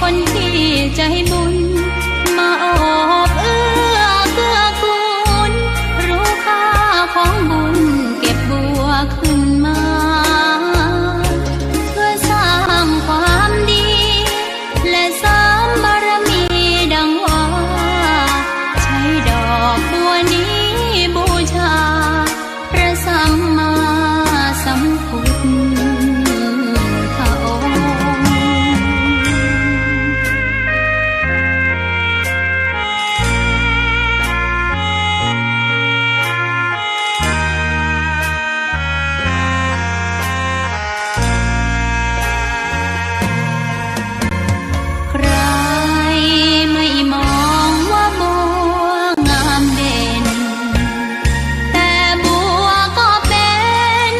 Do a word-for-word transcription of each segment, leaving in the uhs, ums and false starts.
คนที่ใจบุญ มาโอบเอื้อเกื้อกูล รู้ค่าของบุญ เก็บบัวขึ้นมา เพื่อสร้างความดี และเสริมบารมีดังว่า ใช้ดอกบัวนี้บูชา พระสัมมาสัมพุทธองค์ ใครไม่มองว่าบัวงามเด่น แต่บัวก็เป็น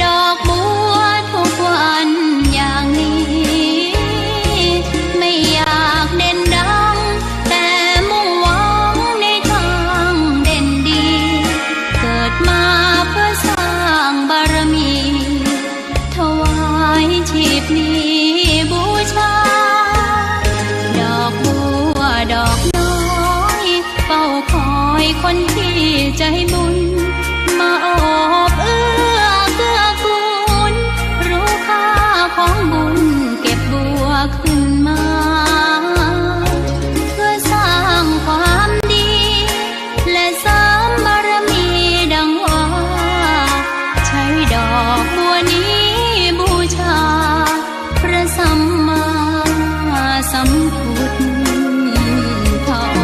ดอกบัวทุกวันอย่างนี้ ไม่อยากเด่นดัง แต่มุ่งหวังในทางเด่นดี เกิดมาเพื่อสร้างบารมี ถวายชีพนี้บูชา ดอกบัวดอกน้อย เฝ้าคอยคนที่ใจบุญ มาโอบเอื้อเกื้อกูล รู้ค่าของบุญ เก็บบัวขึ้นมา เพื่อสร้างความดี และเสริมบารมีดังว่า ใช้ดอกบัวนี้บูชา พระสัมมาสัมพุทธองค์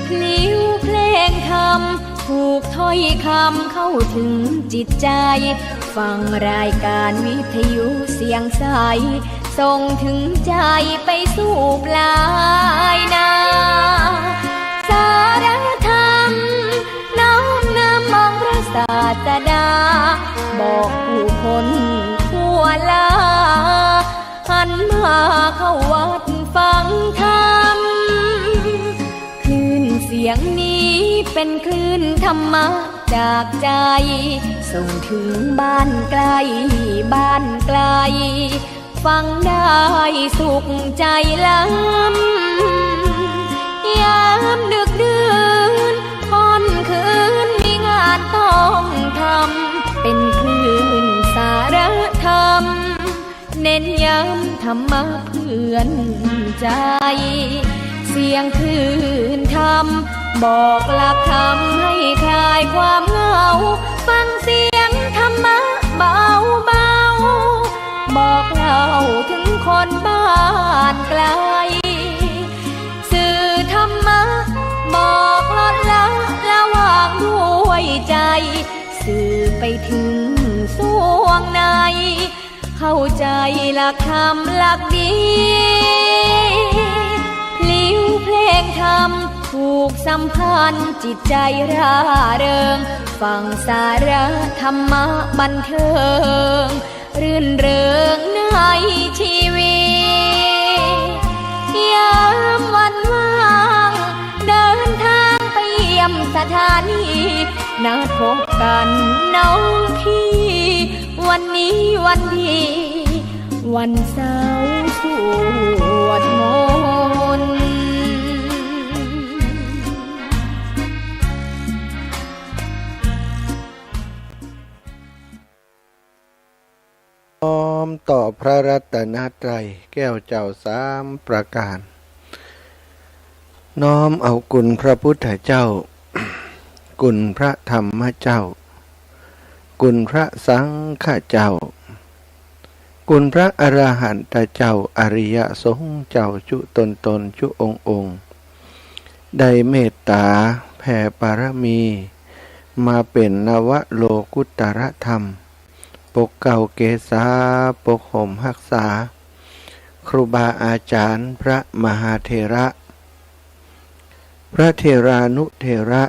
พลิ้วเพลงธรรม ถูกถ้อยคำเข้าถึงจิตใจ ฟังรายการวิทยุเสียงใส ส่งถึงใจไปสู่ปลายนา สาระธรรม น้อมนำองค์พระศาสดา บอกผู้คนทั่วลา หันมาเข้าวัดฟังธรรม คลื่นเสียงนี้เป็นคลื่นธรรมะจากใจ ส่งถึงบ้านใกล้บ้านไกล ฟังได้สุขใจล้ำ ยามดึกดื่นค่ำคืนมีงานต้องทำ เป็นคลื่นสาระธรรม เน้นย้ำธรรมะเพื่อนใจ เสียงคลื่นธรรม บอกหลักธรรมให้คลายความเหงา ฟังเสียงธรรมะเบาๆ บอกเล่าถึงคนบ้านไกล สื่อธรรมะ บอกลดละละวางด้วยใจ สื่อไปถึงส่วงใน เข้าใจหลักธรรมหลักดี พลิ้วเพลงธรรม ผูกสัมพันธ์จิตใจร่าเริง ฟังสาระธรรมะบันเทิง รื่นเริงในชีวิต ยามวันว่าง เดินทางไปเยี่ยมสถานี นัดพบกันน้องพี่ วันนี้วันดี วันเสาร์สวดมนต์ น้อมต่อพระรัตนตรัยแก้วเจ้าสามประการ น้อมเอาคุณพระพุทธเจ้า คุณพระธรรมเจ้า คุณพระสังฆเจ้า คุณพระอรหันตเจ้า อริยสงฆ์เจ้าจุ๊ตนตนจุ๊องค์องค์ ได้เมตต๋าแผ่ปารมี มาเป๋นนวโลกุตตรธรรม ปกเกล้าเกศา ปกห่มฮักษา ครูบาอาจ๋ารย์ พระมหาเถระ พระเถรานุเถระ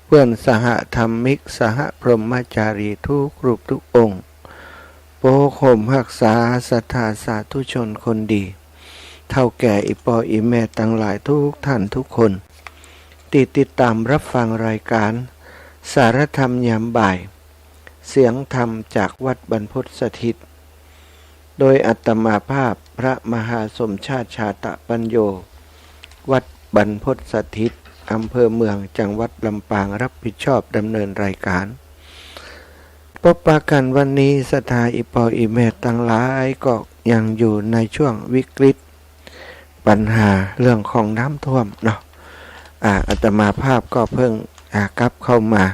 เปื้อนสหธรรมิก สหพรหมจารีทุกรูปทุกองค์ ปกห่มฮักษาศรัทธาสาธุชนคนดี เฒ่าแก่อี่ป้ออี่แม่ตังหลายทุกท่านทุกคน ตี้ติดต๋ามรับฟังรายก๋านสารธรรมยามบ่าย เสียงธรรมจากวัดบรรพตสถิต โดยอาตมาภาพพระมหาสมชาติ ชาตะปัญโญ วัดบรรพตสถิต อำเภอเมือง จังหวัดลำปาง รับผิดชอบดำเนินรายก๋าน ปบปะกั๋นวันนี้ ศรัทธาอี่ป้ออี่แม่ตังหลายก็ยังอยู่ในช่วงวิกฤตปัญหาเรื่องของน้ำท่วมเนาะ อ่า อาตมาภาพก็เพิ่ง อ่า กลับเข้ามา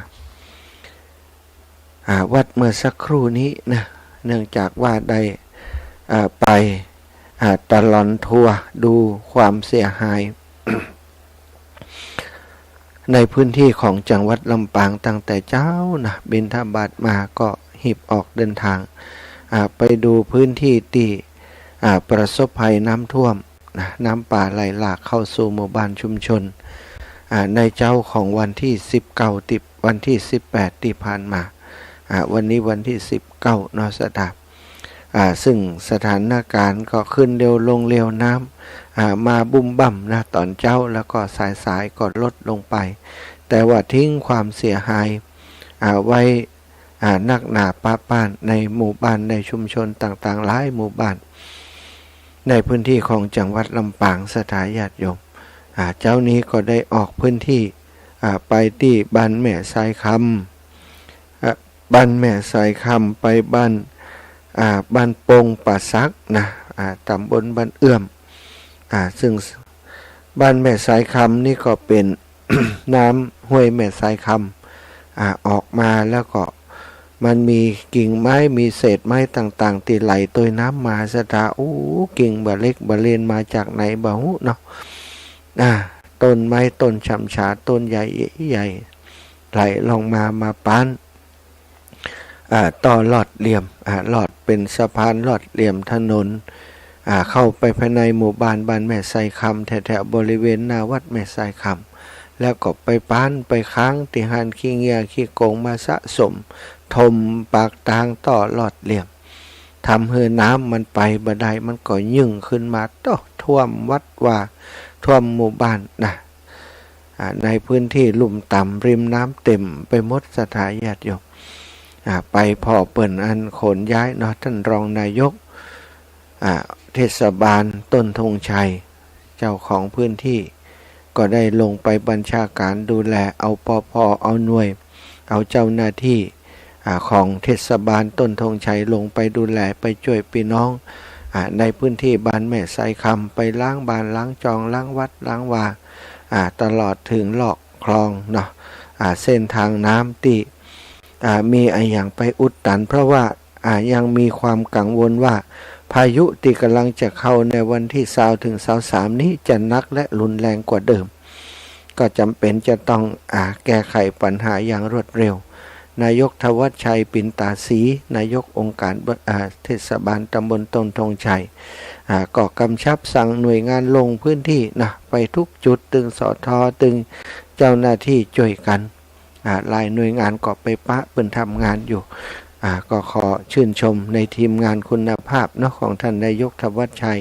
อ่า วัดเมื่อสักครู่นี้นะ เนื่องจากว่าได้ อ่า ไป อ่า ตลอดทัวร์ดูความเสียหาย ในพื้นที่ของจังหวัดลำปางตั้งแต่เจ๊านะ บิณฑบาตมาก็ฮีบออกเดินทาง อ่า ไปดูพื้นที่ตี้ อ่า ประสบภัยน้ำท่วมนะ น้ำป่าไหลหลากเข้าสู่หมู่บ้านชุมชน อ่า ในเจ๊าของวันตี้สิบเก้า ตี้ วันตี้สิบแปดตี้ผ่านมา อ่า วันนี้วันตี้สิบเก้าเนาะ ศรัทธา อ่า ซึ่งสถานก๋ารณ์ก็ขึ้นเร็วลงเร็ว น้ำ อ่า มาบุ้มบ้ามนะ ต๋อนเจ๊า แล้วก็สายๆ ก็ลดลงไป แต่ว่าทิ้งความเสียหาย อ่า ไว้ อ่า นักหนาปะป๊านในหมู่บ้าน ในชุมชนต่างๆ หลายหมู่บ้าน ในพื้นที่ของจังหวัดลำปาง ศรัทธาญาติโยม อ่า เจ๊านี้ก็ได้ออกพื้นที่ อ่า ไปตี้บ้านแม่ทรายคำ อ่า บ้านแม่ทรายคำ ไปบ้าน อ่า บ้านโป่งป่าสักนะ อ่า ต๋ำบลบ้านเอื้อม อ่า ซึ่งบ้านแม่ทรายคำนี่ก็เป๋น น้ำห้วยแม่ทรายคำ อ่า ออกมาแล้วก็มันมีกิ่งไม้ มีเศษไม้ต่างๆ ตี้ไหลตวยน้ำมา ศรัทธา โอ้ กิ่งบ่าเล็กบ่าเล็ก มาจากไหนบ่ฮู้เนาะ อ่า ต้นไม้ต้นฉ่ำฉา ต้นใหญ่ใหญ่ ไหลลงมา มาป๊าน อ่า ต่อลอดเหลี่ยม อ่า ลอดเป๋นสะพานลอดเหลี่ยมถนน อ่า เข้าไปภายในหมู่บ้าน บ้านแม่ทรายคำ แถวๆ บริเวณหน้าวัดแม่ทรายคำ แล้วก็ไปป๊านไปค้างตี้หั้น ขี้เงียขี้โกงมาสะสม ถมปากตางต่อลอดเหลี่ยม ทำหื้อน้ำมันไปบ่ได้ มันก็ยึ่งขึ้นมา โต้ ท่วมวัดวา ท่วมหมู่บ้านนะ อ่า ในพื้นที่ลุ่มต่ำริมน้ำเต็มไปหมด ศรัทธาญาติโยม อ่า ไปผ่อเปิ้นอันขนย้ายเนาะ ต้านรองนายก อ่า เทศบาลต้นธงชัย เจ้าของพื้นที่ ก็ได้ลงไปบัญชาก๋านดูแล เอา ปภ เอาหน่วย เอาเจ้าหน้าที่ อ่า ของเทศบาลต้นธงชัยลงไปดูแล ไปจ้วยปี้น้อง อ่า ในพื้นที่บ้านแม่ทรายคำ ไปล้างบ้านล้างจ่อง ล้างวัดล้างวา อ่า ตลอดเถิงลอกคลองเนาะ อ่า เส้นทางน้ำตี้ อ่า มีอะหยังไปอุดตัน เพราะว่า อ่า ยังมีความกังวลว่าพายุตี้ก่ำลังจะเข้าในวันตี้ซาวเถิงซาวสามนี้จะหนักและรุนแรงกว่าเดิม ก็จ๋ำเป๋นจะต้อง อ่า แก้ไขปัญหาอย่างรวดเร็ว นายกธวัชชัย ปิ่นตาศรี นายกองค์การบ- อ่า เทศบาลตำบลต้นธงชัย อ่า ก็กำชับสั่งหน่วยงานลงพื้นที่นะ ไปทุกจุด ตึง สท ตึงเจ้าหน้าที่จ้วยกั๋น อ่า หลายหน่วยงานก็ไปปะเปิ้นทำงานอยู่ อ่า ก็ขอชื่นชมในทีมงานคุณภาพเนาะ ของท่านนายกธวัชชัย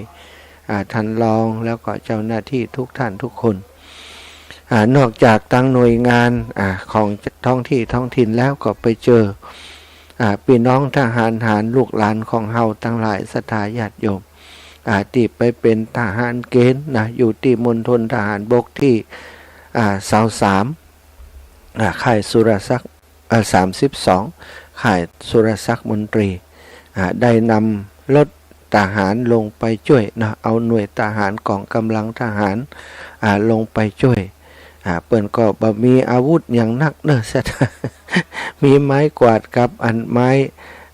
อ่า ท่านรอง แล้วก็เจ้าหน้าที่ทุกท่านทุกคน อ่า นอกจากตางหน่วยงาน อ่า ของท้องตี้ท้องถิ่นแล้ว ก็ไปเจอ อ่า ปี้น้องทหารหาร ลูกหลานของเฮาตังหลาย ศรัทธาญาติโยม อ่า ตี้ไปเป๋นทหารเกณฑ์นะ อยู่ตี้มณฑลทหารบกตี้ อ่า ซาวสาม อ่า ค่ายสุรศักดิ์ อ่า สามสิบสอง ค่ายสุรศักดิ์มนตรี อ่า ได้นำรถทหารลงไปจ้วยนะ เอาหน่วยทหาร ก๋องก๋ำลังทหาร อ่า ลงไปจ้วย อ่า เปิ้นก็บ่มีอาวุธหยังนักเนาะ มีไม้กวาดกับอันไม้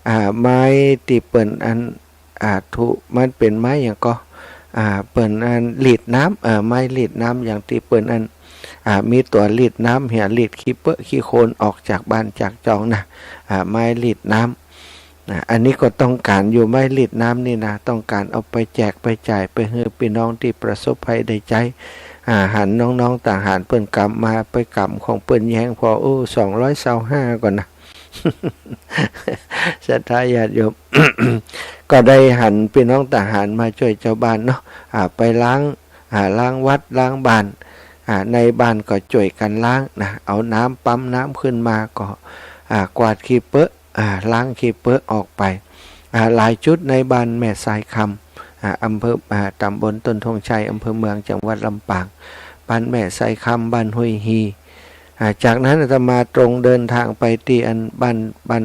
อ่า ไม้ตี้เปิ้นอัน อ่า ถูก มันเป๋นไม้หยังก่อ อ่า เปิ้นอันลีดน้ำ เอ่อ ไม้ลีดน้ำ อย่างตี้เปิ้นอัน อ่า มีตั๋วลีดน้ำ เหียลีดขี้เปอะขี้โคลนออกจากบ้านจากจองนะ อ่า ไม้ลีดน้ำ นะ อันนี้ก็ต้องก๋านอยู่ ไม้ลีดน้ำนี่นะ ต้องก๋านเอาไปแจกไปจ่ายไปหื้อปี้น้องตี้ประสบภัยได้ใจ๊ อ่า หันน้องๆ ทหารเปิ้นกำมา ไปกำของเปิ้นแยงผ่อ โอ้ สองร้อยซาวห้าก่อนนะ ศรัทธาญาติโยม ก็ได้หันปี้น้องทหารมาจ้วยจาวบ้านเนาะ อ่า ไปล้าง อ่า ล้างวัดล้างบ้าน อ่า ในบ้านก็จ้วยกั๋นล้างนะ เอาน้ำปั๊มน้ำขึ้นมาก็ อ่า กวาดขี้เปอะ อ่า ล้างขี้เปอะออกไป อ่า หลายจุดในบ้านแม่ทรายคำ อ่า อำเภอ อ่า ตำบลต้นธงชัย อำเภอเมือง จังหวัดลำปาง บ้านแม่ทรายคำ บ้านห้วยฮี อ่า จากนั้นอาตมาตรงเดินทางไปตี้อันบ้าน บ้าน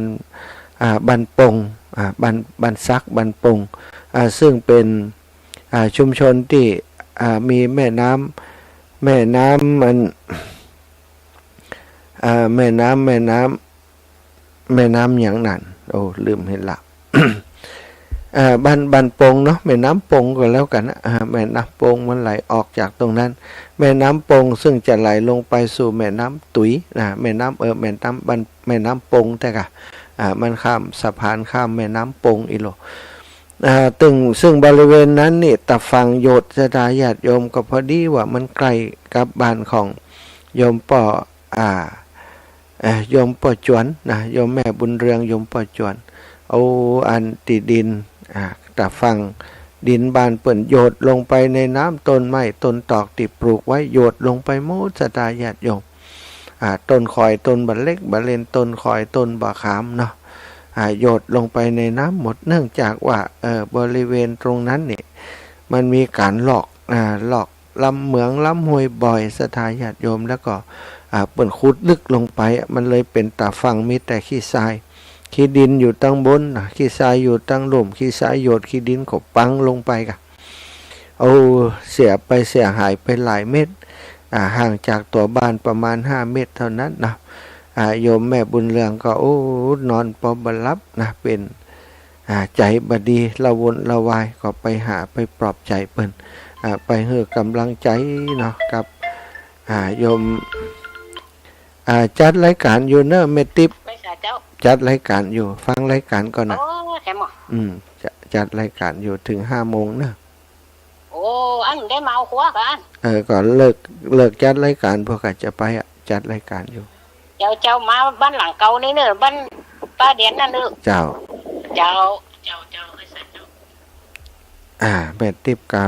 อ่า บ้านปง อ่า บ้าน บ้านสัก บ้านปง อ่า ซึ่งเป๋น อ่า ชุมชนตี้ อ่า มีแม่น้ำ แม่น้ำอัน อ่า แม่น้ำ แม่น้ำ แม่น้ำหยังนั่น โอ้ ลืมเหียละ อ่า บ้าน บ้านปงเนาะ แม่น้ำปงก็แล้วกั๋นนะ อ่า แม่น้ำปงมันไหลออกจากตรงนั้น แม่น้ำปงซึ่งจะไหลลงไปสู่แม่น้ำตุ๋ยนะ แม่น้ำ เออ แม่น้ำ บ้าน แม่น้ำปงแต๊ก่ะ อ่า มันข้ามสะพานข้ามแม่น้ำปงอี้โล อ่า ตึง ซึ่งบริเวณนั้นนี่ ตะฝั่งโยชน์ ศรัทธาญาติโยม ก็พอดีว่ามันใก้กับบ้านของโยมป้อ อ่า เอ่อ โยมป้อจวนนะ โยมแม่บุญเรือง โยมป้อจวน เอาอันตี้ดิน อ่า ตะฝั่งดินบ้านเปิ้นโยชน์ลงไปในน้ำ ต้นไม้ต้นตอกตี้ปลูกไว้โยชน์ลงไปหมด ศรัทธาญาติโยม อ่า ต้นข่อย ต้นบ่าเล็กบ่าเล็น ต้นข่อย ต้นบ่าขามเนาะ อ่า โยชน์ลงไปในน้ำหมด เนื่องจากว่า เอ่อ บริเวณตรงนั้นนี่ มันมีก๋านลอก อ่า ลอกลำเหมืองลำห้วยบ่อย ศรัทธาญาติโยม แล้วก็ อ่า เปิ้นขุดลึกลงไป มันเลยเป๋นตะฝั่งมีแต่ขี้ทราย ขี้ดินอยู่ตังบนนะ ขี้ทรายอยู่ตังลุ่ม ขี้ทรายโยชน์ ขี้ดินก็ปังลงไปก่ะ โอ้ เสียไปเสียหายไปหลายเมตร อ่า ห่างจากตั๋วบ้านประมาณห้าเมตรเท่านั้นนะ อ่า โยมแม่บุญเรืองก็ โอ้ นอนปอบ่หลับนะ เป๋น อ่า ใจ๋บ่ดี ละวนละวาย ก็ไปหาไปปลอบใจ๋เปิ้น อ่า ไปหื้อก๋ำลังใจ๋เนาะ กับ อ่า โยม อ่า จัดรายก๋านอยู่เนาะ แม่ติ๊บ ไปสาเจ้า จัดรายก๋านอยู่ ฟังรายก๋านก่อนนะ โอ้ แถมหมอ อืม จะ จัดรายก๋านอยู่เถิงห้าโมงเนาะ โอ้ อันได้มาเอาครัวกั๋น เออ ก็เลิก เลิกจัดรายก๋าน พวกข้าจะไปอะ จัดรายก๋านอยู่ เจ้า เจ้ามาบ้านหลังเก่านี่เนอะ บ้านป้าเดียนนั่นเนอะ เจ้า เจ้า เจ้า เจ้า อ่า แม่ติ๊บกา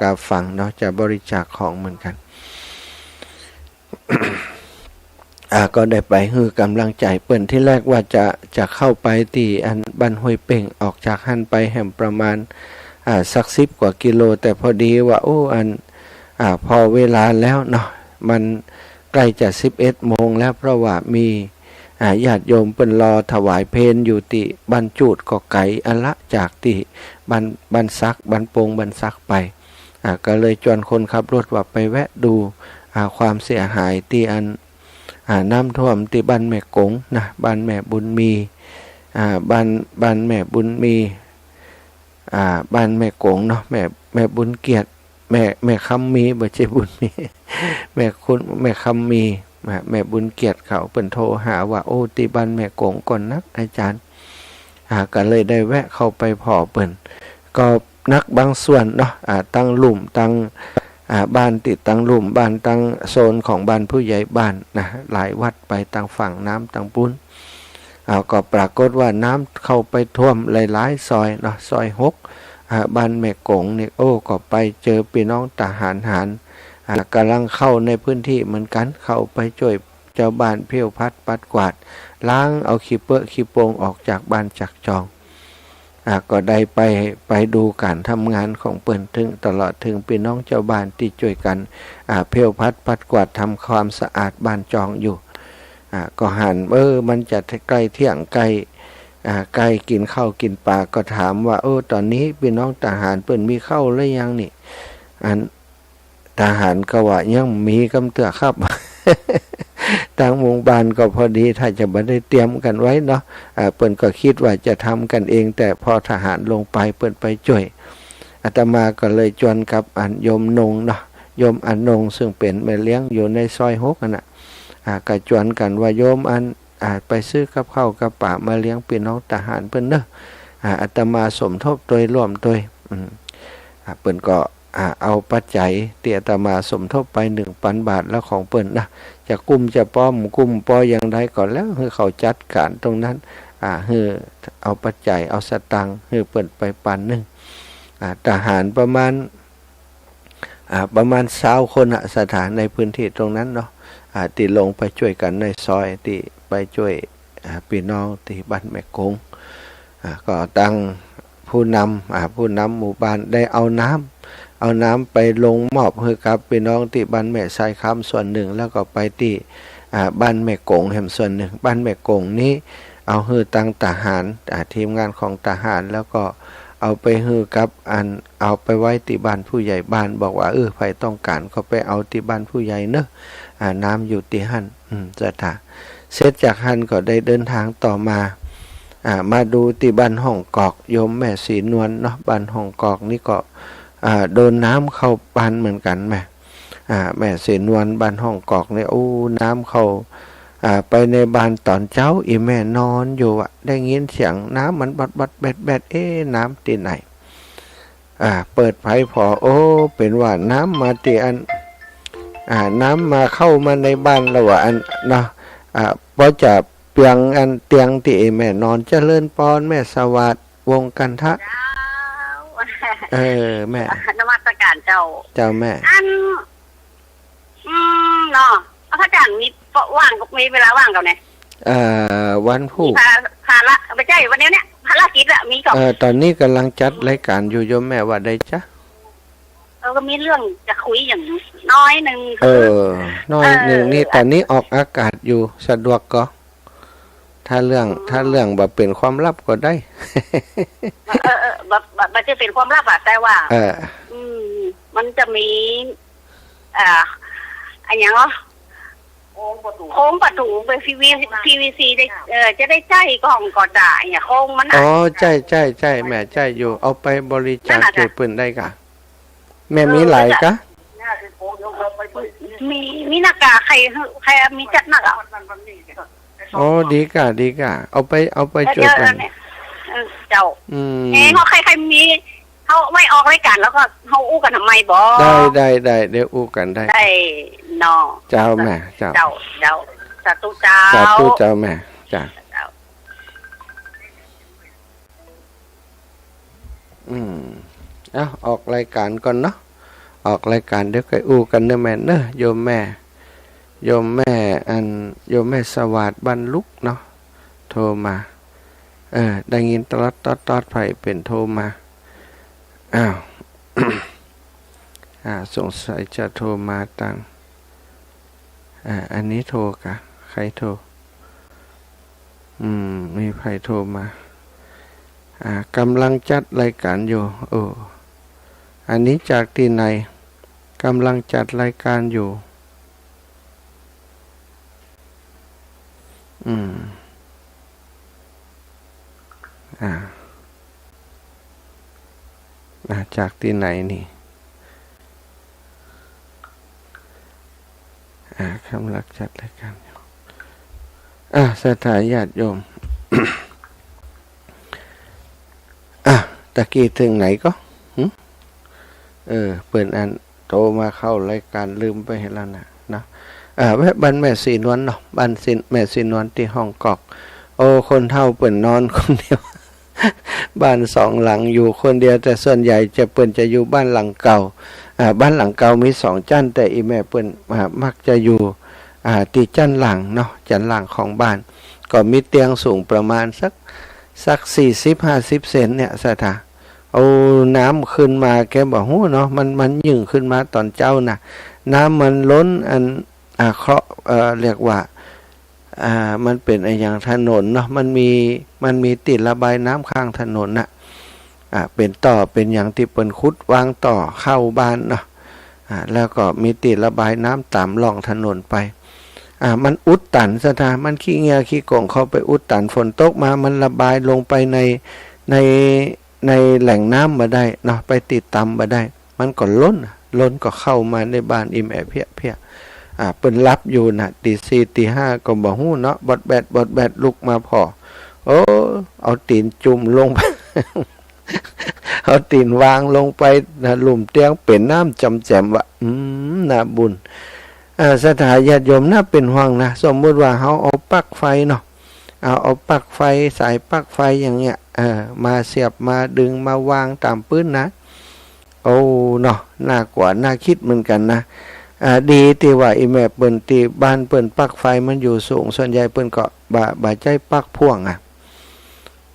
กาฟังเนาะ จะบริจาคของเหมือนกั๋น อ่า ก็ได้ไปหื้อก๋ำลังใจ๋เปิ้น ทีแรกว่าจะ จะเข้าไปตี้อันบ้านห้วยเป่ง ออกจากหั้นไปแหมประมาณ อ่า สักสิบกว่ากิโล แต่พอดีว่า โอ้ อัน อ่า ผ่อเวลาแล้วเนาะ มันใก้จะสิบเอ็ดโมงแล้ว เพราะว่ามี อ่า ญาติโยมเปิ้นรอถวายเพลอยู่ตี้บ้านจูด ก็ไก๋อะละจากตี้บ้าน บ้านสัก บ้านปง บ้านสักไป อ่า ก็เลยจวนคนขับรถว่าไปแวะดู อ่า ความเสียหายตี้อัน อ่า น้ำท่วมตี้บ้านแม่กงนะ บ้านแม่บุญมี อ่า บ้าน บ้านแม่บุญมี อ่า บ้านแม่กงเนาะ แม่ แม่บุญเกียรติ แม่ แม่คำมี บ่ใจ้บุญมี แม่คุณ แม่คำมี อ่า แม่บุญเกียรติเขา เปิ้นโทรหาว่า โอ้ ตี้บ้านแม่กงก็หนักอาจ๋ารย์ อ่า ก็เลยได้แวะเข้าไปผ่อเปิ้น ก็หนักบางส่วนเนาะ อ่า ตังลุ่ม ตัง อ่า บ้านตี้ตังลุ่ม บ้านตังโซนของบ้านผู้ใหญ่บ้านนะ หลายวัดไปตังฝั่งน้ำตังปู๊น อ่า ก็ปรากฏว่าน้ำเข้าไปท่วมหลายๆ ซอยเนาะ ซอยหก อ่า บ้านแม่กงนี่ โอ้ ก็ไปเจอปี้น้องทหารหาร อ่า ก่ำลังเข้าในพื้นตี้เหมือนกั๋น เข้าไปจ้วยจาวบ้านเผี้ยวพัดปัดกวาด ล้างเอาขี้เปอะขี้โปงออกจากบ้านจากจอง อ่า ก็ได้ไป ไปดูก๋านทำงานของเปิ้น เถิง ตลอดเถิงปี้น้องจาวบ้านตี้จ้วยกั๋น อ่า เผี้ยวพัดปัดกวาดทำความสะอาดบ้านจองอยู่ อ่า ก็หัน เออ มันจะใก้เที่ยง ใก้ อ่า ใก้กิ๋นข้าวกิ๋นป๋า ก็ถามว่า เออ ต๋อนนี้ปี้น้องทหารเปิ้นมีข้าวหรือยังนี่ อัน ทหารก็ว่า ยังบ่มีกำเตื้อครับ ตางหมู่บ้านก็พอดีถ้าจะบ่ได้เตรียมกั๋นไว้เนาะ อ่า เปิ้นก็กึ๊ดว่าจะทำกั๋นเอง แต่พอทหารลงไปเปิ้นไปจ้วย อาตมาก็เลยจวนกับอันโยมนงเนาะ โยมอนง ซึ่งเป๋นแม่เลี้ยงอยู่ในซอยหกนั่นน่ะ อ่า ก็จวนกั๋นว่า โยมอัน อ่า ไปซื้อกับข้าวกับป๋ามาเลี้ยงปี้น้องทหารเปิ้นเนาะ อ่า อาตมาสมทบตวยร่วมตวย อืม อ่า เปิ้นก็ อ่า เอาปัจจัยตี้อาตมาสมทบไปหนึ่งปันบาทแล้วของเปิ้นนะ จะกุ้มจะปอบ่กุ้มปออย่างใดก็แล้ว หื้อเขาจัดก๋านตรงนั้น อ่า หื้อเอาปัจจัย เอาสตางค์ หื้อเปิ้นไปปันนึ่ง อ่า ทหารประมาณ อ่า ประมาณซาวคนน่ะ ศรัทธาในพื้นที่ตรงนั้นเนาะ อ่า ตี้ลงไปจ้วยกั๋นในซอย ตี้ไปจ้วย อ่า ปี้น้องตี้บ้านแม่กง อ่า ก็ตังผู้นำ อ่า ผู้นำหมู่บ้านได้เอาน้ำ เอาน้ำไปลงมอบหื้อกับปี้น้องตี้บ้านแม่ทรายคำส่วนนึ่ง แล้วก็ไปตี้ อ่า บ้านแม่กงแหมส่วนนึ่ง บ้านแม่กงนี้เอาหื้อตังทหาร อ่า ทีมงานของทหาร แล้วก็เอาไปหื้อกับอัน เอาไปไว้ตี้บ้านผู้ใหญ่บ้าน บอกว่า เออ ใผต้องก๋านก็ไปเอาตี้บ้านผู้ใหญ่เนาะ อ่า น้ำอยู่ตี้หั้น อืม ศรัทธา เสร็จจากหั้นก็ได้เดินทางต่อมา อ่า มาดูตี้บ้านห้องกอก โยมแม่ศรีนวลเนาะ บ้านห้องกอกนี่ก็ อ่า โดนน้ำเข้าบ้านเหมือนกั๋นแหม อ่า แม่ศรีนวลบ้านห้องกอกนี่ โอ้ น้ำเข้า อ่า ไปในบ้านต๋อนเจ๊า อี่แม่นอนอยู่อะ ได้ยินเสียงน้ำมันบอดๆ แบดๆ เอ๊ะ น้ำตี้ไหน อ่า เปิดไฟผ่อ โอ้ เป๋นว่าน้ำมาตี้อัน อ่า น้ำมาเข้ามาในบ้านแล้วว่าอันเนาะ อ่า ปอจะเปียงอันเตียงตี้แม่นอน เจริญปอนแม่ สวัสดิ์วงศ์กันทะ เจ้า เออ แม่ นมัสการเจ้า เจ้าแม่ อัน อืม เนาะ พระอาจารย์มีว่าง มีเวลาว่างก่อแหน เอ่อ วันพูก มีภาระ ภาระ บ่ใจ้ วันนี้เนี่ย ภารกิจอะ มีก่อ เอ่อ ต๋อนนี้ก่ำลังจัดรายก๋านอยู่ โยมแม่ว่าใดจ๊ะ เออ ก็มีเรื่องจะคุยอย่างน้อยนึ่ง เออ น้อยนึ่งนี่ เออ ต๋อนนี้ออกอากาศอยู่ สะดวกก่อ ถ้าเรื่อง อืม ถ้าเรื่องบ่เป๋นความลับก็ได้ เออ เออ เออ บ่ บ่ บ่จะเป๋นความลับอะ แต่ว่า เออ อืม มันจะมี อ่า อะหยังเหรอ โครงประตู๋ โครงประตู๋เป๋น พีวีซี ได้ เออ จะได้ใจ๊ก่อก่อได้เนี่ย โครงมันน่ะ อ๋อ ใจ้ ใจ้ ใจ้ แม่ ใจ้อยู่ เอาไปบริจาค นั่นน่ะ เจอปืนได้ก่ะ แม่มีหลายก่ะ เออ มี มีนักก่ะ ใค่ ใค่มีจัดนักอะ อ๋อ ดีก่ะ ดีก่ะ เอาไป เอาไป เออ จ้วยกั๋น เออ เนี่ย เออ เจ้า อืม เอ๊ะ เฮาใค่ ใค่มี เฮาไว้ออกรายก๋านแล้วก็เฮาอู้กั๋นใหม่บ่ ได้ ได้ ได้ เดี๋ยวอู้กั๋นได้ ได้เนาะ เจ้าแม่ เจ้า เจ้า เจ้า สาธุเจ้า สาธุเจ้าแม่ จ้ะ เจ้า อืม เอ้า ออกรายก๋านก่อนเนาะ ออกรายก๋านเดี๋ยวค่อยอู้กั๋นเนาะแม่เนาะ โยมแม่ โยมแม่อัน โยมแม่สวัสดิ์บ้านลุกเนาะ โทรมา เออ ได้ยินตะลอดตอดตอด ใผเป๋นโทรมา อ้าว อ่า สงสัยจะโทรมาตัง อ่า อันนี้โทรก่ะ ใผโทร อืม มีใผโทรมา อ่า ก่ำลังจัดรายก๋านอยู่ โอ้ อันนี้จากตี้ไหน ก่ำลังจัดรายก๋านอยู่ อืม อ่า อ่า จากตี้ไหนนี่ อ่า ก่ำลังจัดรายก๋านอยู่ อ่า ศรัทธาญาติโยม อ่ะ ตะกี้เถิงไหนก่อ หึ เออ เปิ้นอันโทรมาเข้ารายก๋าน ลืมไปแล้วนะ เนาะ เอ่อ แวะบ้านแม่ศรีนวลเนาะ บ้านศรี แม่ศรีนวลตี้ห้องกอก โอ้ คนเฒ่าเปิ้นนอนคนเดียว บ้านสองหลังอยู่คนเดียว แต่ส่วนใหญ่จะ เปิ้นจะอยู่บ้านหลังเก่า อ่า บ้านหลังเก่ามีสองจั๊น แต่อี่แม่เปิ้น อ่า มักจะอยู่ อ่า ตี้จั๊นล่างเนาะ จั๊นล่างของบ้าน ก็มีเตียงสูงประมาณสัก สักสี่สิบห้าสิบเซนเนี่ย ศรัทธา โอ้ น้ำขึ้นมา แกบ่ฮู้เนาะ มัน มันยิ่งขึ้นมาต๋อนเจ๊านะ น้ำมันล้นอัน อ่า เคราะห์ เอ่อ เรียกว่า อ่า มันเป๋นอะหยัง ถนนเนาะ มันมี มันมีตี้ระบายน้ำข้างถนนน่ะ อ่า เป๋นต่อ เป๋นหยังตี้เปิ้นขุดวางต่อเข้าบ้านเนาะ อ่า แล้วก็มีตี้ระบายน้ำต๋ามร่องถนนไป อ่า มันอุดตัน ศรัทธา มันขี้เงียขี้โก๋งเข้าไปอุดตัน ฝนตกมา มันระบายลงไปใน ใน ในแหล่งน้ำบ่ได้เนาะ ไปตี้ต่ำบ่ได้ มันก็ล้น ล้นก็เข้ามาในบ้านอี่แม่เพี้ยๆ อ่า เปิ้นหลับอยู่น่ะ ตี๋สี่ตี๋ห้าก็บ่ฮู้เนาะ บอดแบดบอดแบดลุกมาผ่อ โอ้ เอาตี๋นจุ่มลงไป เอาตี๋นวางลงไปนะ ลุ่มเตียงเป๋นน้ำจอมแจ๋มว่ะ อืม น่าบุญ อ่า ศรัทธาญาติโยมน่าเป๋นห่วงนะ สมมุติว่าเฮาเอาปลั๊กไฟเนาะ เอา เอาปลั๊กไฟ สายปลั๊กไฟอย่างเนี้ย เออ มาเสียบ มาดึง มาวางต๋ามปื๊นนะ โอ้ เนาะ น่ากลัว น่าคิดเหมือนกั๋นนะ อ่า ดีตี้ว่าอี่แม่เปิ้นตี้บ้านเปิ้นปลั๊กไฟมันอยู่สูง ส่วนใหญ่เปิ้นก็บ่ บ่ใจ๊ปลั๊กพ่วงอะ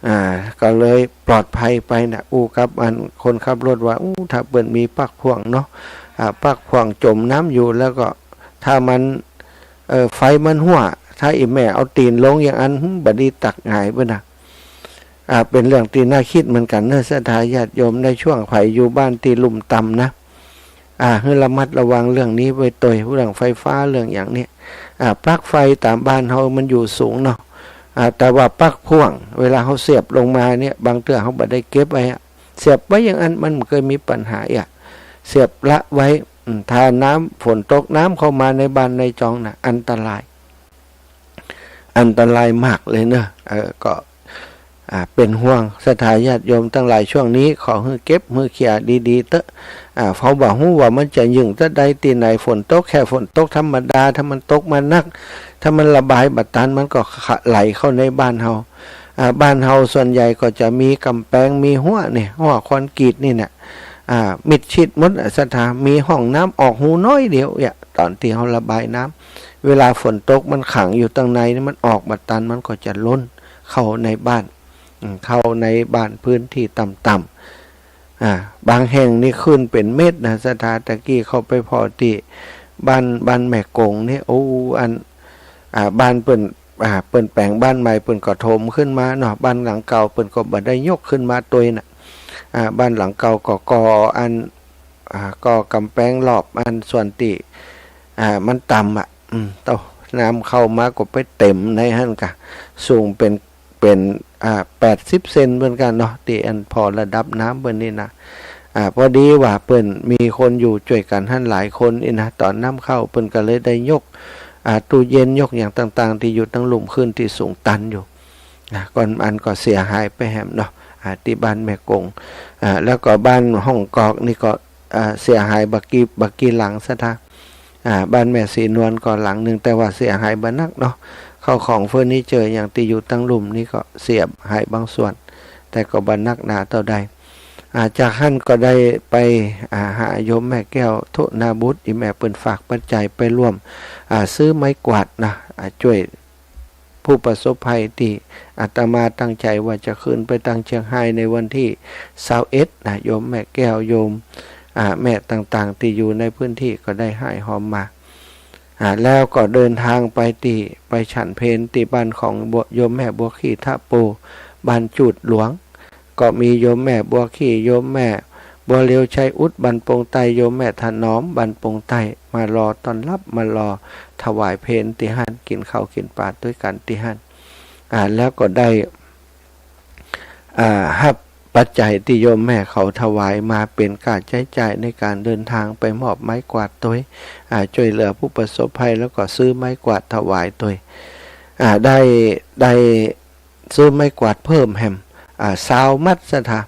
อ่า ก็เลยปลอดภัยไปนะ อู้กับอันคนขับรถว่า อู้ ถ้าเปิ้นมีปลั๊กพ่วงเนาะ อ่า ปลั๊กพ่วงจมน้ำอยู่แล้วก็ ถ้ามัน เอ่อ ไฟมันหั้ว ถ้าอี่แม่เอาตี๋นลงอย่างอั้น หืม บ่ดีตักหงายเปิ้นนะ อ่า เป๋นเรื่องตี้น่าคิดเหมือนกั๋นเนาะ ศรัทธาญาติโยม ในช่วงใผอยู่บ้านตี้ลุ่มต่ำนะ อ่า หื้อระมัดระวังเรื่องนี้ไว้ตวย เรื่องไฟฟ้า เรื่องอย่างนี้ อ่า ปลั๊กไฟต๋ามบ้านเฮามันอยู่สูงเนาะ อ่า แต่ว่าปลั๊กพ่วง เวลาเฮาเสียบลงมาเนี่ย บางเตื้อเฮาบ่ได้เก็บไว้อะ เสียบไว้อย่างอั้น มันบ่เกยมีปัญหาอะ เสียบละไว้ อืม ถ้าน้ำฝนตก น้ำเข้ามาในบ้านในจองน่ะ อันตราย อันตรายมากเลยเนาะ เออ ก็ อ่า เป๋นห่วงศรัทธาญาติโยมตังหลาย ช่วงนี้ขอหื้อเก็บหื้อเขี่ยดีๆ เต๊อะ อ่า เพราะบ่ฮู้ว่ามันจะเยิ่งเต๊อะใดตี้ไหน ฝนตกแค่ฝนตกธรรมดา ถ้ามันตกมานัก ถ้ามันระบายบ่ตัน มันก็ไหลเข้าในบ้านเฮา อ่า บ้านเฮาส่วนใหญ่ก็จะมีก๋ำแปง มีฮั้วเนี่ย ฮั้วคอนกรีตนี่เนี่ย อ่า มิดชิดหมดอะศรัทธา มีห้องน้ำออกฮูน้อยเดียวเนี่ย ต๋อนตี้เฮาระบายน้ำ เวลาฝนตกมันขังอยู่ตังในนี่ มันออกบ่ตัน มันก็จะล้นเข้าในบ้าน อืม เข้าในบ้านพื้นตี้ต่ำๆ อ่า บางแห่งนี่ขึ้นเป๋นเมตรนะศรัทธา ตะกี้เข้าไปผ่อตี้บ้าน บ้านแม่กงนี่ โอ้ อัน อ่า บ้านเปิ้น อ่า เปิ้นแป๋งบ้านใหม่ เปิ้นก็ถมขึ้นมาเนาะ บ้านหลังเก่าเปิ้นก็บ่ได้ยกขึ้นมาตวยน่ะ อ่า บ้านหลังเก่าก็ก่ออัน อ่า ก่อก๋ำแปงรอบอันส่วนตี้ อ่า มันต่ำอะ อืม เต้า น้ำเข้ามาก็ไปเต็มในหั้นกะ สูงเป๋น เป๋น อ่า แปดสิบเซนเหมือนกั๋นเนาะ ตี้อันผ่อระดับน้ำเปิ้นนี่นะ อ่า พอดีว่าเปิ้นมีคนอยู่จ้วยกั๋นหั้นหลายคนนี่นะ ต๋อนน้ำเข้าเปิ้นก็เลยได้ยก อ่า ตู้เย็นยกอย่างต่างๆ ตี้อยู่ตังลุ่มขึ้นตี้สูงตันอยู่ อ่า ก่อนอันก็เสียหายไปแหมเนาะ อ่า ตี้บ้านแม่กง อ่า แล้วก็บ้านห้องกอกนี่ก็ อ่า เสียหายบ่กี่ บ่กี่หลังศรัทธา อ่า บ้านแม่ศรีนวลก็หลังนึ่ง แต่ว่าเสียหายบ่นักเนาะ เข้าของเฟอร์นิเจอร์อย่างตี้อยู่ตังลุ่มนี่ก็เสียหายบางส่วน แต่ก็บ่นักหนาเต้าใด อ่า จากหั้นก็ได้ไป อ่า หาโยมแม่แก้ว โทนาบุตร อี่แม่เปิ้นฝากปัจจัยไปร่วม อ่า ซื้อไม้กวาดนะ อ่า จ้วย ผู้ประสบภัยตี้อาตมาตั้งใจ๋ว่าจะขึ้นไปตังเจียงฮายในวันตี้ซาวเอ็ดนะ โยมแม่แก้ว โยม อ่า แม่ต่างๆ ตี้อยู่ในพื้นตี้ก็ได้ฮ้ายฮอมมา อ่า แล้วก็เดินตางไปตี้ ไปฉันเพลตี้บ้านของบัว โยมแม่บัวขี้ทะโป บ้านจูดหลวง ก็มีโยมแม่บัวขี้ โยมแม่บัวเหลียวชัยอุด บ้านปงใต้ โยมแม่ถนอม บ้านปงใต้ มารอต้อนฮับ มารอถวายเพลตี้หั้น กิ๋นข้าวกิ๋นป๋าตวยกั๋นตี้หั้น อ่า แล้วก็ได้ อ่า ฮับปัจจัยตี้โยมแม่เขาถวายมาเป๋นก้าใจ๊จ่ายในก๋านเดินตางไปมอบไม้กวาดตวย อ่า จ้วยเหลือผู้ประสบภัย แล้วก็ซื้อไม้กวาดถวายตวย อ่า ได้ ได้ ซื้อไม้กวาดเพิ่มแหม อ่า ซาวมัดศรัทธา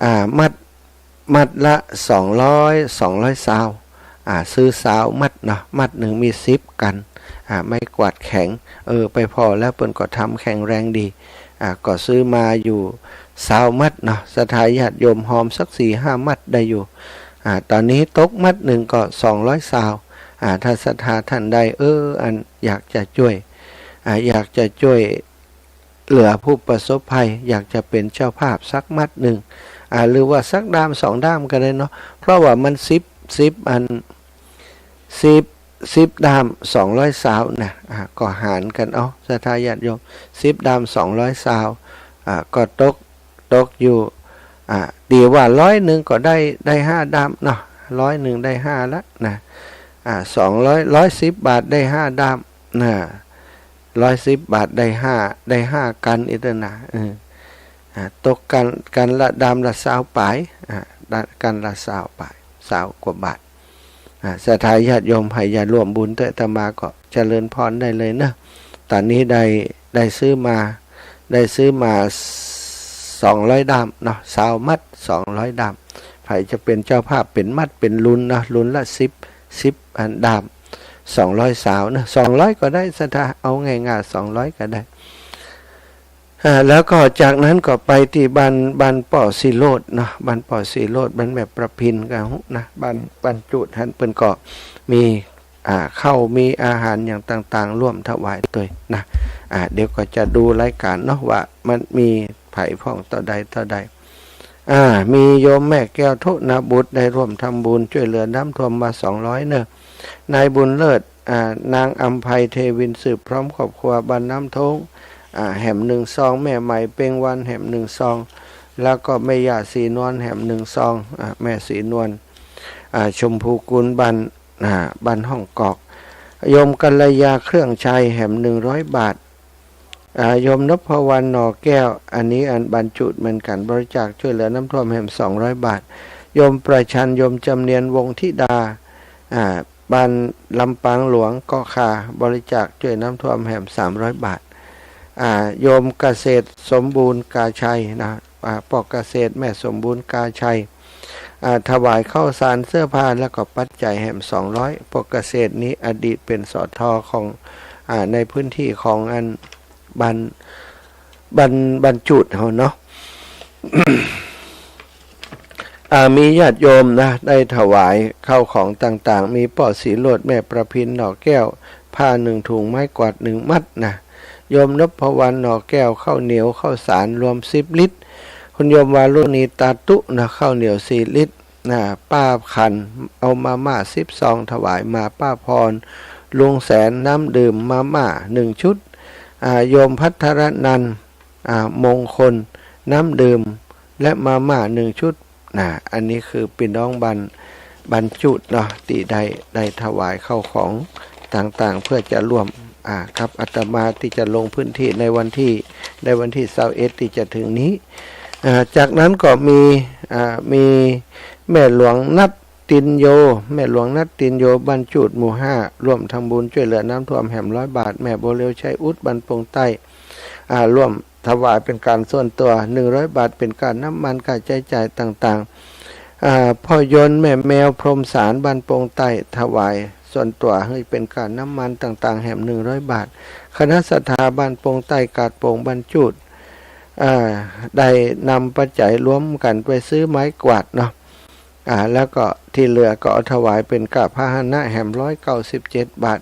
อ่า มัด มัดละสองร้อย สองร้อยซาว อ่า ซื้อซาวมัดเนาะ มัดนึ่งมีสิบกั๋น อ่า ไม้กวาดแข็ง เออ ไปผ่อแล้วเปิ้นก็ทำแข็งแรงดี อ่า ก็ซื้อมาอยู่ซาวมัดเนาะ ศรัทธาญาติโยมฮอมสักสี่ห้ามัดได้อยู่ อ่า ต๋อนนี้ตกมัดนึ่งก็สองร้อยซาว อ่า ถ้าศรัทธาต้านใด เออ อันอยากจะจ้วย อ่า อยากจะจ้วย เหลือผู้ประสบภัย อยากจะเป๋นเจ้าภาพสักมัดนึ่ง อ่า หรือว่าสักด้ามสองด้ามก็ได้เนาะ เพราะว่ามันสิบ สิบอัน สิบ สิบด้าม สองร้อยซาวน่ะ อ่า ก็หารกั๋นเอา ศรัทธาญาติโยม สิบด้าม สองร้อยซาว อ่า ก็ตก ตกอยู่ อ่า ตี๋ว่าร้อยนึ่งก็ได้ ได้ห้าด้ามเนาะ ร้อยนึ่งได้ห้าละนะ อ่า สองร้อย ร้อยสิบบาทได้ห้าด้ามนะ ร้อยสิบบาทได้ห้า ได้ห้ากั๋นอี้เต๊อะนะ เออ อ่า ตกกั๋น กั๋นละดามละซาวป๋าย อ่า ดะ กั๋นละซาวป๋าย ซาวกว่าบาท อ่า ศรัทธาญาติโยมใผจะร่วมบุญตวยอาตมาก็เจริญพรได้เลยเนาะ ต๋อนนี้ได้ ได้ซื้อมา ได้ซื้อมาสองร้อยด้ามเนาะ ซาวมัด สองร้อยด้าม ใผจะเป๋นเจ้าภาพ เป๋นมัด เป๋นลุนเนาะ ลุนละสิบ สิบอันด้าม สองร้อยซาวเนาะ สองร้อยก็ได้ ศรัทธา เอาง่ายๆ สองร้อยก็ได้ อ่า แล้วก็จากนั้นก็ไปตี้บ้าน บ้านป้อสีโรจน์เนาะ บ้านป้อสีโรจน์ บ้านแม่ประพินก็ฮู้นะ บ้าน บ้านจูดหั้นเปิ้นก็มี อ่า ข้าว มีอาหารอย่างต่างๆ ร่วมถวายตวยนะ อ่า เดี๋ยวก็จะดูรายการเนาะ ว่ามันมีใผพ่องเต้าใดเต้าใด อ่า มีโยมแม่แก้วโทนาบุตรได้ร่วมทำบุญช่วยเหลือน้ำท่วมมาสองร้อยเนาะ นายบุญเลิศ อ่า นางอำไพเทวินสืบพร้อมครอบครัวบ้านน้ำโท้ง อ่า แหมหนึ่งซอง แม่ใหม่เปงวรรณ แหมหนึ่งซอง แล้วก็แม่ย่าศรีนวล แหมหนึ่งซอง อ่า แม่ศรีนวล อ่า ชมพูกุล บ้าน อ่า บ้านห้องกอก โยมกัลยาเครื่องชัย แหมหนึ่งร้อยบาท อ่า โยมนพวรรณ หน่อแก้ว อันนี้อันบ้านจูดเหมือนกั๋น บริจาคช่วยเหลือน้ำท่วมแหมสองร้อยบาท โยมประชัน โยมจำเนียน วงศ์ธิดา อ่า บ้านลำปางหลวง เกาะข่า บริจาคช่วยน้ำท่วมแหมสามร้อยบาท อ่า โยมเกษตรสมบูรณ์ กาชัยนะ อ่า ป้อเกษตร แม่สมบูรณ์ กาชัย อ่า ถวายข้าวสาร เสื้อผ้า แล้วก็ปัจจัยแหมสองร้อย ป้อเกษตรนี้อดีตเป๋น สท ของ อ่า ในพื้นที่ของอันบ้าน บ้าน บ้านจูดเฮาเนาะ อ่า มีญาติโยมนะ ได้ถวายข้าวของต่างๆ มีป้อสีโรจน์ แม่ประพิน หน่อแก้ว ผ้าหนึ่งถุง ไม้กวาดหนึ่งมัดนะ โยมนพวรรณ หน่อแก้ว ข้าวเหนียว ข้าวสาร รวมสิบลิตร คุณโยมวารุณี ตาตุ๊นะ ข้าวเหนียวสี่ลิตร นะ ป้าขัน เอามาม่าสิบซอง ถวายมา ป้าพร ลุงแสน น้ำดื่ม มาม่าหนึ่งชุด อ่า โยมภัทรนันท์ อ่า มงคล น้ำดื่ม และมาม่าหนึ่งชุด นะ อันนี้คือปี้น้องบ้าน บ้านจูดเนาะ ตี้ได้ ได้ถวายข้าวของต่างๆ เพื่อจะร่วม อ่า กับอาตมาตี้จะลงพื้นที่ในวันตี้ ในวันตี้ซาวเอ็ดตี้จะถึงนี้ อ่า จากนั้นก็มี อ่า มีแม่หลวงนัดตินโย แม่หลวงนัดตินโย บ้านจูด หมู่ห้า ร่วมทำบุญช่วยเหลือน้ำท่วมแหมร้อยบาท แม่บัวเรียว ชัยอุด บ้านโป่งใต้ อ่า ร่วมถวายเป๋นก๋านส่วนตั๋วหนึ่งร้อยบาท เป๋นก๋าน้ำมัน ก๋าใจ๊จ่ายต่างๆ อ่า พ่อยนต์ แม่แมว พรหมสาร บ้านโป่งใต้ ถวายส่วนตั๋วหื้อเป๋นก๋าน้ำมันต่างๆ แหมหนึ่งร้อยบาท คณะศรัทธาบ้านโป่งใต้ กาดโป่ง บ้านจูด อ่า ได้นำปัจจัยรวมกั๋นไปซื้อไม้กวาดเนาะ อ่า แล้วก็ตี้เหลือก็เอาถวายเป๋นก๋าพาหนะแหมร้อยเก้าสิบเจ็ดบาท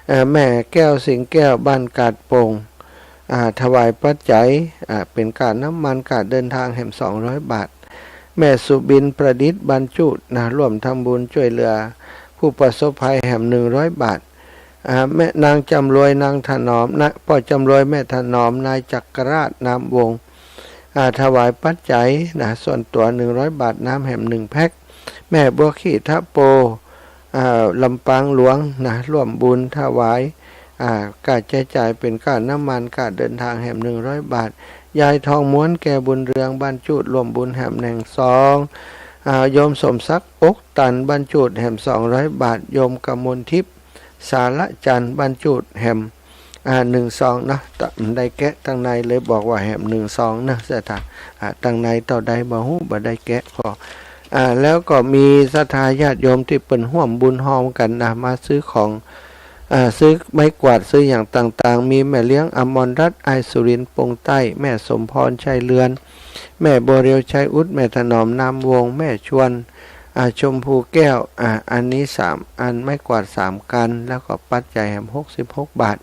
เอ่อ แม่แก้ว สิงห์แก้ว บ้านกาดโป่ง อ่า ถวายปัจจัย อ่า เป๋นก๋าน้ำมัน ก๋าเดินทางแหมสองร้อยบาท แม่สุบิน ประดิษฐ์ บ้านจูดนะ ร่วมทำบุญช่วยเหลือผู้ประสบภัยแหมหนึ่งร้อยบาท อ่า แม่นางจำรวย นางถนอมนะ ป้อจำรวย แม่ถนอม นายจักรราช นามวงศ์ อ่า ถวายปัจจัยนะ ส่วนตั๋วหนึ่งร้อยบาท น้ำแหมหนึ่งแพ็ค แม่บัวขี้ทะโป อ่า ลำปางหลวงนะ ร่วมบุญถวาย อ่า ก๋าใจ๊จ่ายเป๋นก๋าน้ำมัน ก๋าเดินทางแหมหนึ่งร้อยบาท ยายทองม้วน แก้วบุญเรือง บ้านจูด ร่วมบุญแหมหนึ่งซอง อ่า โยมสมศักดิ์ อกตัน บ้านจูด แหมสองร้อยบาท โยมกมลทิพย์ สารจันทร์ บ้านจูด แหม อ่า หนึ่งซองเนาะ ตะ บ่ได้แกะตังในเลย บอกว่าแหมหนึ่งซองเนาะ ศรัทธา อ่า ตังในเต้าใดบ่ฮู้ บ่ได้แกะ ก็ อ่า แล้วก็มีศรัทธาญาติโยมตี้เปิ้นฮ่วมบุญฮอมกั๋นนะ มาซื้อของ อ่า ซื้อไม้กวาด ซื้ออย่างต่างๆ มีแม่เลี้ยงอมรรัตน์ อ้ายสุรินทร์ โป่งใต้ แม่สมพร ชัยเรือน แม่บัวเรียว ชัยอุด แม่ถนอม นามวงศ์ แม่ชวน อ่า ชมพูแก้ว อ่า อันนี้สามอัน ไม้กวาดสามกั๋น แล้วก็ปัจจัยแหมหกสิบหกบาท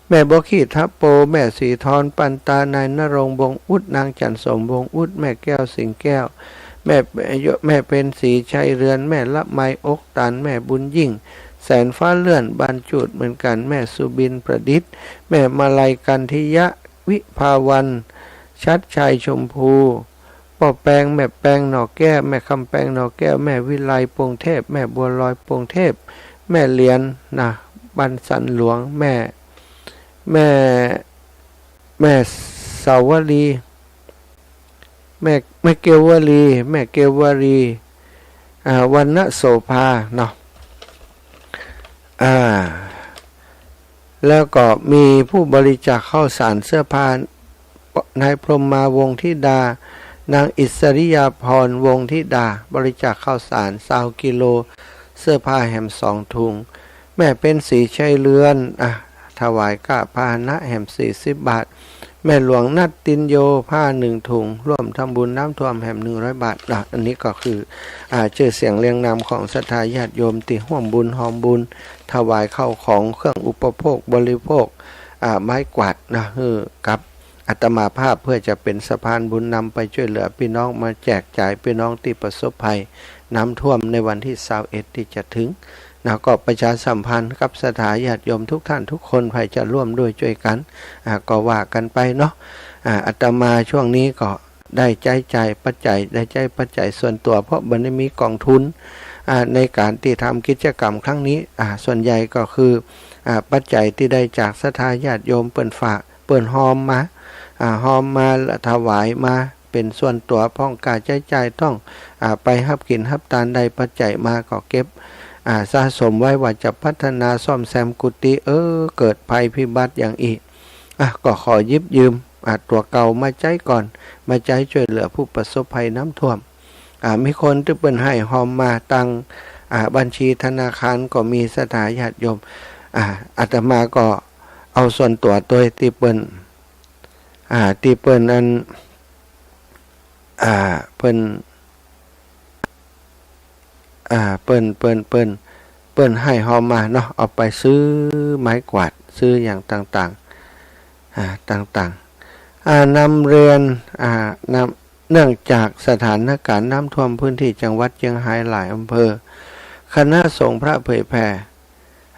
แม่บัวขี้ทะโป แม่ศรีทร ปันตา นายณรงค์ วงศ์อุด นางจันทร์สม วงศ์อุด แม่แก้ว สิงห์แก้ว แม่ แม่เพ็ญศรี ชัยเรือน แม่ละไม อกตัน แม่บุญยิ่ง แสนฟ้าเลื่อน บ้านจูดเหมือนกั๋น แม่สุบิน ประดิษฐ์ แม่มาลัย กันทิยะ วิภาวัลย์ ชัดชัย ชมพู ป้อแปง แม่แปง หน่อแก้ว แม่คำแปง หน่อแก้ว แม่วิไล โป่งเทพ แม่บัวลอย โป่งเทพ แม่เหรียญนะ บ้านสันหลวง แม่ แม่ แม่สาวรี แม่ แม่เกวลี แม่เกวลี อ่า วรรณโสภาเนาะ อ่า แล้วก็มีผู้บริจาคข้าวสารเสื้อผ้า นายพรหมมา วงศ์ธิดา นางอิสริยาภรณ์ วงศ์ธิดา บริจาคข้าวสารซาวกิโล เสื้อผ้าแหมสองถุง แม่เพ็ญศรี ชัยเรือน อ่ะ ถวายก้าพาหนะแหมสี่สิบบาท แม่หลวงนัตติญโญ ผ้าหนึ่งถุง ร่วมทำบุญน้ำท่วมแหมหนึ่งร้อยบาท อ่ะ อันนี้ก็คือ อ่า จื้อเสียงเรียงนามของศรัทธาญาติโยมตี้ฮ่วมบุญฮอมบุญ ถวายข้าวของเครื่องอุปโภคบริโภค อ่า ไม้กวาดนะ หื้อกับอาตมาภาพ เพื่อจะเป๋นสะพานบุญนำไปจ้วยเหลือปี้น้อง มาแจกจ่ายปี้น้องตี้ประสบภัยน้ำท่วมในวันตี้ซาวเอ็ดตี้จะเถิงนะ ก็ประชาสัมพันธ์กับศรัทธาญาติโยมทุกท่านทุกคน ใผจะร่วมด้วยจ้วยกั๋น อ่า ก็ว่ากั๋นไปเนาะ อ่า อาตมาช่วงนี้ก็ ได้ใจ๊จ่ายปัจจัย ได้ใจ๊ปัจจัยส่วนตั๋ว เพราะบ่ได้มีก๋องทุน อ่า ในก๋านตี้ทำกิจกรรมครั้งนี้ อ่า ส่วนใหญ่ก็คือ อ่า ปัจจัยตี้ได้จากศรัทธาญาติโยมเปิ้นฝาก เปิ้นฮอมมา อ่า ฮอมมาละถวายมาเป๋นส่วนตั๋ว พ่องก้าใจ๊จ่าย ต้อง อ่า ไปฮับกิ๋นฮับตาน ได้ปัจจัยมาก็เก็บ อ่า สะสมไว้ว่าจะพัฒนาซ่อมแซมกุฏิ เออ เกิดภัยพิบัติอย่างอี้ อ่ะ ก็ขอหยิบยืม อ่ะ ตั๋วเก่ามาใจ๊ก่อน มาใจ๊จ้วยเหลือผู้ประสบภัยน้ำท่วม อ่ะ มีคนตี้เปิ้นหื้อฮอมมาตาง อ่ะ บัญชีธนาคารก็มี ศรัทธาญาติโยม อ่ะ อาตมาก็เอาส่วนตั๋วตวยตี้เปิ้น อ่ะ ตี้เปิ้นอัน อ่ะ เปิ้น อ่า เปิ้น เปิ้น เปิ้น เปิ้นหื้อฮอมมาเนาะ เอาไปซื้อไม้กวาด ซื้ออย่างต่างๆ อ่า ต่างๆ อ่า นำเรียน อ่า นำ เนื่องจากสถานการณ์น้ำท่วมพื้นที่จังหวัดเชียงฮายหลายอำเภอ คณะสงฆ์พระเผยแผ่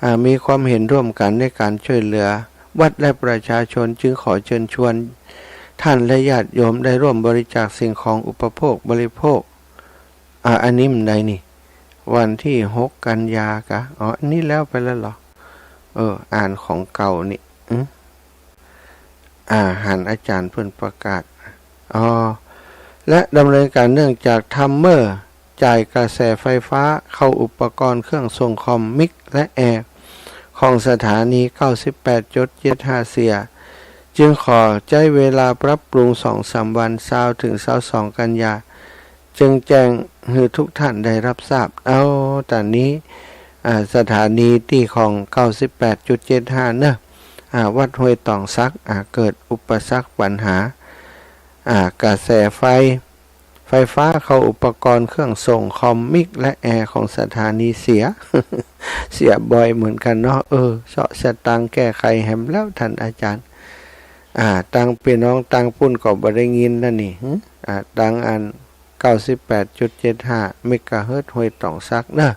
อ่า มีความเห็นร่วมกันในการช่วยเหลือ วัดและประชาชนจึงขอเชิญชวนท่านและญาติโยมได้ร่วมบริจาคสิ่งของอุปโภคบริโภค อ่า อันนี้มันใดนี่ วันที่หกกันยากะ อ๋อ อันนี้แล้วไปแล้วเหรอ เออ อ่านของเก่านี่ อืม อ่า หันอาจารย์เปิ้นประกาศ อ๋อ และดำเนินการเนื่องจากทำเมื่อจ่ายกระแสไฟฟ้าเข้าอุปกรณ์เครื่องส่งคอม มิก และแอร์ ของสถานี เก้าสิบแปดจุดเจ็ดห้า เสีย จึงขอใจ๊เวลาปรับปรุงสองสามวัน ซาวถึงซาวสองกันยา จึงแจ้งหื้อทุกท่านได้รับทราบ เอา ต๋อนนี้ อ่า สถานีตี้ของ เก้าสิบแปดจุดเจ็ดห้า เนอะ อ่า วัดห้วยตองสัก อ่า เกิดอุปสรรคปัญหา อ่า กระแสไฟ ไฟฟ้าเข้าอุปกรณ์เครื่องส่งคอม มิก และแอร์ของสถานีเสีย เสียบ่อยเหมือนกั๋นเนาะ เออ เซาะสตางค์แก้ไขแหมแล้วท่านอาจารย์ อ่า ตางปี้น้องตางปุ้นก็บ่ได้ยินแล้วนี่ หึ อ่า ตางอัน เก้าสิบแปดจุดเจ็ดห้า เมกะเฮิรตซ์ ห้วยตองสักเนอะ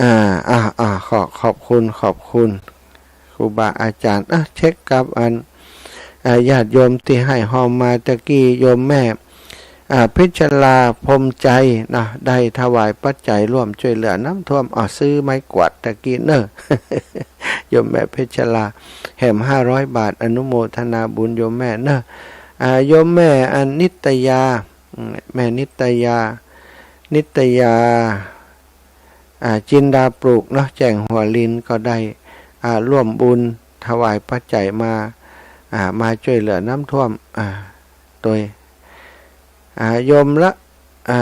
อ่า อ่า อ่า ขอ ขอบคุณ ขอบคุณครูบาอาจารย์ อ่ะ เช็คกับอัน อ่า ญาติโยมตี้หื้อฮอมมาตะกี้ โยมแม่ อ่า เพชรลา พรหมใจ นะ ได้ถวายปัจจัยร่วมจ้วยเหลือน้ำท่วม อ่า ซื้อไม้กวาดตะกี้เนอะ โยมแม่เพชรลา แหมห้าร้อยบาท อนุโมทนาบุญโยมแม่เนอะ อ่า โยมแม่อันนิตยา อืม แม่นิตยา นิตยา อ่า จินดาปลูกเนาะ แจ้งหัวลิน ก็ได้ อ่า ร่วมบุญถวายปัจจัยมา อ่า มาจ้วยเหลือน้ำท่วม อ่า โตย อ่า โยมละ อ่า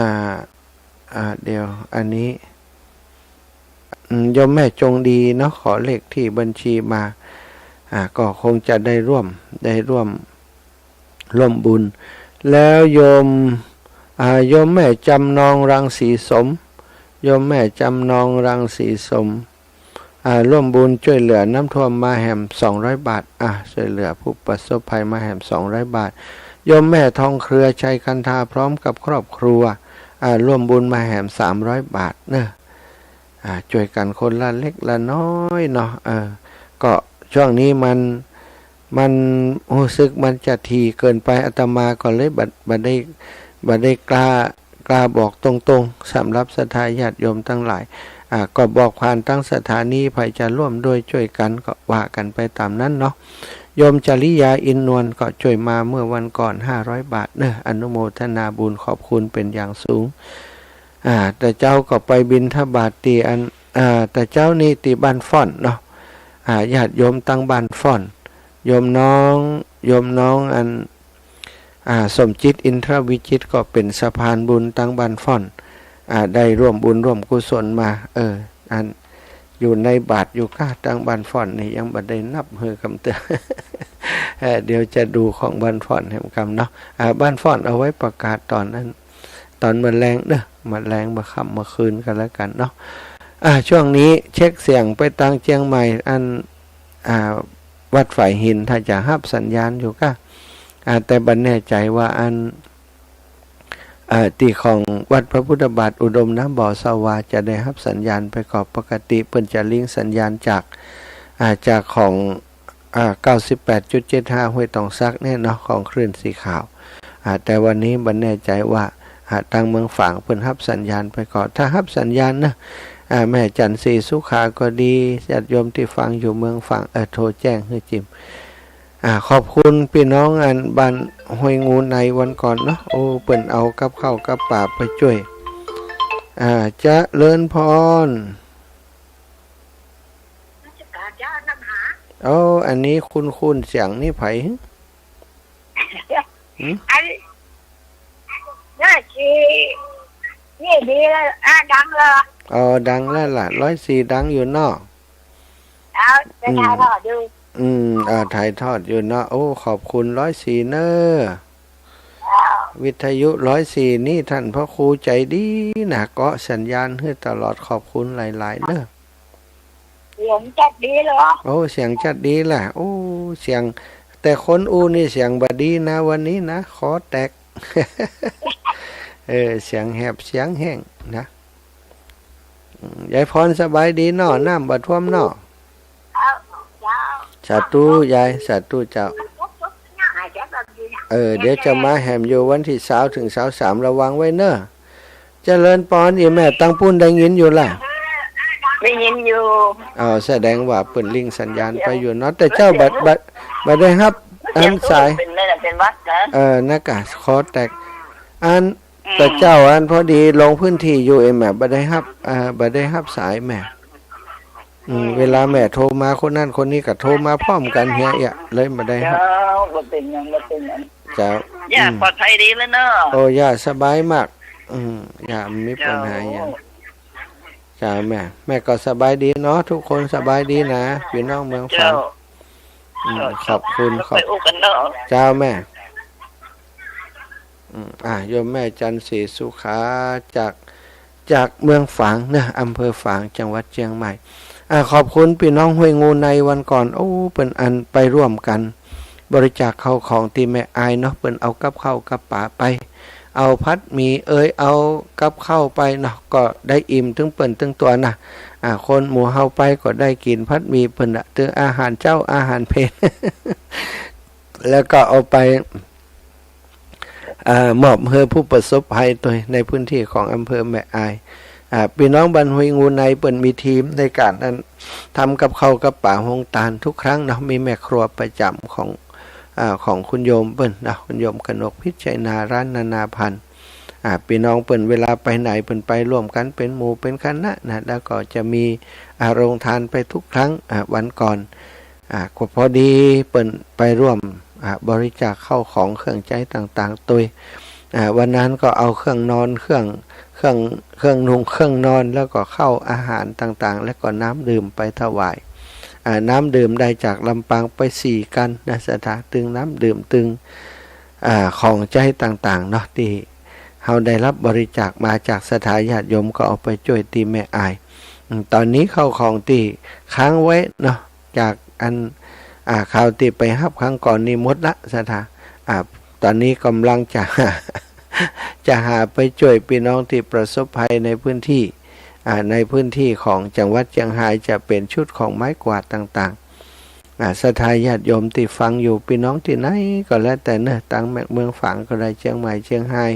อ่า เดี๋ยว อันนี้ อืม โยมแม่จงดีเนาะ ขอเลขที่บัญชีมา อ่า ก็คงจะได้ร่วม ได้ร่วม ร่วมบุญ แล้วโยม อ่า โยมแม่จำนองรังสีสม โยมแม่จำนองรังสีสม อ่า ร่วมบุญจ้วยเหลือน้ำท่วมมาแหมสองร้อยบาท อ่า จ้วยเหลือผู้ประสบภัยมาแหมสองร้อยบาท โยมแม่ทองเครือ ชัยคันธา พร้อมกับครอบครัว อ่า ร่วมบุญมาแหมสามร้อยบาทเนอะ อ่า จ้วยกั๋นคนละเล็กละน้อยเนาะ เออ ก็ช่วงนี้มัน มันรู้สึกมันจะถี่เกินไป อาตมาก็เลยบ่ บ่ได้ บ่ได้กล้า กล้าบอกตรงๆ สำหรับศรัทธาญาติโยมตังหลาย อ่า ก็บอกผ่านตางสถานี ใผจะร่วมด้วยจ้วยกั๋นก็ว่ากั๋นไปต๋ามนั้นเนาะ โยมจริยา อินนวล ก็จ้วยมาเมื่อวันก่อน ห้าร้อยบาทเนาะ อนุโมทนาบุญขอบคุณเป๋นอย่างสูง อ่า แต่เจ๊าก็ไปบิณฑบาตตี้อัน อ่า แต่เจ๊านี้ตี้บ้านฟ้อนเนาะ อ่า ญาติโยมตังบ้านฟ้อน โยมน้อง โยมน้องอัน อ่า สมจิต อินทรวิจิตร ก็เป๋นสะพานบุญตังบ้านฟ้อน อ่า ได้ร่วมบุญร่วมกุศลมา เออ อัน อยู่ในบาตรอยู่ก้าตังบ้านฟ้อนนี่ยังบ่ได้นับหื้อกำเตื้อ เออ เดี๋ยวจะดูของบ้านฟ้อนแหมกำเนาะ อ่า บ้านฟ้อนเอาไว้ประกาศต๋อนนั้น ต๋อนมื้อแลงเนาะ มื้อแลงมื้อค่ำมื้อคืนก็แล้วกั๋นเนาะ อ่า ช่วงนี้เช็คเสียงไปตังเจียงใหม่ อัน อ่า วัดฝายหิน ถ้าจะฮับสัญญาณอยู่ก้า อ่า แต่บ่แน่ใจ๋ว่าอัน อ่า ตี้ของวัดพระพุทธบาทอุดมน้ำบ่อสวา จะได้ฮับสัญญาณไปก่อ ปกติเปิ้นจะลิงก์สัญญาณจาก อ่า จากของ อ่า เก้าสิบแปดจุดเจ็ดห้า ห้วยตองสักเนี่ยเนาะ ของคลื่นสีขาว อ่า แต่วันนี้บ่แน่ใจ๋ว่า อ่า ตังเมืองฝางเปิ้นฮับสัญญาณไปก่อ ถ้าฮับสัญญาณนะ อ่า แม่จันทร์ศรีสุขาก็ดี ญาติโยมตี้ฟังอยู่เมืองฝาง เออ โทรแจ้งหื้อจิม อ่า ขอบคุณปี้น้องอันบ้านห้วยงูในวันก่อนเนาะ โอ้ เปิ้นเอากับข้าวกับป๋าไปจ้วย อ่า เจริญพร นมัสก๋านเจ้า นำหา โอ้ อันนี้คุ้นๆ เสียงนี่ใผ หืม อัน น่าสิ นี่ดีแล้ว อ่ะ ดังแล้ว อ๋อ ดังแล้วล่ะ ร้อยสี่ ดังอยู่เนาะ แล้วจะ อืม ถ่ายทอดอยู่ อืม อ่า ถ่ายทอดอยู่เนาะ โอ้ ขอบคุณร้อยสี่เน้อ แล้ว วิทยุร้อยสี่นี่ท่านพระครูใจ๋ดีนะ เกาะสัญญาณหื้อตลอด ขอบคุณหลายๆ เน้อ เสียงจัดดีเหรอ โอ้ เสียงจัดดีล่ะ โอ้ เสียง แต่คนอู้นี่เสียงบ่ดีนะ วันนี้นะ คอแตก เออ เสียงแหบเสียงแห้งนะ อืม ยายพรสบายดีเนาะ น้ำบ่ท่วมเนาะ เจ้า เจ้า สาธุยาย สาธุเจ้า เออ เดี๋ยวจะมาแหมอยู่วันตี้ซาวเถิงซาวสาม ระวังไว้เน้อ เจริญพร อี่แม่ตังปู๊นได้ยินอยู่ล่ะ ได้ยินอยู่ อ๋อ แสดงว่าเปิ้นลิงก์สัญญาณไปอยู่เนาะ แต่เจ้าบ่ บ่ บ่ได้ฮับ อันสาย เสียงเปิ้นเป๋นหวัดนะ เออ นะกะ คอแตก อัน อืม แต่เจ้าอันพอดีลงพื้นที่อยู่เองแม่ บ่ได้ฮับ เอ่อ บ่ได้ฮับสายแม่ อืม เวลาแม่โทรมาคนนั้นคนนี้ก็โทรมาพร้อมกั๋นเหีย เลยบ่ได้ฮับ เจ้า บ่เป๋นหยัง บ่เป๋นหยัง เจ้า ย่า อืม ปลอดภัยดีแล้วเนาะ โอ้ ย่าสบายมาก อืม ย่าบ่มีปัญหาหยัง เจ้า เจ้าแม่ แม่ก็สบายดีเนาะ ทุกคนสบายดีนะ ปี้น้องเมืองฝาง เจ้า อืม เจ้า ขอบคุณ เจ้า ขอบ ไปอู้กั๋นเนาะ เจ้าแม่ อืม อ่ะ โยมแม่จันทร์ศรีสุขา จาก จากเมืองฝางเนาะ อำเภอฝาง จังหวัดเชียงใหม่ อ่ะ ขอบคุณปี้น้องห้วยงูในวันก่อน โอ้ เปิ้นอันไปร่วมกั๋น บริจาคข้าวของตี้แม่อายเนาะ เปิ้นเอากับข้าวกับป๋าไป เอาผัดหมี่เอย เอากับข้าวไปเนาะ ก็ได้อิ่มตึงเปิ้นตึงตั๋วนะ อ่า คนหมู่เฮาไปก็ได้กิ๋นผัดหมี่เปิ้นละ ตึงอาหารเจ๊า อาหารเพล แล้วก็เอาไป อ่า มอบหื้อผู้ประสบภัยตวยในพื้นที่ของอำเภอแม่อาย อ่า ปี้น้องบ้านห้วยงูในเปิ้นมีทีมในก๋านอันทำกับข้าวกับป๋าโฮงตานทุกครั้งเนาะ มีแม่ครัวประจ๋ำของ อ่า ของคุณโยมเปิ้นเนาะ คุณโยมกนกพิชชัยนา ร้านนานาพันธุ์ อ่า ปี้น้องเปิ้นเวลาไปไหนเปิ้นไปร่วมกั๋นเป๋นหมู่เป๋นคณะนะ แล้วก็จะมี อ่า โฮงตานไปทุกครั้ง อ่า วันก่อน อ่า ก็พอดีเปิ้นไปร่วม อ่า บริจาคข้าวของเครื่องใจ๊ต่างๆ ตวย อ่า วันนั้นก็เอาเครื่องนอน เครื่อง เครื่อง เครื่องนุ่ง เครื่องนอน แล้วก็ข้าวอาหารต่างๆ แล้วก็น้ำดื่มไปถวาย อ่า น้ำดื่มได้จากลำปางไปสี่กั๋นนะ ศรัทธา ตึงน้ำดื่ม ตึง อ่า ของใจ๊ต่างๆ เนาะ ตี้เฮาได้รับบริจาคมาจากศรัทธาญาติโยมก็เอาไปจ้วยตี้แม่อาย อืม ต๋อนนี้ข้าวของตี้ค้างไว้เนาะ จากอัน อ่า คราวตี้ไปฮับครั้งก่อนนี่หมดละ ศรัทธา อ่า ต๋อนนี้ก่ำลังจะ จะหาไปจ้วยปี้น้องตี้ประสบภัยในพื้นที่ อ่า ในพื้นที่ของจังหวัดเจียงฮาย จะเป๋นชุดของไม้กวาดต่างๆ อ่า ศรัทธาญาติโยมตี้ฟังอยู่ ปี้น้องตี้ไหนก็แล้วแต่เนาะ ตังเมืองฝางก็ได้ เจียงใหม่ เจียงฮาย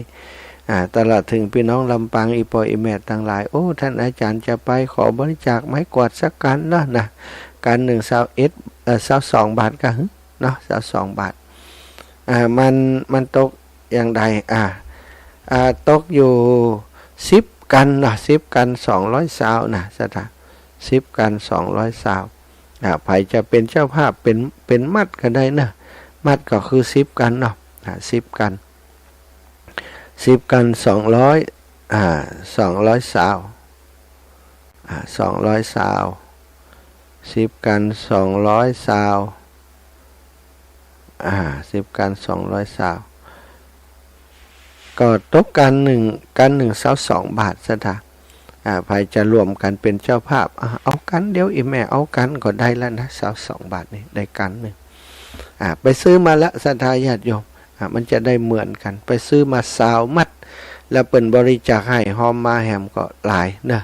อ่า ตลอดเถิงปี้น้องลำปาง อี่ป้ออี่แม่ตังหลาย โอ้ ต้านอาจ๋ารย์จะไปขอบริจาคไม้กวาดสักกั๋นเนาะนะ กั๋นหนึ่งซาวเอ็ด เอ่อ ซาวสองบาทก่ะ หึ เนาะ ซาวสองบาท อ่า มัน มันตกอย่างใด อ่า อ่า ตกอยู่สิบกัณฑ์เนาะ สิบกัณฑ์สองร้อยซาวนะ ศรัทธา สิบกัณฑ์สองร้อยซาว อ่า ใผจะเป๋นเจ้าภาพ เป๋น เป๋นมัดก็ได้เนาะ มัดก็คือสิบกัณฑ์เนาะ อ่า สิบกัณฑ์ สิบกัณฑ์สองร้อย อ่า สองร้อยซาว อ่า สองร้อยซาว สิบกัณฑ์สองร้อยซาว อ่า สิบกัณฑ์สองร้อยซาว ก็ตกกัณฑ์หนึ่ง กัณฑ์หนึ่งซาวสองบาท ศรัทธา อ่า ใผจะร่วมกั๋นเป๋นเจ้าภาพ อ่า เอากัณฑ์เดียว อี่แม่เอากัณฑ์ก็ได้แล้วนะ ซาวสองบาทนี่ได้กัณฑ์หนึ่ง อ่า ไปซื้อมาละ ศรัทธาญาติโยม อ่า มันจะได้เหมือนกั๋น ไปซื้อมาซาวมัด แล้วเปิ้นบริจาคหื้อ ฮอมมาแหมก็หลายเนาะ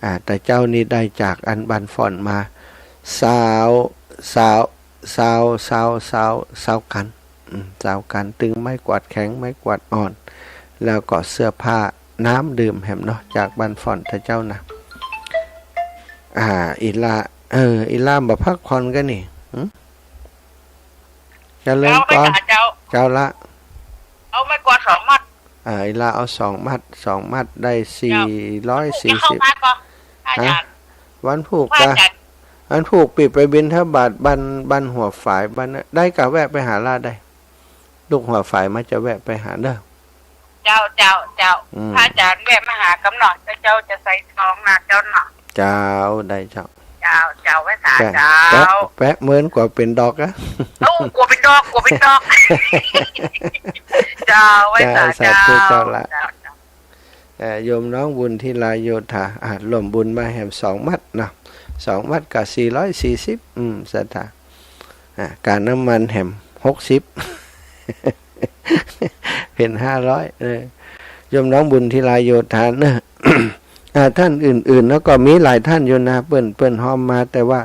อ่า แต่เจ้านี่ได้จากอันบ้านฝ่อนมา ซาว ซาว ซาว ซาว ซาว ซาวกัณฑ์ อืม ซาวกัณฑ์ ตึงไม้กวาดแข็ง ไม้กวาดอ่อน แล้วก็เสื้อผ้า น้ำดื่มแหมเนาะ จากบ้านฝ่อนตะเจ้านะ อ่า อี่ล่า เออ อี่ล่าบ่พักผ่อนกั๋นนี่ หึ เจริญพร เจ้า เจ้าละ เอาไม้กวาดสองมัด อ่า อี่ล่าเอาสองมัด สองมัดได้สี่ร้อยสี่สิบ เจ้า วันพูกจะเข้าวัดก่อ พระอาจ๋ารย์ ฮะ วันพูกกะ พระอาจ๋ารย์ วันพูกปิดไปบิณฑบาตบ้าน บ้านหัวฝาย บ้านนั้น ได้กะแวะไปหาล่าได้ ลูกหัวฝายมาจะแวะไปหาเนาะ เจ้า เจ้า เจ้า อืม พระอาจ๋ารย์แวะมาหากั๋นเนาะ เจ้า เจ้าจะใส่ซองนะเจ้าเนาะ เจ้า ได้เจ้า เจ้า เจ้า ไหว้สา แปะ เจ้า แปะ แปะเมินกั๋วเป๋นดอกอะ โอ้ กั๋วเป๋นดอก กั๋วเป๋นดอก เจ้า ไหว้สา เจ้า สาธุ เจ้า เจ้าละ เจ้า เจ้า เอ่อ โยมน้องบุญทิลาโยธา อ่ะ ร่วมบุญมาแหมสองมัดเนาะ สองมัดกะสี่ร้อยสี่สิบ อืม ศรัทธา อ่ะ ก๋าน้ำมันแหมหกสิบ เป๋นห้าร้อย เออ โยมน้องบุญทิลาโยธาเนาะ อ่า ท่านอื่นๆ แล้วก็มีหลายท่านอยู่นะ เปิ้น เปิ้นฮอมมา แต่ว่า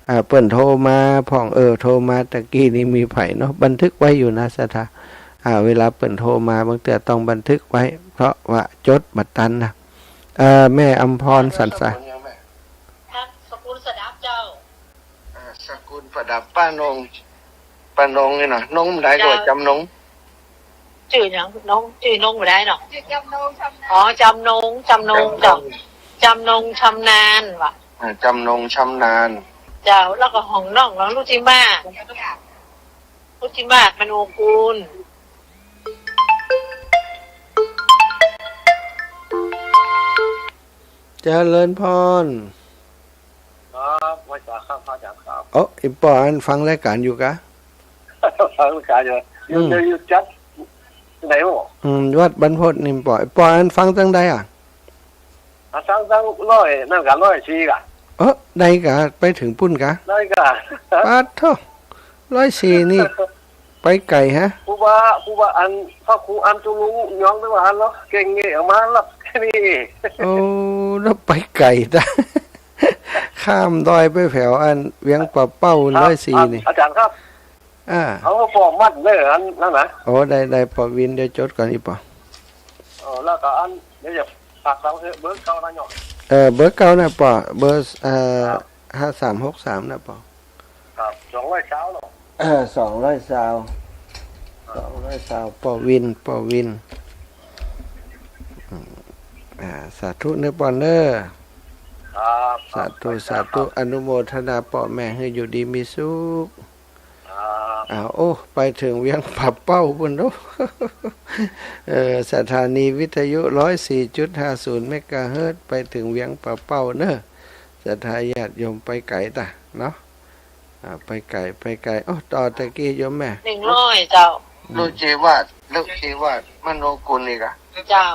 อ่า เปิ้นโทรมาพ่อง เออ โทรมาตะกี้นี้มีใผเนาะ บันทึกไว้อยู่นะ ศรัทธา อ่า เวลาเปิ้นโทรมา บางเตื้อต้องบันทึกไว้ เพราะว่าจดบ่ตันนะ เอ่อ แม่อำพร สันสา สกุลสดับเจ้า อ่า สกุลประดับ ป้านง ป้านงนี่นะ นงบ่ได้ก็ เจ้า จำนง จื้อหยังนง จื้อนงบ่ได้เนาะ อ๋อ จำนง จำนง จำนง เจ้า จำนงชำนาญว่ะ อ่า จำนงชำนาญ เจ้า แล้วก็ของน้อง ของรุจิมา รุจิมา มโนกูล เจริญพร ครับ ไหว้สาครับ พระอาจ๋ารย์ครับ โอ้ อี่ป้ออั้นฟังรายก๋านอยู่กะ ฟังรายก๋านอยู่ อยู่ อืม อยู่ อยู่จัดไหนบ่ อืม วัดบรรพตนี่ป้อ อี่ป้ออั้นฟังตังใดอะ อ่ะ ตัง ตังร้อย นั่นกะร้อยสี่กะ เออ ได้กะ ไปเถิงปู้นกะ ได้กะ ปาดโธ่ ร้อยสี่นี่ ไปไก๋ฮะ ผู้ว่า ผู้ว่าอัน พระครูอันตุลุงยอง หรือว่าอันเนาะ เก่งเงี้ย เอามารับแค่นี้ โอ้ แล้วไปไก๋ตะ ข้ามดอยไปแผวอันเวียงป่าเป้า ครับ ร้อยสี่ ครับ นี่ อาจ๋ารย์ครับ อ่า เอาป้อมัดเน่ออันนั้นนะ โอ้ ได้ ได้ ป้อวิน เดี๋ยวจดก่อน อี่ป้อ เออ แล้วก็อัน เดี๋ยวจะฝากตังเถอะ เบอร์เก่านะเนาะ เออ เบอร์เก่านะป้อ เบอร์ เอ่อ ครับ ห้าสามหกสาม นะป้อ ครับ สองร้อยซาวเนาะ เออ สองร้อยซาว ครับ สองร้อยซาว ป้อวิน ป้อวิน อืม อ่า สาธุเน่อป้อเน่อ ครับ สาธุ ครับ สาธุ อนุโมทนาป้อแม่หื้ออยู่ดีมีสุข ครับ อ้าว โอ้ ไปเถิงเวียงป่าเป้าปู้นเนาะ เออ สถานีวิทยุ ร้อยสี่จุดห้าศูนย์ เมกะเฮิรตซ์ ไปเถิงเวียงป่าเป้าเน่อ ศรัทธาญาติโยม ไปไก๋ตะเนาะ อ่า ไปไก๋ ไปไก๋ โอ้ ต่อตะกี้โยมแม่ หนึ่งร้อยเจ้า ลูกเจวาด ลูกเจวาด มโนกุลนี่กะ เจ้า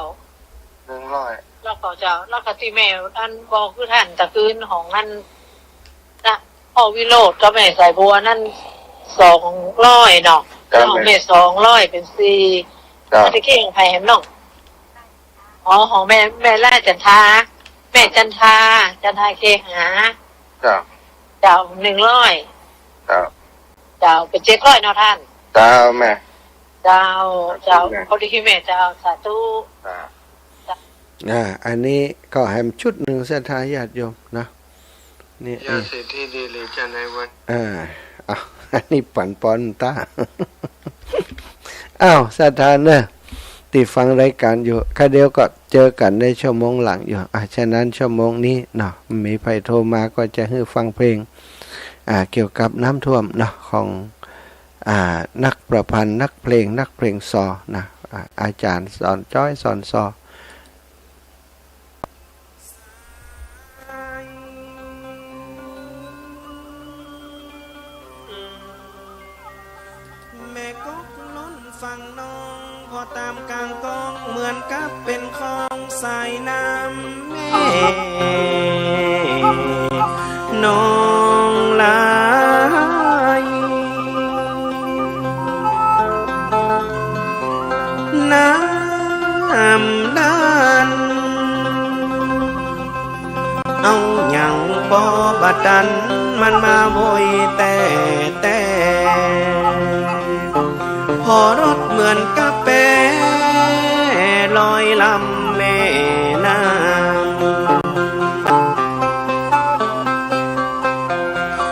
หนึ่งร้อย แล้วก็เจ้า แล้วก็ตี้แม่อันบอกคือต้านตะกืนของอัน นะ พ่อวิโรจน์กับแม่สายบัวนั้น สองร้อยเนาะ ครับ แล้วของแม่สองร้อยเป๋นสี่ ครับ แล้วตะกี้ของใผแหมน้อง อ๋อ ของแม่ แม่ล่าจันทา แม่จันทา จันทาเคหา ครับ เจ้า หนึ่งร้อย ครับ เจ้า เป๋นเจ็ดร้อยเนาะต้าน เจ้าแม่ เจ้า เจ้า แม่ พอดีแม่เจ้า สาธุ ครับ อ่า อันนี้ก็แหมชุดหนึ่ง ศรัทธาญาติโยมนะ นี่ ยาสิทธิดีหลีจ้ะนายวัน อ่า อ้าว อันนี้ปั๋นปอนต้า อ้าว ศรัทธาเน่อ ตี้ฟังรายก๋านอยู่ คะเดี๋ยวก็เจอกั๋นในชั่วโมงหลังอยู่ อ่ะ ฉะนั้นชั่วโมงนี้เนาะ มีใผโทรมาก็จะหื้อฟังเพลง อ่า เกี่ยวกับน้ำท่วมเนาะ ของ อ่า นักประพันธ์ นักเพลง นักเพลงซอนะ อ่า อาจ๋ารย์สอนจ้อย สอนซอ แม่กกล้นฝั่งนอง ผ่อต๋ามก๋างก้อง เหมือนกับเป๋นของสายน้ำแม่ นองไหล น้ำดัน เอาหยังปอบ่ตัน มันมาโวยแต๊ๆ ผ่อรถเหมือนกับแปลอยลำแม่น้ำ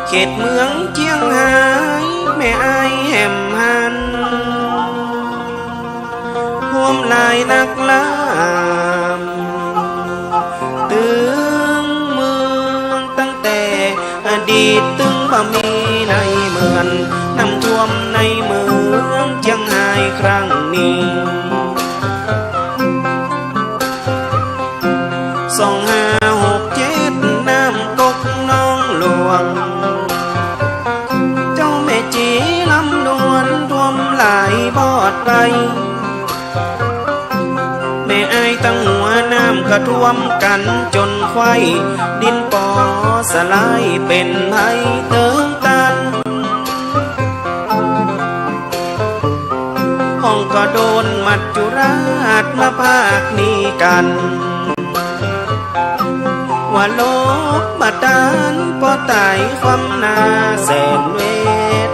เขตเมืองเจียงฮาย แม่อ้ายแหมหัน ท่วมหลายนักลำ ตึงเมืองตั้งแต่อดีต ตึงบ่มีในเหมือน น้ำท่วมในเมืองเจียงฮายครั้งนี้ สองห้าหกเจ็ด น้ำกกนองหลวง เจ้าแม่จี๋ลำดวน ท่วมหลายบอดไป แม่อ้ายตังหัวน้ำก็ท่วมกั๋นจ๋นไขว้ ดินปอสลายเป๋นภัยเติงตัน ห้องก็โดนมัจจุราชมาภาคนี้กั๋น ว่าโลกบ่ตันปอต๋ายคว่ำหน้า แสนเว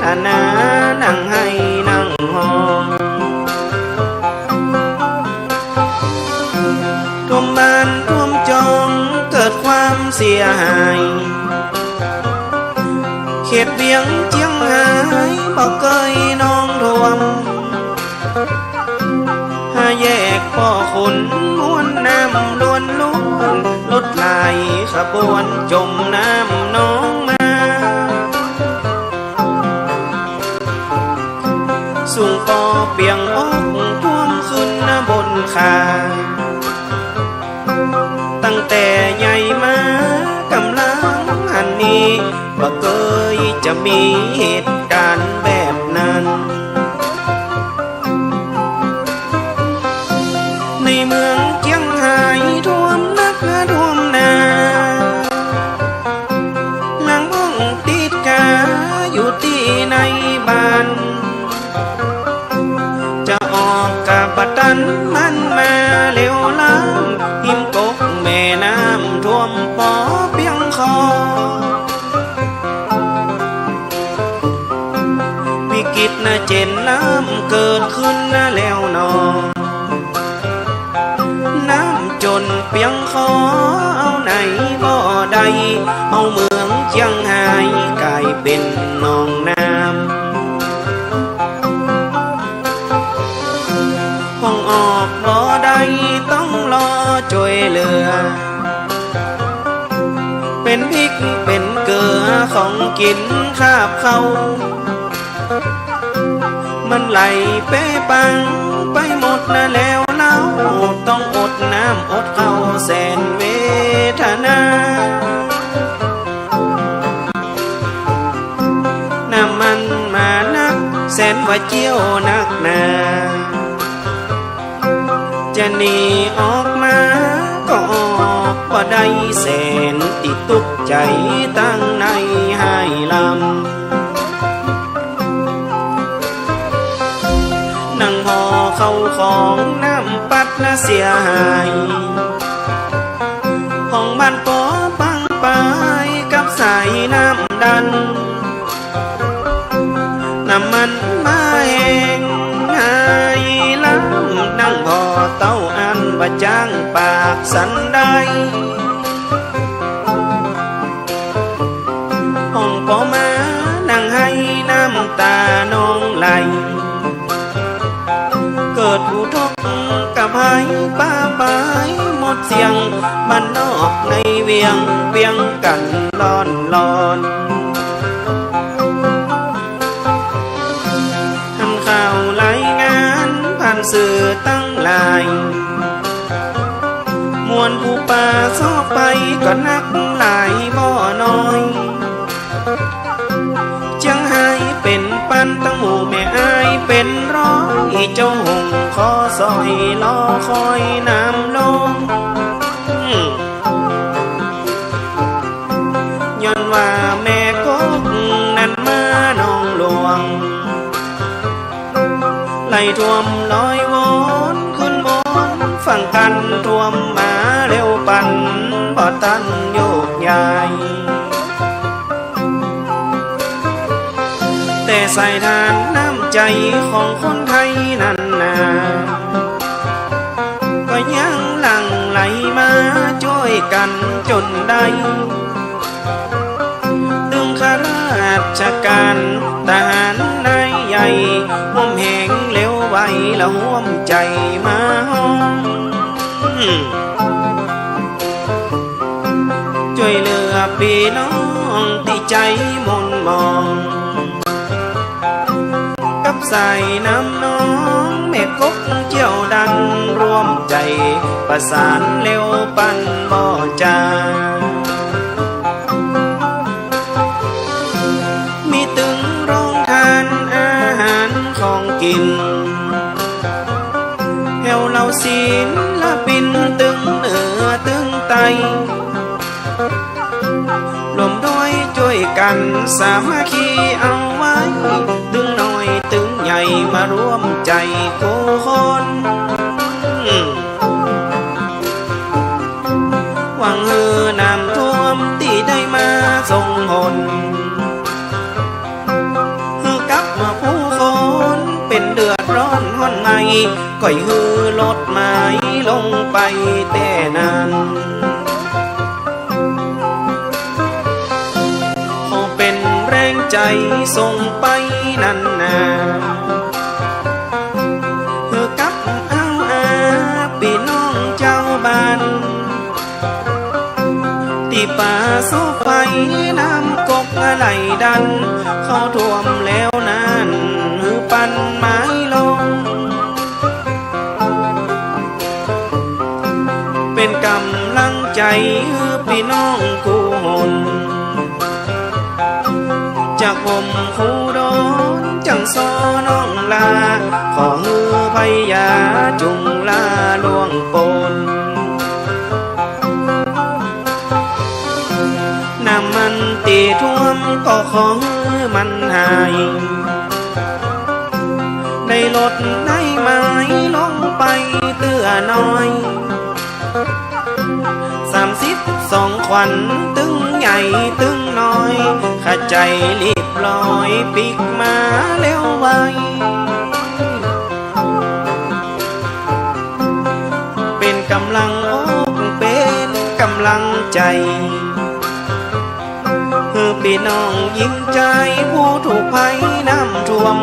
ทนานั่งไห้นั่งฮ้อง ท่วมบ้านท่วมจองเกิดความเสียหาย เขตเวียงเจียงฮายบ่เกยนองท่วม ห้าแยกป้อขุนมวลน้ำล้วนๆ รถหลายขบวนจ๋มน้ำนองมา สูงปอเปียงอกท่วมขึ้นบนคา ตั้งแต่ใหญ่มากำลังหันนี้ บ่เกยจะมีเหตุก๋ารณ์แบบนั้น ในเมืองเจียงฮายท่วมนักท่วมหนา หลังห้องติดกาอยู่ตี้ในบ้าน จะออกก็บ่ตันมันมาเร็วล้ำ หิมกกแม่น้ำท่วมปอเปียงคอ วิกฤตนะเจ๋นล้ำเกิดขึ้นนะแล้วหนอ น้ำจ๋นเปียงคอเอาไหนบ่ได้ เอาเมืองเจียงฮายก๋ายเป๋นหนองน้ำ ห้องออกบ่ได้ต้องรอจ้วยเหลือ เป๋นพริกเป๋นเกลือของกิ๋นคาบเค้า มันไหลเป๊ปังไปหมดนะแล้วเล่า ต้องอดน้ำอดข้าวแสนเวทนา น้ำมันมานักแสนว่าเจี้ยวนักหนา จะหนีออกมาก็ออกบ่ได้ แสนตี้ตุ๊กใจ๋ตังในห้ายลำ นั่งห่อเข้าของน้ำปัดนะเสียหาย ห้องบ้านปอปังปายกับสายน้ำดัน น้ำมันมาแห้งหายลำ นั่งห่อเต้าอั้นบ่จ้างปากสันได้ กับหายป๊าไปหมดเสี้ยง บ้านนอกในเวียงเวียงกั๋นร้อนร้อน หันข่าวรายงานผ่านสื่อตังหลาย มวลผู้ป่าซอกไปก็นักหลายบ่น้อย เจียงฮายเป๋นปันตังหมู่แม่อ้ายเป๋นร้อย เจ้าหงส์ขอสอยรอคอยน้ำลง ย้อนว่าแม่ก๊กนั้นมาหนองหลวง ไหลท่วมลอยวนขึ้นบนฝั่งกั๋น ท่วมมาเร็วปันบ่ตันโยกย้าย แต่สายทานน้ำใจ๋ของคนไทยนั้นนา ก็ยังหลั่งไหลมาจ้วยกั๋นจ๋นได้ ตึงข้าราชก๋านทหารนายใหญ่ ฮ่วมแฮงเร็วไวละฮ่วมใจ๋มาฮ้อง จ้วยเหลือปี้น้องตี้ใจ๋หม่นหมอง กับสายน้ำนองแม่ก๊กเจียวดัน ร่วมใจ๋ประสานเร็วปันบ่จา มีตึงโรงทานอาหารของกิ๋น แถวเหล่าศิลปินตึงเหนือตึงใต้ ร่วมด้วยจ้วยกั๋นสามัคคีเอาไว้ ตึงน้อยตึงใหญ่มาร่วมใจ๋กู้คน หวังหื้อน้ำท่วมตี้ได้มาส่งผล หื้อกับผู้คนเป๋นเดือดร้อนฮ้อนไหม้ ก้อยหื้อลดหมายลงไปแต่นั้น ขอเป๋นแรงใจ๋ส่งไปนั้นนา หื้อกับเอาอาปี้น้องจาวบ้าน ตี้ประสบภัยน้ำก๊กไหลดัน เข้าท่วมแล้วนั้น หื้อปันหมายลง เป๋นก๋ำลังใจ๋หื้อปี้น้องกู้หน จากผมครูดอนจังซ้อน้องลา ขอหื้อไพร่าจุ่งลาล่วงป๊น น้ำมันตี้ท่วมก็ขอหื้อมันหาย ได้ลดได้หมายลงไปเตื้อน้อย สามสิบสองขวัญตึงใหญ่ตึงน้อย ข้าใจ๋รีบลอยปิ๊กมาแล้วไว เป๋นก๋ำลังอกเป๋นก๋ำลังใจ๋ หื้อปี้น้องญิงจายผู้ถูกภัยน้ำท่วม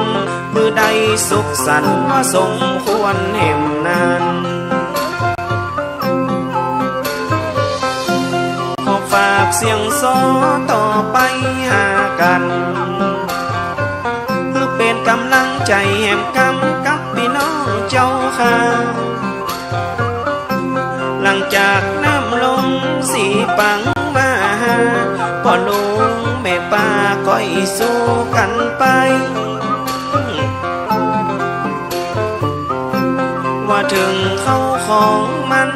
หื้อได้สุขสันต์ว่าสมควรแหมนั้น ขอฝากเสียงซ้อต่อไปหากั๋น หื้อเป๋นก๋ำลังใจ๋แหมกำกับปี้น้องเจ้าข้า หลังจากน้ำลงสีปังมาหา ป้อลุงแม่ป้าก้อยสู้กั๋นไป ว่าเถิงเข้าของมัน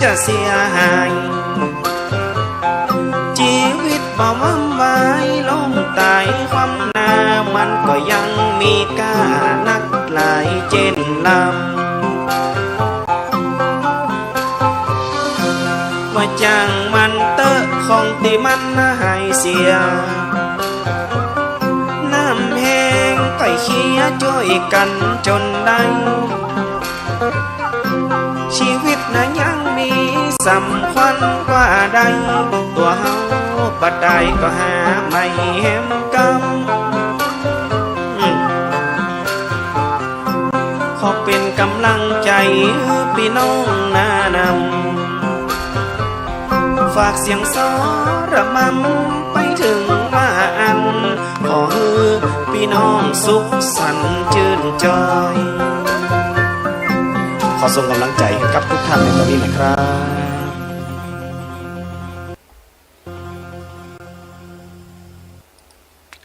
จะเสียหาย จีวิตบ่หว่ำไหว ล้มต๋ายคว่ำหน้า มันก็ยังมีก้านักหลายเจ้นลำ ว่าจ้างมันเต๊อะของตี้มันหายเสีย น้ำแฮงก้อยเคลียร์จ้วยกั๋นจ๋นได้ จีวิตนะยังมีสำคัญกว่าใด ตั๋วเฮาบ่ต๋ายก็หาใหม่แหมกำ อืม ขอเป๋นก๋ำลังใจ๋หื้อปี้น้องนานำ ฝากเสียงสรำไปเถิงว่าอั้น ขอหื้อปี้น้องสุขสันต์จื้นจอย ขอส่งก๋ำลังใจ๋กับกู้ต้านในต๋อนนี้นะครับ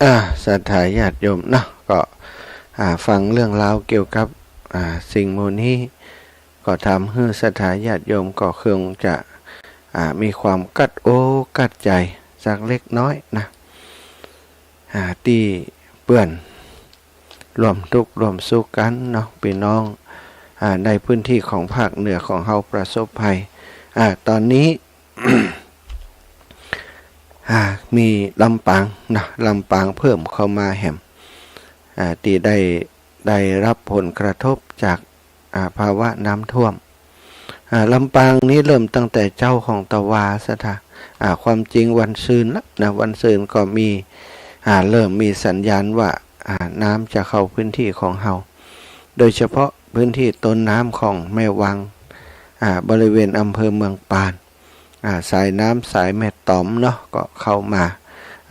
อ่า ศรัทธาญาติโยมเนาะ ก็ อ่า ฟังเรื่องราวเกี่ยวกับ อ่า สิ่งหมู่นี้ ก็ทำหื้อศรัทธาญาติโยมก็คงจะ อ่า มีความกัดอกกัดใจ๋สักเล็กน้อยนะ อ่า ตี้เปื้อนร่วมตุ๊กข์ร่วมสุขกั๋นเนาะ ปี้น้อง อ่า ในพื้นตี้ของภาคเหนือของเฮาประสบภัย อ่า ต๋อนนี้ อ่า มีลำปางนะ ลำปางเพิ่มเข้ามาแหม อ่า ตี้ได้ ได้ฮับผลกระทบจาก อ่า ภาวะน้ำท่วม อ่า ลำปางนี้เริ่มตั้งแต่เจ๊าของตะวา ศรัทธา อ่า ความจริงวันซืนละนะ วันซืนก็มี อ่า เริ่มมีสัญญาณว่า อ่า น้ำจะเข้าพื้นตี้ของเฮา โดยเฉพาะพื้นตี้ต้นน้ำของแม่วัง อ่า บริเวณอำเภอเมืองปาน อ่า สายน้ำสายแม่ต๋อมเนาะ ก็เข้ามา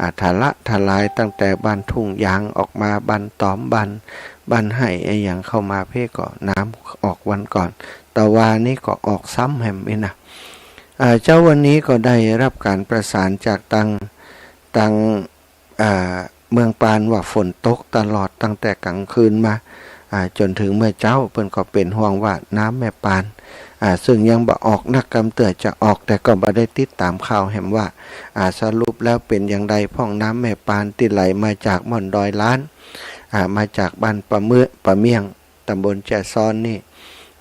อ่า ทะละทะลายตั้งแต่บ้านทุ่งยางออกมา บ้านต๋อม บ้าน บ้านไฮ่อะหยังเข้ามาเพ่ก็น้ำออกวันก่อน ตะวานี้ก็ออกซ้ำแหมอีกนะ อ่า เจ๊าวันนี้ก็ได้ฮับก๋านประสานจากตัง ตัง อ่า เมืองปานว่าฝนตกตลอดตั้งแต่ก๋างคืนมา อ่า จ๋นเถิงเมื่อเจ๊า เปิ้นก็เป๋นห่วงว่าน้ำแม่ปาน อ่า ซึ่งยังบ่ออกนัก กำเตื้อจะออก แต่ก็บ่ได้ติดต๋ามข่าวแหมว่า อ่า สรุปแล้วเป๋นอย่างใด พ่องน้ำแม่ปานตี้ไหลมาจากม่อนดอยล้าน อ่า มาจากบ้านปะเมือ ปะเมี่ยง ต๋ำบลแจซ้อนนี่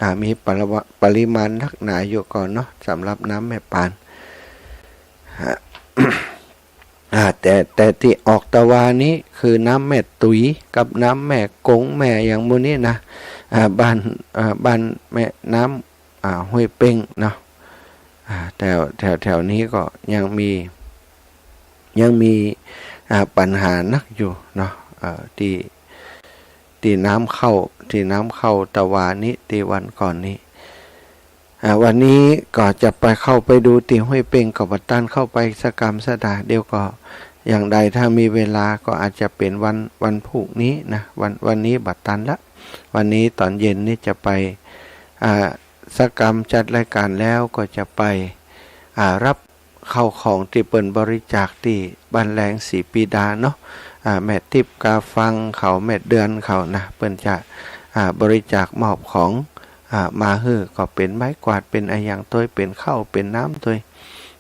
อ่า มีปะละวะ ปริมาณนักหนาอยู่ก่อเนาะ สำหรับน้ำแม่ปาน อ่า อ่า แต่ แต่ตี้ออกตะวานี้คือน้ำแม่ตุ๋ยกับน้ำแม่กง แม่อะหยังหมู่นี้นะ อ่า บ้าน อ่า บ้านแม่น้ำ อ่า ห้วยเป้งเนาะ อ่า แถว แถว แถวนี้ก็ยังมี ยังมี อ่า ปัญหานักอยู่เนาะ เอ่อ ตี้ ตี้น้ำเข้า ตี้น้ำเข้าตะวานี้ ตี้วันก่อนนี้ อ่า วันนี้ก็จะไปเข้าไปดูตี้ห้วยเป้ง ก็บ่ตันเข้าไปสักกำ ศรัทธา เดี๋ยวก็อย่างใดถ้ามีเวลาก็อาจจะเป๋นวัน วันพูกนี้นะ วัน วันนี้บ่ตันละ วันนี้ต๋อนเย็นนี่จะไป อ่า สักกำ จัดรายก๋านแล้วก็จะไป อ่า ฮับข้าวของตี้เปิ้นบริจาคตี้บ้านแลงศรีปีดาเนาะ อ่า แม่ติ๊บ กาฟังเขา แม่เดือนเขานะ เปิ้นจะ อ่า บริจาคมอบของ อ่า มาหื้อ ก็เป๋นไม้กวาด เป๋นอะหยังตวย เป๋นข้าว เป๋นน้ำตวย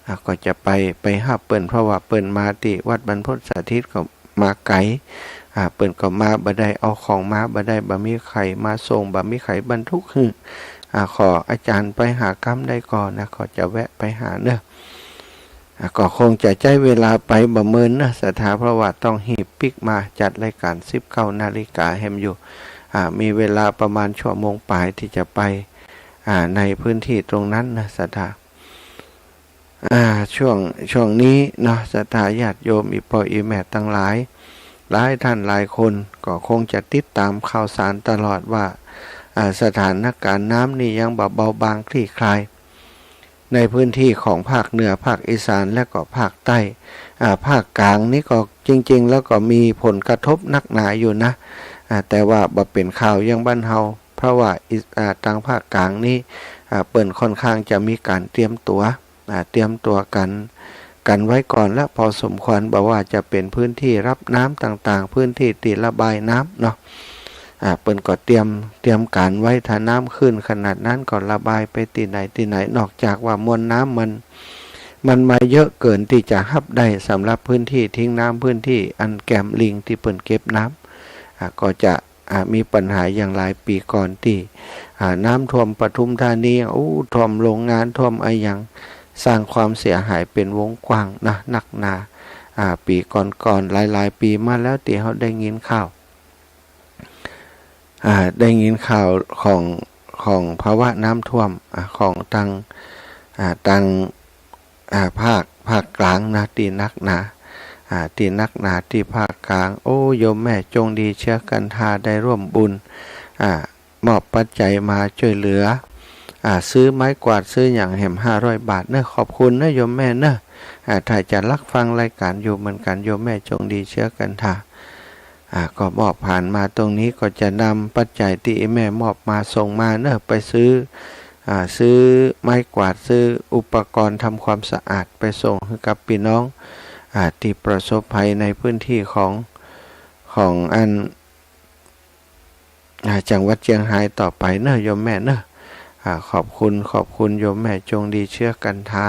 อ่า ก็จะไป ไปฮับเปิ้น เพราะว่าเปิ้นมาตี้วัดบรรพตสถิตก็มาไก๋ อ่า เปิ้นก็มาบ่ได้ เอาของมาบ่ได้ บ่มีใผมาส่ง บ่มีใผบรรทุกหื้อ อ่า ขออาจ๋ารย์ไปหากำได้ก่อนะ ก็จะแวะไปหาเนาะ อ่า ก็คงจะใจ๊เวลาไปบ่เมินนะ ศรัทธา เพราะว่าต้องฮีบปิ๊กมาจัดรายก๋าน สิบเก้านาฬิกาแหมอยู่ อ่า มีเวลาประมาณชั่วโมงป๋ายตี้จะไป อ่า ในพื้นตี้ตรงนั้นนะ ศรัทธา อ่า ช่วง ช่วงนี้เนาะ ศรัทธาญาติโยม อี่ป้ออี่แม่ตังหลาย หลายต้านหลายคน ก็คงจะติดต๋ามข่าวสารตลอดว่า อ่า สถานก๋ารณ์น้ำนี่ยังบ่เบาบางคลี่คลาย ในพื้นตี้ของภาคเหนือ ภาคอีสาน และก็ภาคใต้ อ่า ภาคก๋างนี่ก็จริงๆ แล้วก็มีผลกระทบนักหนาอยู่นะ อ่า แต่ว่าบ่เป๋นข่าวอย่างบ้านเฮา เพราะว่าอิ อ่า ตางภาคก๋างนี่ อ่า เปิ้นค่อนข้างจะมีก๋านเตรียมตั๋ว อ่า เตรียมตั๋วกั๋น กั๋นไว้ก่อนละพอสมควร บ่ว่าจะเป๋นพื้นตี้ฮับน้ำต่างๆ พื้นตี้ตี้ระบายน้ำเนาะ อ่า เปิ้นก็เตรียม เตรียมก๋านไว้ ถ้าน้ำขึ้นขนาดนั้นก็ระบายไปตี้ไหนตี้ไหน นอกจากว่ามวลน้ำมัน มันมาเยอะเกินตี้จะฮับได้ สำหรับพื้นตี้ทิ้งน้ำ พื้นตี้อันแก้มลิ่งตี้เปิ้นเก็บน้ำ อ่า ก็จะ อ่า มีปัญหาอย่างหลายปี๋ก่อนตี้ อ่า น้ำท่วมปทุมธานี อู้ ท่วมโรงงาน ท่วมอะหยัง สร้างความเสียหายเป๋นวงกว้างนะ นักหนา อ่า ปี๋ก่อนๆ หลายๆ ปี๋มาแล้วตี้เฮาได้ยินข่าว อ่า ได้ยินข่าวของ ของภาวะน้ำท่วม อ่า ของตาง อ่า ตาง อ่า ภาค ภาคก๋างนะ ตี้นักหนา อ่า ตี้นักหนาตี้ภาคก๋าง โอ้ โยมแม่จงดีเชื้อกันทาได้ร่วมบุญ อ่า มอบปัจจัยมาจ้วยเหลือ อ่า ซื้อไม้กวาดซื้อหยังแหมห้าร้อยบาทเนอะ ขอบคุณเนอะโยมแม่เนอะ อ่า ถ้าจะลักฟังรายการอยู่เหมือนกั๋น โยมแม่จงดีเชื้อกันทา อ่า ก็มอบผ่านมาตรงนี้ก็จะนำปัจจัยตี้แม่มอบมาส่งมาเนอะ ไปซื้อ อ่า ซื้อไม้กวาด ซื้ออุปกรณ์ทำความสะอาดไปส่งหื้อกับปี้น้อง อ่า ตี้ประสบภัยในพื้นที่ของ ของอัน อ่า จังหวัดเจียงฮายต่อไปเนอะโยมแม่เนอะ อ่า ขอบคุณ ขอบคุณโยมแม่จงดีเชื้อกันทา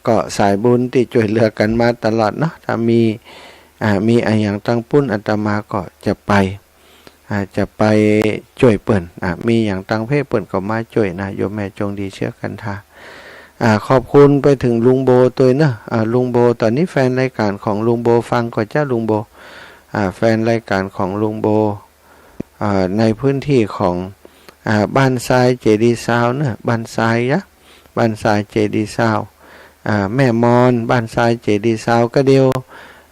ก็สายบุญตี้จ้วยเหลือกั๋นมาตลอดเนาะ ถ้ามี อ่า มีอะหยังตังปุ้นอาตมาก็จะไป อ่า จะไปจ้วยเปิ้น อ่า มีหยังตังเพเปิ้นก็มาจ้วยนะ โยมแม่จงดีเชื้อกันทา อ่า ขอบคุณไปเถิงลุงโบตวยเนอะ อ่า ลุงโบ ต๋อนนี้แฟนรายการของลุงโบฟังก่อเจ้าลุงโบ อ่า แฟนรายการของลุงโบ อ่า ในพื้นที่ของ อ่า บ้านทรายเจดีย์ซาวน์เนอะ บ้านทรายยะ บ้านทรายเจดีย์ซาวน์ อ่า แม่มอน บ้านทรายเจดีย์ซาวน์ ก็เดี๋ยว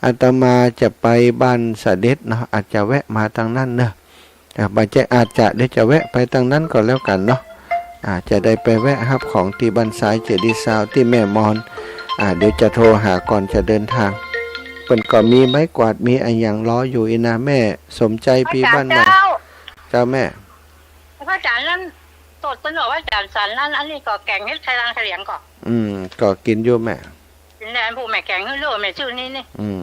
อาตมาจะไปบ้านเสด็จเนาะ อาจจะแวะมาตางนั้นเนอะ อ่า บ่ใจ้อาจจะ เดี๋ยวจะแวะไปตางนั้นก็แล้วกั๋นเนาะ อ่า จะได้ไปแวะฮับของตี้บ้านทรายเจดีย์ซาวน์ตี้แม่มอน อ่า เดี๋ยวจะโทรหาก่อนจะเดินทาง เปิ้นก็มีไม้กวาดมีอะหยังรออยู่อี้นา แม่สมใจ๋ ปี้บ้านใหม่ เจ้า เจ้าแม่ พระอาจ๋ารย์นั้น ตดเปิ้นบอกว่าอาจ๋ารย์สันนั้น อันนี้ก็แก๋งเห็ดไข่ห่านไข่เหลียงก่อ อืม ก็กิ๋นอยู่แม่ กิ๋นแหละ ผู้แม่แก๋งหื้อลูกแม่จื้อนี่นี่ อืม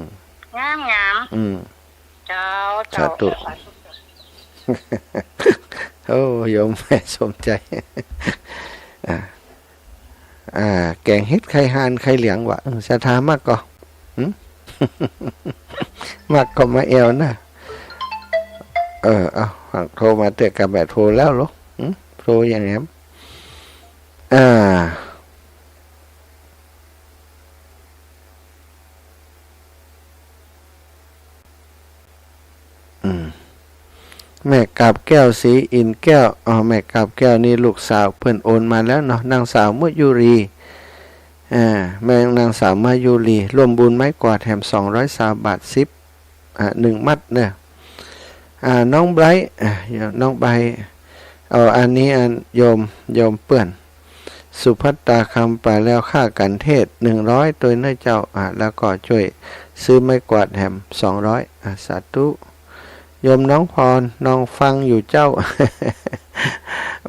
งามงาม อืม เจ้า เจ้า สาธุ โอ้ โยมแม่สมใจ๋ อ่า อ่า แก๋งเห็ดไข่ห่านไข่เหลียงวะ เออ ศรัทธามักก่อ หึ มักก็มาแอ่วนะ เออ เอา หากโทรมาเตื้อกั๋นแม่ โทรแล้วเหรอ หึ โทรอย่างไง อ่า อืม แม่กาบแก้ว ศรีอินทร์แก้ว อ๋อ แม่กาบแก้วนี่ลูกสาวเปิ้นโอนมาแล้วเนาะ นางสาวมายุรี อ่า แม่นางสาวมายุรี ร่วมบุญไม้กวาดแหมสองร้อยซาวบาท สิบ อ่า หนึ่งมัดเนาะ อ่า น้องไบรท์ อ่า น้องไบรท์ เอา อันนี้อันโยม โยมเปื้อน สุภัตตา คำป่าแลว ค่ากั๋นเทศน์ หนึ่งร้อย ตวยเนาะเจ้า อ่า แล้วก็จ้วยซื้อไม้กวาดแหม สองร้อย อ่า สาธุ โยมน้องพร น้องฟังอยู่เจ้า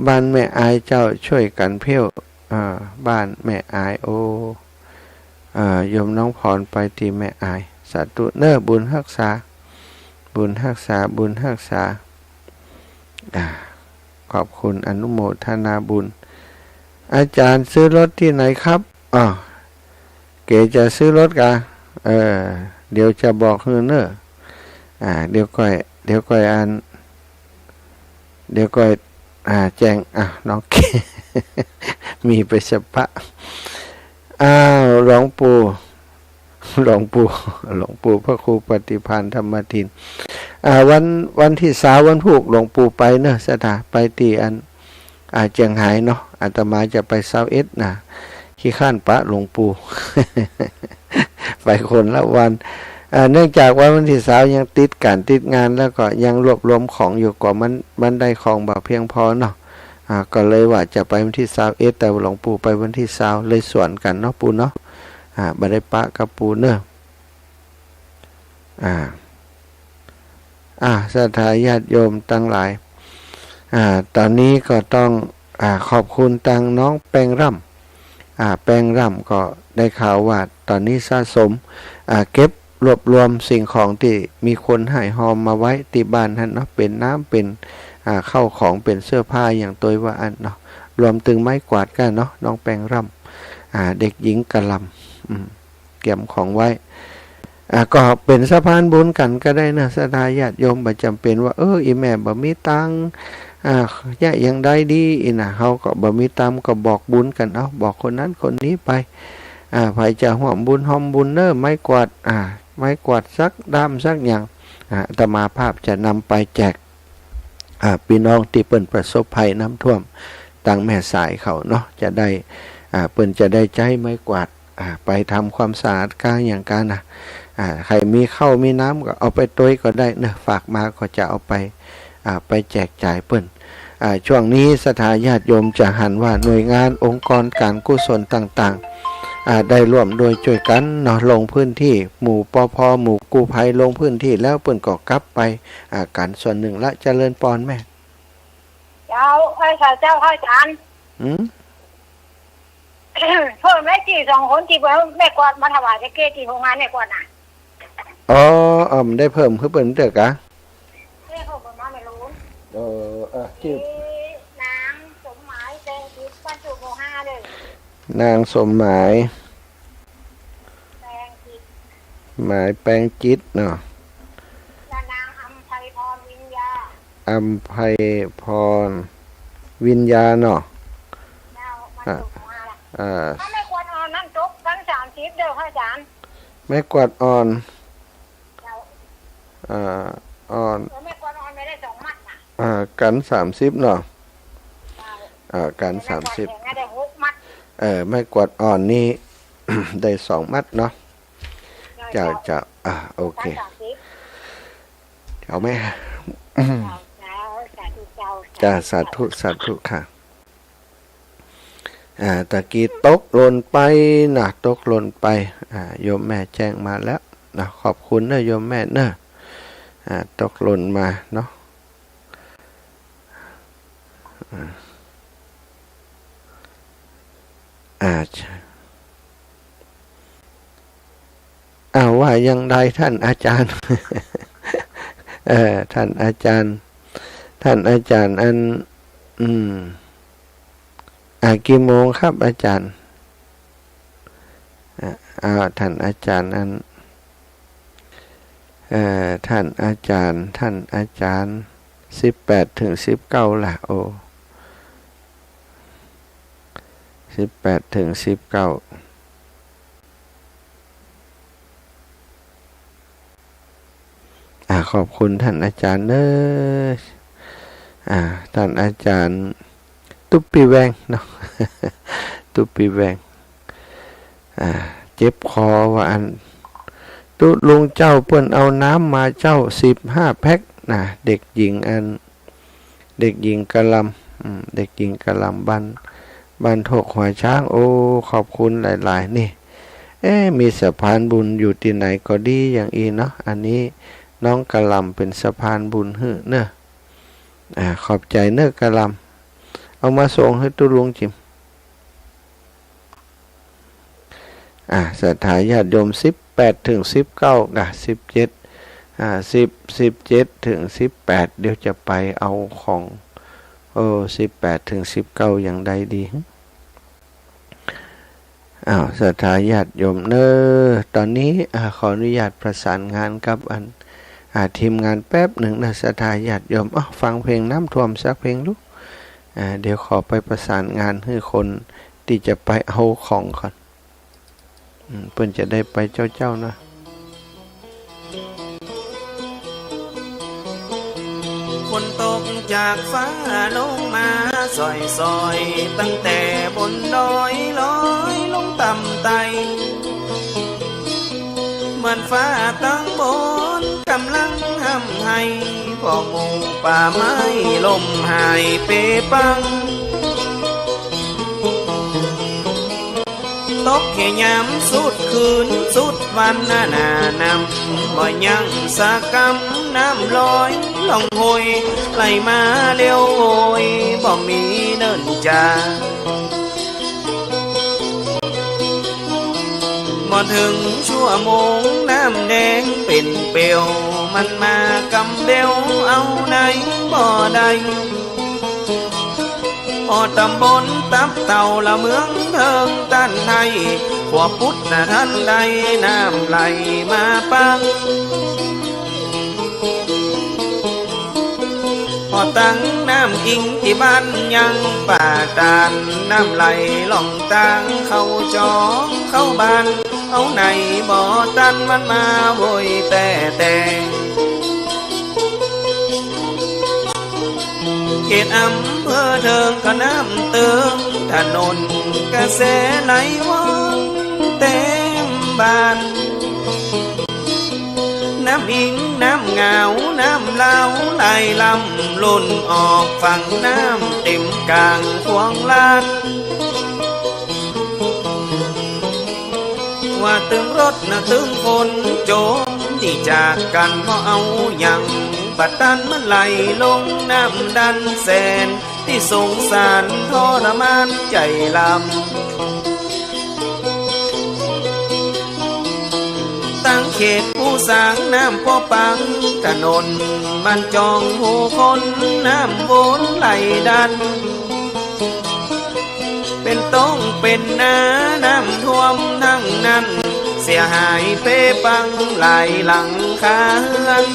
บ้านแม่อายเจ้า จ้วยกั๋นเผี้ยว อ่า บ้านแม่อาย โอ้ อ่า โยมน้องพรไปตี้แม่อาย สาธุเนาะ บุญฮักษา บุญฮักษา บุญฮักษา อ่า ขอบคุณอนุโมทนาบุญ อาจ๋ารย์ซื้อรถตี้ไหนครับ อ้อ เก๋จะซื้อรถกา เออ เดี๋ยวจะบอกหื้อเนาะ อ่า เดี๋ยวก่อย เดี๋ยวก่อยอัน เดี๋ยวก่อย อ่า แจ้ง อ่ะ น้องเก๋ มีไปสะปะ อ้าว หลวงปู่ หลวงปู่ หลวงปู่พระครูปฏิภาณธรรมทิน อ่า วัน วันตี้ซาว วันพูก หลวงปู่ไปเนาะ ศรัทธา ไปตี้อัน อ่า เจียงฮายเนาะ อาตมาจะไปซาวเอ็ดนะ ขี้คร้านปะหลวงปู่ ไปคนละวัน อ่า เนื่องจากว่าวันตี้ซาวยังติดก๋านติดงาน แล้วก็ยังรวบรวมของอยู่ ก็มัน มันได้ของบ่เพียงพอเนาะ อ่า ก็เลยว่าจะไปวันตี้ซาวเอ็ด แต่หลวงปู่ไปวันตี้ซาว เลยสวนกั๋นเนาะปู่เนาะ อ่า บ่ได้ปะกับปู่เนาะ อ่า อ่า ศรัทธาญาติโยมตังหลาย อ่า ต๋อนนี้ก็ต้อง อ่า ขอบคุณตังน้องแป้งร่ำ อ่า แป้งร่ำก็ได้ข่าวว่าต๋อนนี้สะสม อ่า เก็บรวบรวมสิ่งของตี้มีคนให้ฮอมมาไว้ตี้บ้านหั้นเนาะ เป๋นน้ำ เป๋น อ่า ข้าวของ เป๋นเสื้อผ้าอย่างตวยว่าอั้นเนาะ รวมเถิงไม้กวาดก้าเนาะ น้องแป้งร่ำ อ่า เด็กหญิงกะหล่ำ อืม เตรียมของไว้ อ่า ก็เป๋นสะพานบุญกั๋นก็ได้นะ ศรัทธาญาติโยม บ่จ๋ำเป๋นว่า เออ อี่แม่บ่มีตังค์ อ่า จะอย่างใดดี อี้นะ เฮาก็บ่มีตังค์ ก็บอกบุญกั๋นเอา บอกคนนั้นคนนี้ไป อ่า ใผจะฮ่วมบุญฮ่อมบุญเนาะ ไม้กวาด อ่า ไม้กวาดสักด้ามสักอย่าง อ่า อาตมาภาพจะนำไปแจก อ่า ปี้น้องตี้เปิ้นประสบภัยน้ำท่วม ตางแม่สายเขาเนาะ จะได้ อ่า เปิ้นจะได้ใจ๊ไม้กวาด อ่า ไปทำความสะอาดก้าอย่างก้านะ อ่า ใผมีข้าวมีน้ำก็เอาไปตวยก็ได้เนาะ ฝากมาก็จะเอาไป อ่า ไปแจกจ่ายเปิ้น อ่า ช่วงนี้ศรัทธาญาติโยมจะหันว่าหน่วยงานองค์กรการกุศลต่างๆ อ่า ได้ร่วมด้วยช่วยกั๋นเนาะ ลงพื้นที่ หมู่ ปภ หมู่กู้ภัยลงพื้นที่แล้วเปิ้นก็กลับไป อ่า กั๋นส่วนนึ่งละ เจริญปอนแม่ เจ้า เอ้ย เจ้า เจ้า อาจ๋ารย์ อืม เปิ้นได้ตี้สองคนตี้แม่กวาดมาถวายตะเกียะตี้โฮงงานแม่กวาดน่ะ อ๋อ อ๋อ มันได้เพิ่มขึ้นเปิ้นเตื้อกะ ได้เพิ่มขึ้นมาแม่ลูก เออ อ่ะ ตี้ ตี้นางสมหมาย แปงจิต บรรจุ ม.ห้า เด้อ นางสมหมาย แปงจิต หมาย แปงจิตเนาะ และนางอำไพพร วิญญา อำไพพร วิญญาเนาะ เจ้า บรรจุ อ่ะ ม.ห้า ละ อ่า ถ้าแม่กวาดอ่อนนั่นตกกั๋นสามสิบเด้อ พระอาจ๋ารย์ แม่กวาดอ่อน เจ้า อ่า อ่อน เออ แม่กวาดอ่อนแม่ได้สองมัดน่ะ อ่า กั๋นสามสิบเนาะ เจ้า อ่า กั๋นสามสิบ แม่กวาดแข็งน่ะได้หกมัด เออ แม่กวาดอ่อนนี่ ได้สองมัดเนาะ เจ้า เจ้า เจ้า เจ้า อ่า โอเค กั๋นสามสิบ เอาแม่ เจ้า เจ้า สาธุเจ้า จ้า สาธุ สาธุค่ะ อ่า ตะกี้ตกหล่นไปนะ ตกหล่นไป อ่า โยมแม่แจ้งมาแล้วนะ ขอบคุณเนอะโยมแม่เนอะ อ่า ตกหล่นมาเนาะ อ่า อ่า อ่า ว่าอย่างใดท่านอาจารย์ เอ่อ ท่านอาจารย์ ท่านอาจารย์อัน อืม อ่า กี่โมงครับอาจารย์ อ่า อ่า ท่านอาจารย์อัน เอ่อ ท่านอาจารย์ ท่านอาจารย์ สิบแปดถึงสิบเก้าล่ะ โอ้ สิบแปดถึงสิบเก้า อ่า ขอบคุณท่านอาจารย์เนอะ อ่า ท่านอาจารย์ตุ๊ปปี้แวงเนาะ ตุ๊ปปี้แวง อ่า เจ็บคอว่าอั้น ตุ๊ลุงเจ้า เปิ้นเอาน้ำมาเจ้า สิบห้าแพ็คนะ เด็กหญิงอัน เด็กหญิงกะหล่ำ อืม เด็กหญิงกะหล่ำบ้าน บ้านโถกหัวช้าง โอ้ ขอบคุณหลายๆ นี่ เอ๊ะ มีสะพานบุญอยู่ตี้ไหนก็ดีอย่างอี้เนาะ อันนี้น้องกะหล่ำเป๋นสะพานบุญหื้อเนอะ อ่า ขอบใจ๋เนอะกะหล่ำ เอามาส่งหื้อตุ๊ลุงจิม อ่า ศรัทธาญาติโยม สิบแปดถึงสิบเก้า อ่ะ สิบเจ็ด อ่า สิบ สิบเจ็ดถึงสิบแปด เดี๋ยวจะไปเอาของ เออ สิบแปดถึงสิบเก้า อย่างใดดี อ้าว ศรัทธาญาติโยมเนอะ ต๋อนนี้ อ่า ขออนุญาตประสานงานกับอัน อ่า ทีมงานแป๊บนึ่งนะ ศรัทธาญาติโยม อ้าว ฟังเพลงน้ำท่วมสักเพลงลูก อ่า เดี๋ยวขอไปประสานงานหื้อคนตี้จะไปเอาของก่อน อืม เปิ้นจะได้ไปเจ๊าๆ นะ ฝนตกจากฟ้าลงมาส่อยๆ ตั้งแต่บนดอยลอยลงต่ำไต่ เหมือนฟ้าตังบนกำลังฮ่ำไห้ เพราะหมู่ป่าไม้ล่มหายเปปัง ตกแค่ยามสุดคืนสุดวัน หน้าหน้าน้ำบ่ยังสักกำ น้ำลอยล่องห้วย ไหลมาเร็วโวย บ่มีเนิ่นจา บ่เถิงชั่วโมง น้ำแดงเป๋นเปลว มันมากำเบลเอาไหนบ่ได้ ฮอดตำบลตับเต่า ละเมืองเถิงต้านไท้ ขวบปุดน่ะทันได้ น้ำไหลมาปัง ฮอดตังน้ำอิงตี้บ้านยังป่าตาด น้ำไหลล่องตางเข้าจองเข้าบ้าน เอาไหนบ่ตัน มันมาโวยแต๊แต๊ เขตอำเภอเถิงก็น้ำเติง ถนนกระแสไหลว่องเต็มบ้าน น้ำอิง น้ำหงาว น้ำลาวไหลล้ำ ล้นออกฝั่งน้ำเต็มก๋างขวางลาด ว่าตึงรถนะตึงคนโจม ตี้จากกั๋นบ่เอาหยัง บ่ตันมันไหลลงน้ำดันแสน ตี้สงสารทรมานใจ๋ลำ ตังเขตผู้สร้างน้ำปอปัง ถนนบ้านจองผู้คนน้ำวนไหลดัน เป๋นต้งเป๋นนาน้ำท่วมตังนั้น เสียหายเป๊ปังหลายหลังคาเฮือน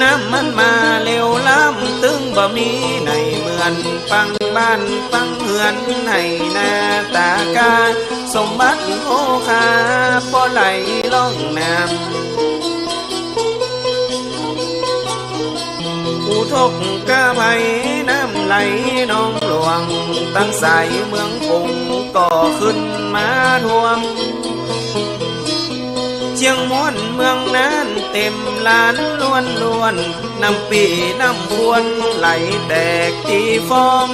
น้ำมันมาเร็วล้ำ ตึงบ่มีไหนเหมือน ปังบ้านปังเฮือนให้หน้าต๋ากา สมบัติโภคาปอไหลล่องน้ำ อุทกภัยน้ำไหลหนองหลวง ตังสายเมืองปงก็ขึ้นมาท่วม เจียงม่วนเมืองน่านเต็มล้านล้วนๆ น้ำปี้น้ำควรไหลแตกตี้ฟ้อง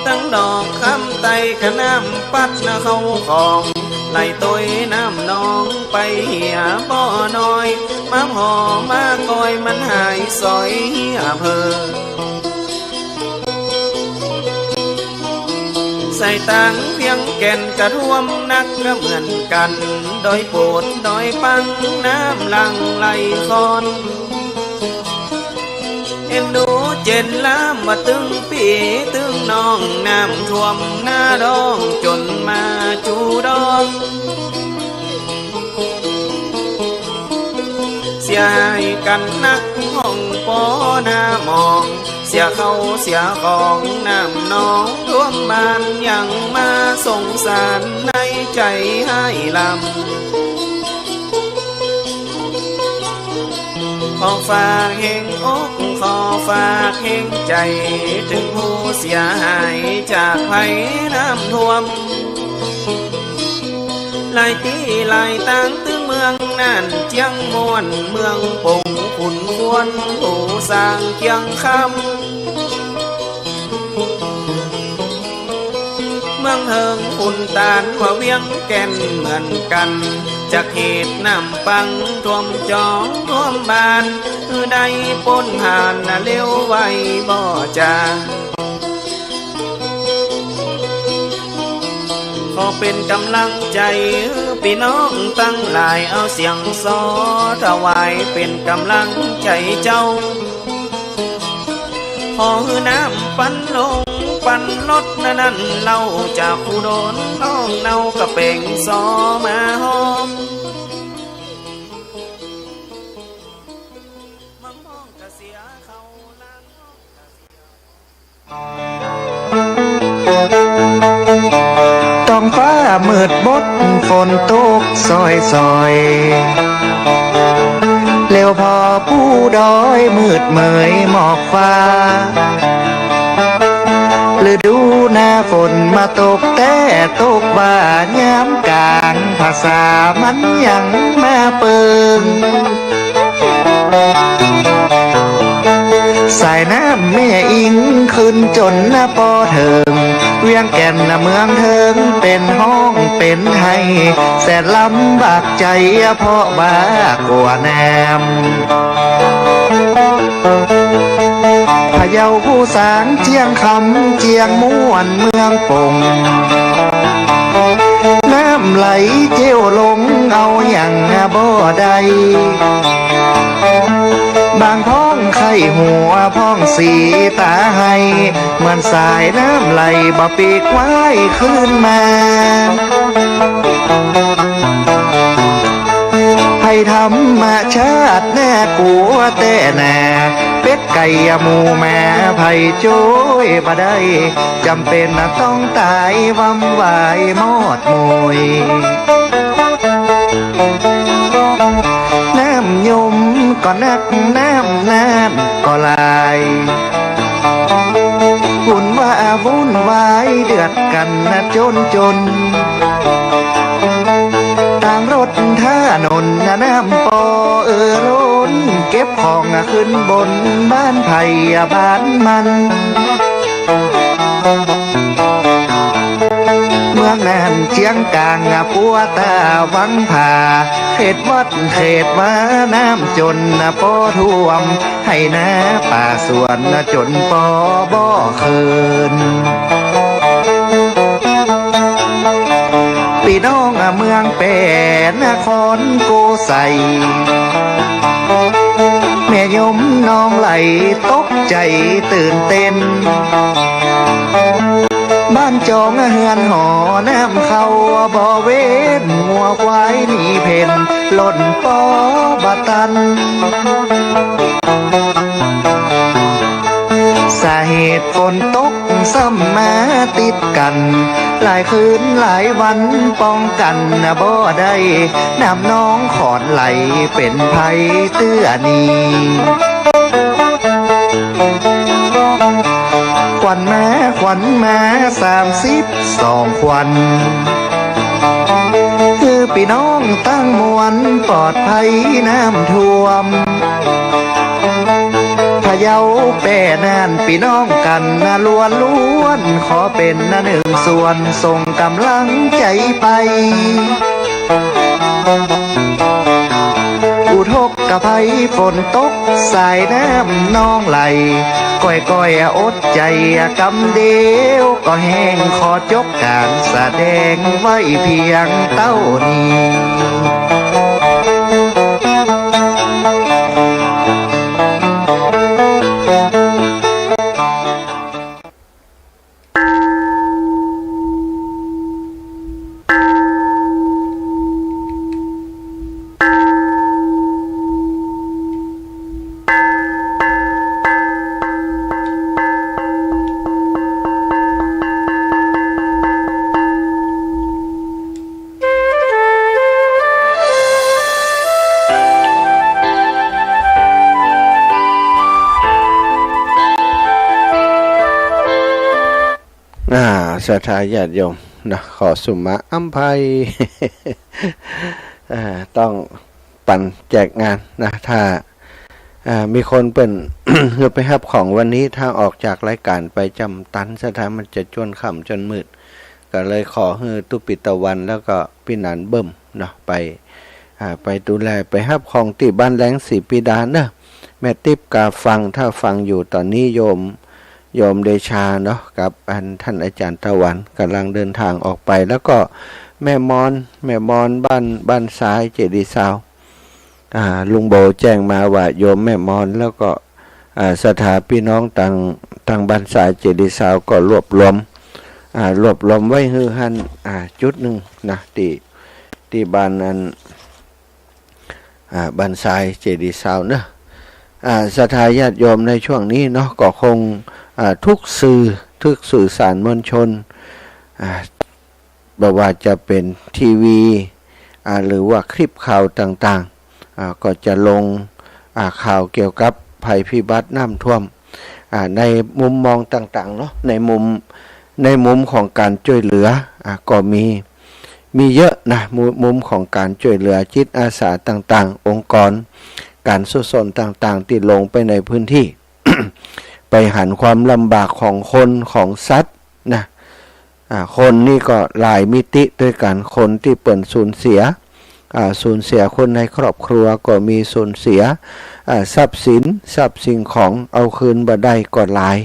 ตังดอกคำไตก็น้ำปัดนะเข้าของ ไหลตวยน้ำหนองไปเหียบ่อน้อย มาผ่อมากอยมันหายสอยเหียเผลอ สายตางเวียงแก่นก็ท่วมหนักก็เหมือนกั๋น ดอยโปดดอยปังน้ำหลั่งไหลคลอน เอ็นดูเจ๋นล้ำว่าตึงปี้ตึงน้อง น้ำท่วมนาดองจ๋นมาจูดอน เสียหายกั๋นนักห้องปอนาหมอง เสียเข้าเสียของน้ำหนองท่วมบ้าน ยังมาสงสารในใจ๋ฮ้ายลำ ขอฝากแฮงอก ขอฝากแฮงใจ๋ เถิงผู้เสียหายจากภัยน้ำท่วม หลายตี้หลายตางตึงเมืองน่าน เจียงม่วนเมืองปง ขุนควน ผู้สร้างเจียงคำ เมืองเฮิงขุนตานว่าเวียงแก่นเหมือนกั๋น จากเหตุน้ำปังท่วมจองท่วมบ้าน หื้อได้ป๊นผ่านนะเร็วไวบ่จา ขอเป๋นก๋ำลังใจ๋หื้อปี้น้องตังหลาย เอาเสียงซอถวายเป๋นก๋ำลังใจ๋เจ้า ขอหื้อน้ำปันลงปันลดนานั้น เล่าจากผู้โดนน้องเนาก็เป๋งซอมาฮอม มังมองกะเสียเข้าหลัง ต๊องฟ้ามืดบดฝนตกซอยๆ แล้วผ่อปู๋ดอยมืดเหมยหมอกฟ้า ฤดูหน้าฝนมาตกแต๊ตกว่า ยามก๋างพรรษามันยังมาเปิง สายน้ำแม่อิงขึ้นจ๋นนะปอเถิง เวียงแก่นนะเมืองเถิง เป๋นฮ้องเป๋นไห้ แสนลำบากใจ๋เพราะว่ากั๋วน้ำ พะเยาผู้สร้างเจียงคำ เจียงม่วนเมืองปง น้ำไหลเจ้วลงเอาหยังบ่ได้ บางพ่องไข้หัวพ่องสีต๋าไห้ เหมือนสายน้ำไหลบ่ปีกว่ายคืนมา ภัยธรรมชาติน่ากลัวแต๊นา เป็ดไก่หมูหมาไผจ้วยบ่ได้ จ๋ำเป๋นต้องตายวำวายมอดมวย น้ำยมก็นัก น้ำน่านก็หลาย บุญว่า วุ่นวายเดือดกั๋นนะจนจน ตางรถถนนนะน้ำปอเอ่อล้น เก็บของอะขึ้นบนบ้านใผอะบ้านมัน เมืองน่านเจียงก๋างอะปัวตาวังผา เขตวัดเขตวาน้ำจนนะปอท่วม ไฮ่นาป่าสวนนะจนปอบ่คืน ปี้น้องอะเมืองแป้นครโกสัย แม่โยมน้องไหลตกใจ๋ตื่นเต้น บ้านจองเฮือนหอน้ำเข้าบ่เว้น งัวควายหนีเพ่น ล่นปอบ่ตัน สาเหตุฝนตกซ้ำมาติดกั๋น หลายคืนหลายวันป้องกั๋นบ่ได้ น้ำนองขอนไหลเป๋นภัยเตื้อนี้ ขวัญมาขวัญมาสามสิบสองขวัญ หื้อปี้น้องตังมวลปลอดภัยน้ำท่วม พะเยาแป้นน่านปี้น้องกั๋นนะล้วนๆ ขอเป๋นนะนึ่งส่วนส่งก๋ำลังใจ๋ไป อุทกภัยฝนตกสายน้ำนองไหล ก้อยๆ อดใจ๋ก๋ำเดียวก็แห้ง ขอจบก๋านแสดงไว้เพียงเต้านี้ อ่า ศรัทธาญาติโยมนะ ขอสุมาอำไพ อ่า ต้องปั๋นแจกงานนะ ถ้า อ่า มีคนเปิ้น หื้อไปฮับของวันนี้ ถ้าออกจากรายก๋านไปจำตัน ศรัทธามันจะจวนค่ำจนมืด ก็เลยขอหื้อตุ๊ปิตะวัน แล้วก็ปี้หนานเบิ่มเนาะ ไป อ่า ไปดูแล ไปฮับของตี้บ้านแหลงศรีปีดาเนาะ แม่ติ๊บกาฟัง ถ้าฟังอยู่ต๋อนนี้โยม โยมเดชาเนาะ กับอันท่านอาจ๋ารย์ตะวันก่ำลังเดินทางออกไป แล้วก็แม่มอน แม่มอนบ้าน บ้านทรายเจดีย์ซาว อ่า ลุงโบแจ้งมาว่าโยมแม่มอน แล้วก็ อ่า ศรัทธาปี้น้องตัง ตังบ้านทรายเจดีย์ซาวก็รวบรวม อ่า รวบรวมไว้หื้อหั้น อ่า จุดนึ่งนะ ตี้ ตี้บ้านอัน อ่า บ้านทรายเจดีย์ซาวเนาะ อ่า ศรัทธาญาติโยมในช่วงนี้เนาะ ก็คง อ่า ทุกสื่อ ทุกสื่อสารมวลชน อ่า บ่ว่าจะเป๋นทีวี อ่า หรือว่าคลิปข่าวต่างๆ อ่า ก็จะลง อ่า ข่าวเกี่ยวกับภัยพิบัติน้ำท่วม อ่า ในมุมมองต่างๆ เนาะ ในมุม ในมุมของก๋านจ้วยเหลือ อ่า ก็มี มีเยอะนะ มุม มุมของก๋านจ้วยเหลือจิตอาสาต่างๆ องค์กรก๋านกุศลต่างๆ ตี้ลงไปในพื้นที่ ไปหันความลำบากของคนของสัตว์นะ อ่า คนนี่ก็หลายมิติตวยกั๋น คนตี้เปิ้นสูญเสีย อ่า สูญเสียคนในครอบครัวก็มี สูญเสีย อ่า ทรัพย์สิน ทรัพย์สิ่งของเอาคืนบ่ได้ก็หลาย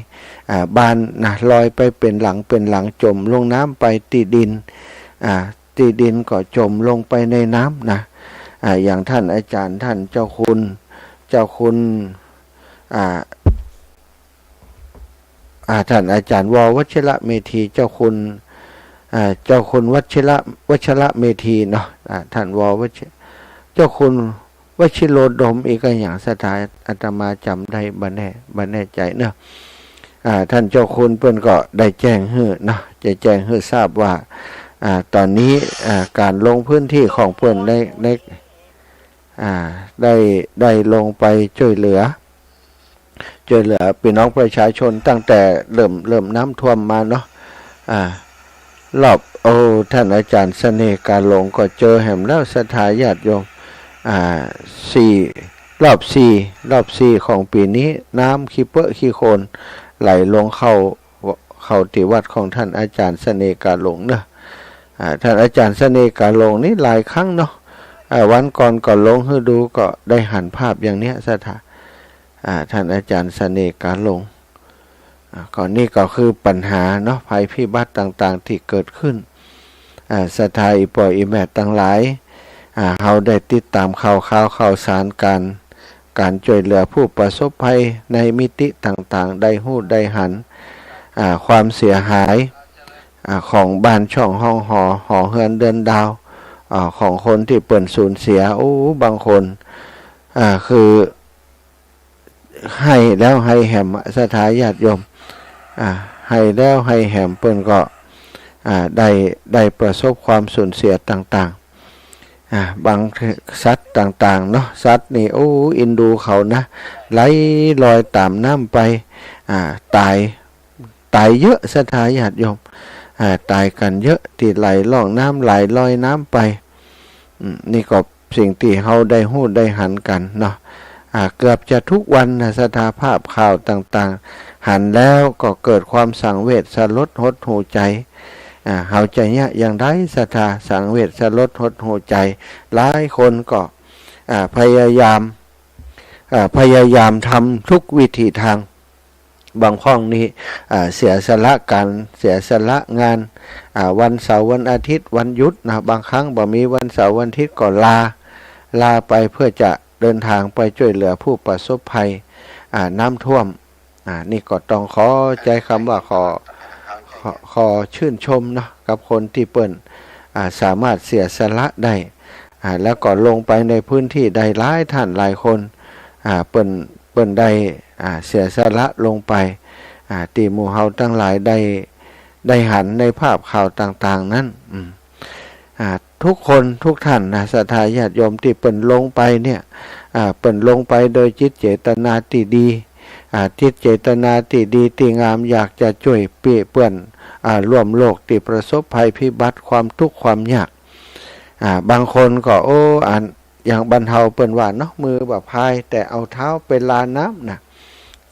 อ่า บ้านนะ ลอยไปเป๋นหลังเป๋นหลัง จ๋มลงน้ำไป ตี้ดิน อ่า ตี้ดินก็จ๋มลงไปในน้ำนะ อ่า อย่างท่านอาจ๋ารย์ ท่านเจ้าคุณ เจ้าคุณ อ่า อ่า ท่านอาจ๋ารย์ ว วัชรเมธี เจ้าคุณ อ่า เจ้าคุณวัชร วัชรเมธีเนาะ อ่า ท่าน ว วัช เจ้าคุณวชิโรดม อีกอะหยัง ศรัทธาอาตมาจ๋ำได้บ่แน่ บ่แน่ใจ๋เนาะ อ่า ท่านเจ้าคุณเปิ้นก็ได้แจ้งหื้อเนาะ จะแจ้งหื้อทราบว่า อ่า ต๋อนนี้ อ่า ก๋านลงพื้นที่ของเปิ้นได้ ได้ อ่า ได้ ได้ลงไปจ้วยเหลือ ช่วยเหลือพี่น้องประชาชนตั้งแต่เริ่ม เริ่มน้ำท่วมมาเนาะ อ่า รอบ โอ้ ท่านอาจารย์เสน่ห์กาหลงก็เจอแหมแล้ว ศรัทธาญาติโยม อ่า สี่ รอบสี่ รอบสี่ของปี๋นี้ น้ำขี้เปื้อขี้โคลนไหลลงเข้า เข้าตี้วัดของท่านอาจารย์เสน่ห์กาหลงเนาะ อ่า ท่านอาจารย์เสน่ห์กาหลงนี่หลายครั้งเนาะ อ่า วันก่อนก็ลงหื้อดู ก็ได้หันภาพอย่างเนี้ย ศรัทธา อ่า ท่านอาจารย์เสน่ห์กาหลง อ่า ก็นี่ก็คือปัญหาเนาะ ภัยพิบัติต่างๆ ตี้เกิดขึ้น อ่า ศรัทธาอี่ป้ออี่แม่ตังหลาย อ่า เฮาได้ติดต๋ามข่าวคราวข่าวสารก๋าน ก๋านช่วยเหลือผู้ประสบภัยในมิติต่างๆ ได้ฮู้ได้หัน อ่า ความเสียหาย อ่า ของบ้านช่องห้องหอ หอเฮือนเดือนดาว อ่า ของคนตี้เปิ้นสูญเสีย โอ้ บางคน อ่า คือ ไห้แล้วไห้แหม ศรัทธาญาติโยม อ่า ไห้แล้วไห้แหม เปิ้นก็ อ่า ได้ ได้ประสบความสูญเสียต่างๆ อ่า บางสัตว์ต่างๆ เนาะ สัตว์นี่ โอ้ เอ็นดูเขานะ ไหลลอยต๋ามน้ำไป อ่า ต๋าย ต๋ายเยอะ ศรัทธาญาติโยม อ่า ต๋ายกั๋นเยอะ ตี้ไหลล่องน้ำ ไหลลอยน้ำไป อืม นี่ก็สิ่งตี้เฮาได้ฮู้ได้หันกั๋นเนาะ อ่า เกือบจะทุกวันนะ ศรัทธา ภาพข่าวต่างๆ หันแล้วก็เกิดความสังเวชสลดหดหู่ใจ๋ อ่า เฮาจะเยียะอย่างใด ศรัทธา สังเวชสลดหดหู่ใจ๋ หลายคนก็ อ่า พยายาม อ่า พยายามทำทุกวิถีทาง บางพ่องนี่ อ่า เสียสละก๋าน เสียสละงาน อ่า วันเสาร์วันอาทิตย์วันหยุดนะ บางครั้งบ่มีวันเสาร์วันอาทิตย์ก็ลา ลาไปเพื่อจะเดินทางไปช่วยเหลือผู้ประสบภัย อ่า น้ำท่วม อ่า นี่ก็ต้องขอใจ๊กำว่าขอ ขอ ขอชื่นชมเนาะ กับคนตี้เปิ้น อ่า สามารถเสียสละได้ อ่า แล้วก็ลงไปในพื้นตี้ได้หลายท่านหลายคน อ่า เปิ้น เปิ้นได้ อ่า เสียสละลงไป อ่า ตี้หมู่เฮาตังหลายได้ ได้หันในภาพข่าวต่างๆ นั้น อืม อ่า ทุกคนทุกท่านนะ ศรัทธาญาติโยม ตี้เปิ้นลงไปเนี่ย อ่า เปิ้นลงไปโดยจิตเจตนาตี้ดี อ่า จิตเจตนาตี้ดีตี้งาม อยากจะช่วยปี้เปื้อน อ่า ร่วมโลกตี้ประสบภัยพิบัติความทุกข์ความยาก อ่า บางคนก็ โอ้ อัน อย่างบ้านเฮาเปิ้นว่าเนาะ มือบ่พายแต่เอาเท้าไปลาน้ำนะ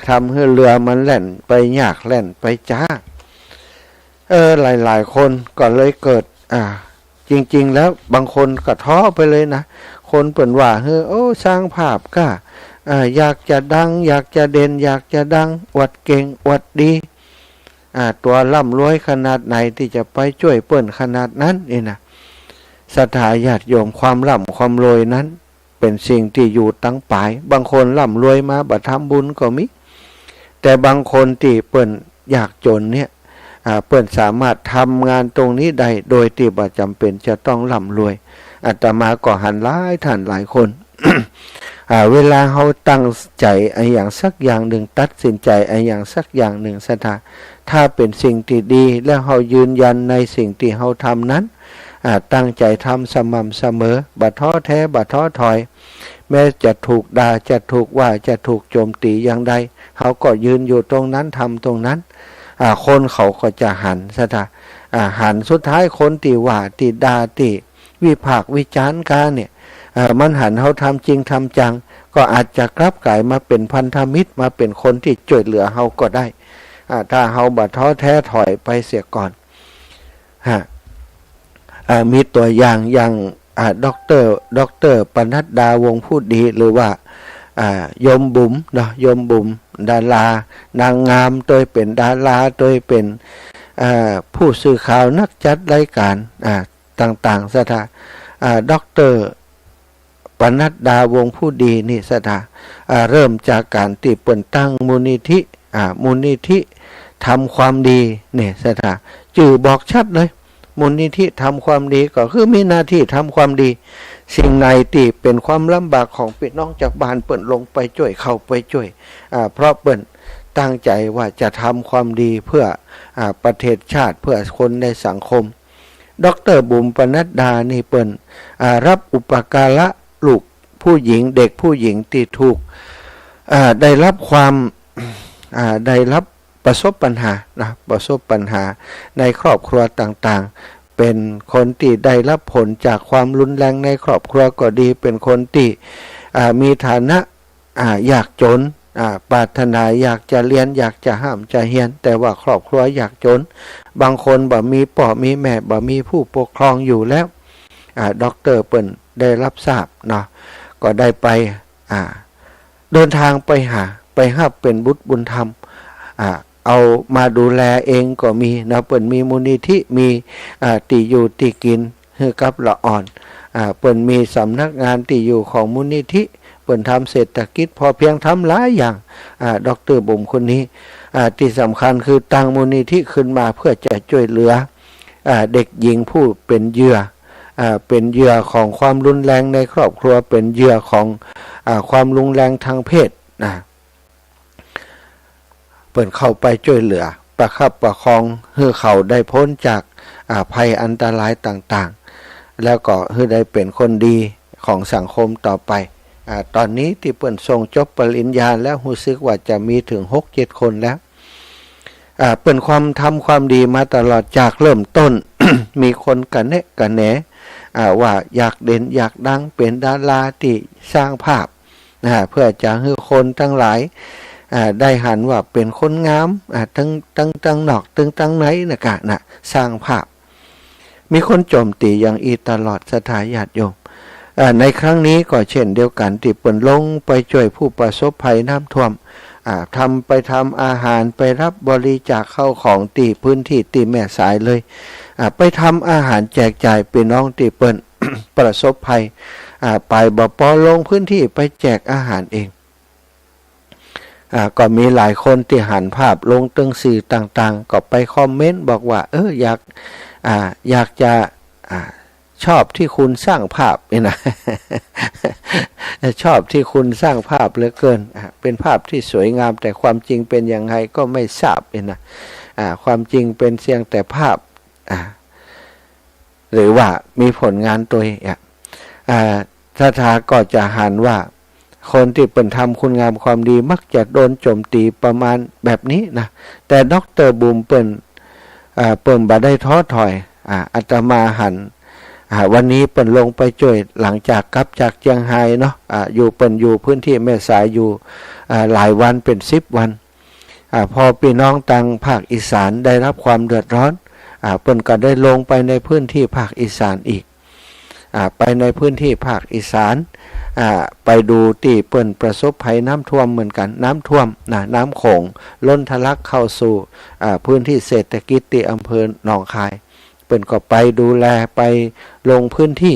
ทำหื้อเรือมันแล่นไปยากแล่นไปจ๊า เออ หลายๆ คนก็เลยเกิด อ่า จริงๆ แล้วบางคนก็ท้อไปเลยนะ คนเปิ้นว่า เฮ้อ โอ้ สร้างภาพก้า อ่า อยากจะดัง อยากจะเด่น อยากจะดัง อวดเก่ง อวดดี อ่า ตั๋วร่ำรวยขนาดไหนตี้จะไปช่วยเปิ้นขนาดนั้นนี่นะ ศรัทธาญาติโยม ความร่ำความรวยนั้น เป๋นสิ่งตี้อยู่ตังป๋าย บางคนร่ำรวยมาบ่ทำบุญก็มี แต่บางคนตี้เปิ้นยากจ๋นเนี่ย อ่า เปิ้นสามารถทำงานตรงนี้ได้โดยตี้บ่จ๋ำเป๋นจะต้องร่ำรวย อาตมาก็หันหลายท่านหลายคน อ่า เวลาเฮาตั้งใจ๋อะหยังสักอย่างนึ่ง ตัดสินใจ๋อะหยังสักอย่างนึ่ง ศรัทธา ถ้าเป๋นสิ่งตี้ดี แล้วเฮายืนยันในสิ่งตี้เฮาทำนั้น อ่า ตั้งใจ๋ทำสม่ำเสมอ บ่ท้อแท้ บ่ท้อถอย แม้จะถูกด่า จะถูกว่า จะถูกโจมตีอย่างใด เฮาก็ยืนอยู่ตรงนั้น ทำตรงนั้น อ่า คนเขาก็จะหัน ศรัทธา อ่า หัน สุดท้ายคนตี้ว่า ตี้ด่า ตี้วิพากษ์วิจารณ์ก้าเนี่ย เอ่อ มันหันเฮาทำจริงทำจัง ก็อาจจะกลับก๋ายมาเป๋นพันธมิตร มาเป๋นคนตี้ช่วยเหลือเฮาก็ได้ อ่า ถ้าเฮาบ่ท้อแท้ถอยไปเสียก่อน ฮะ อ่า มีตั๋วอย่าง อย่าง อ่า ด็อกเตอร์ ด็อกเตอร์ปนัดดา วงศ์ผู้ดี หรือว่า อ่า โยมบุ๋มเนาะ โยมบุ๋ม ดารา นางงาม ตวยเป๋นดารา ตวยเป๋น อ่า ผู้สื่อข่าว นักจัดรายการ อ่า ต่างๆ ศรัทธา อ่า ด็อกเตอร์ปนัดดา วงศ์ผู้ดี นี่ ศรัทธา อ่า เริ่มจากก๋านตี้เปิ้นตั้งมูลนิธิ อ่า มูลนิธิทำความดี นี่ ศรัทธา จื้อบอกชัดเลย มูลนิธิทำความดีก็คือมีหน้าตี้ทำความดี สิ่งไหนตี้เป๋นความลำบากของปี้น้องจาวบ้าน เปิ้นลงไปจ้วย เข้าไปจ้วย อ่า เพราะเปิ้นตั้งใจ๋ว่าจะทำความดีเพื่อ อ่า ประเทศชาติ เพื่อคนในสังคม ด็อกเตอร์บุ๋มปนัดดานี่เปิ้น อ่า รับอุปการะลูกผู้หญิง เด็กผู้หญิงตี้ถูก อ่า ได้รับความ อ่า ได้รับประสบปัญหานะ ประสบปัญหาในครอบครัวต่างๆ เป๋นคนตี้ได้รับผลจากความรุนแรงในครอบครัวก็ดี เป๋นคนตี้ อ่า มีฐานะ อ่า ยากจ๋น อ่า ปรารถนาอยากจะเฮียน อยากจะฮ่ำจะเฮียน แต่ว่าครอบครัวยากจ๋น บางคนบ่มีป้อมีแม่ บ่มีผู้ปกครองอยู่แล้ว อ่า ด็อกเตอร์เปิ้นได้รับทราบเนาะ ก็ได้ไป อ่า เดินทางไปหา ไปฮับเป๋นบุตรบุญธรรม อ่า เอามาดูแลเองก็มีนะ เปิ้นมีมูลนิธิ มี อ่า ตี้อยู่ตี้กิ๋นหื้อกับละอ่อน อ่า เปิ้นมีสำนักงานตี้อยู่ของมูลนิธิ เปิ้นทำเศรษฐกิจพอเพียง ทำหลายอย่าง อ่า ด็อกเตอร์บุ๋มคนนี้ อ่า ตี้สำคัญคือตั้งมูลนิธิขึ้นมาเพื่อจะจ้วยเหลือ อ่า เด็กหญิงผู้เป๋นเหยื่อ อ่า เป๋นเหยื่อของความรุนแรงในครอบครัว เป๋นเหยื่อของ อ่า ความรุนแรงทางเพศนะ เปิ้นเข้าไปจ้วยเหลือ ประคับประคองหื้อเขาได้ป๊นจาก อ่า ภัยอันตรายต่างๆ แล้วก็หื้อได้เป๋นคนดีของสังคมต่อไป อ่า ต๋อนนี้ตี้เปิ้นส่งจบปริญญาแล้ว ฮู้สึกว่าจะมีเถิงหกเจ็ดคนแล้ว อ่า เปิ้นความ ทำความดีมาตลอด จากเริ่มต้น มีคนกระแนะกระแหน อ่า ว่าอยากเด่นอยากดัง เป๋นดาราตี้สร้างภาพ อ่า เพื่อจะหื้อคนตังหลาย อ่า ได้หันว่าเป๋นคนงาม อ่า ตึง ตึง ตึงนอก ตึง ตึงในนะกะนะ สร้างภาพ มีคนโจมตีอย่างอี้ตลอด ศรัทธาญาติโยม เอ่อ ในครั้งนี้ก็เช่นเดียวกั๋น ตี้เปิ้นลงไปจ้วยผู้ประสบภัยน้ำท่วม อ่า ทำ ไปทำอาหาร ไปรับบริจาคข้าวของตี้พื้นที่ตี้แม่สายเลย อ่า ไปทำอาหารแจกจ่ายปี้น้องตี้เปิ้น ประสบภัย อ่า ไป บ่ปอลงพื้นที่ไปแจกอาหารเอง อ่า ก็มีหลายคนตี้หันภาพลงตึงสื่อต่างๆ ก็ไปคอมเมนต์บอกว่า เออ อยาก อ่า อยากจะ อ่า ชอบที่คุณสร้างภาพนี่นะ ชอบที่คุณสร้างภาพเหลือเกิน อ่า เป็นภาพที่สวยงาม แต่ความจริงเป็นยังไงก็ไม่ทราบนี่นะ อ่า ความจริงเป็นเพียงแต่ภาพ อ่า หรือว่ามีผลงานตวย อ่า อ่า ศรัทธาก็จะหันว่า คนตี้เปิ้นทำคุณงามความดีมักจะโดนโจมตีประมาณแบบนี้นะ แต่ด็อกเตอร์บุ๋มเปิ้น อ่า เปิ้นบ่ได้ท้อถอย อ่า อาตมาหัน อ่า วันนี้เปิ้นลงไปจ้วย หลังจากกลับจากเจียงฮายเนาะ อ่า อยู่ เปิ้นอยู่พื้นที่แม่สายอยู่ อ่า หลายวันเป๋นสิบวัน อ่า พอปี้น้องตางภาคอีสานได้รับความเดือดร้อน อ่า เปิ้นก็ได้ลงไปในพื้นที่ภาคอีสานอีก อ่า ไปในพื้นที่ภาคอีสาน อ่า ไปดูตี้เปิ้นประสบภัยน้ำท่วมเหมือนกั๋น น้ำท่วมนะ น้ำโขงล้นทะลักเข้าสู่ อ่า พื้นที่เศรษฐกิจตี้อำเภอหนองคาย เปิ้นก็ไปดูแล ไปลงพื้นที่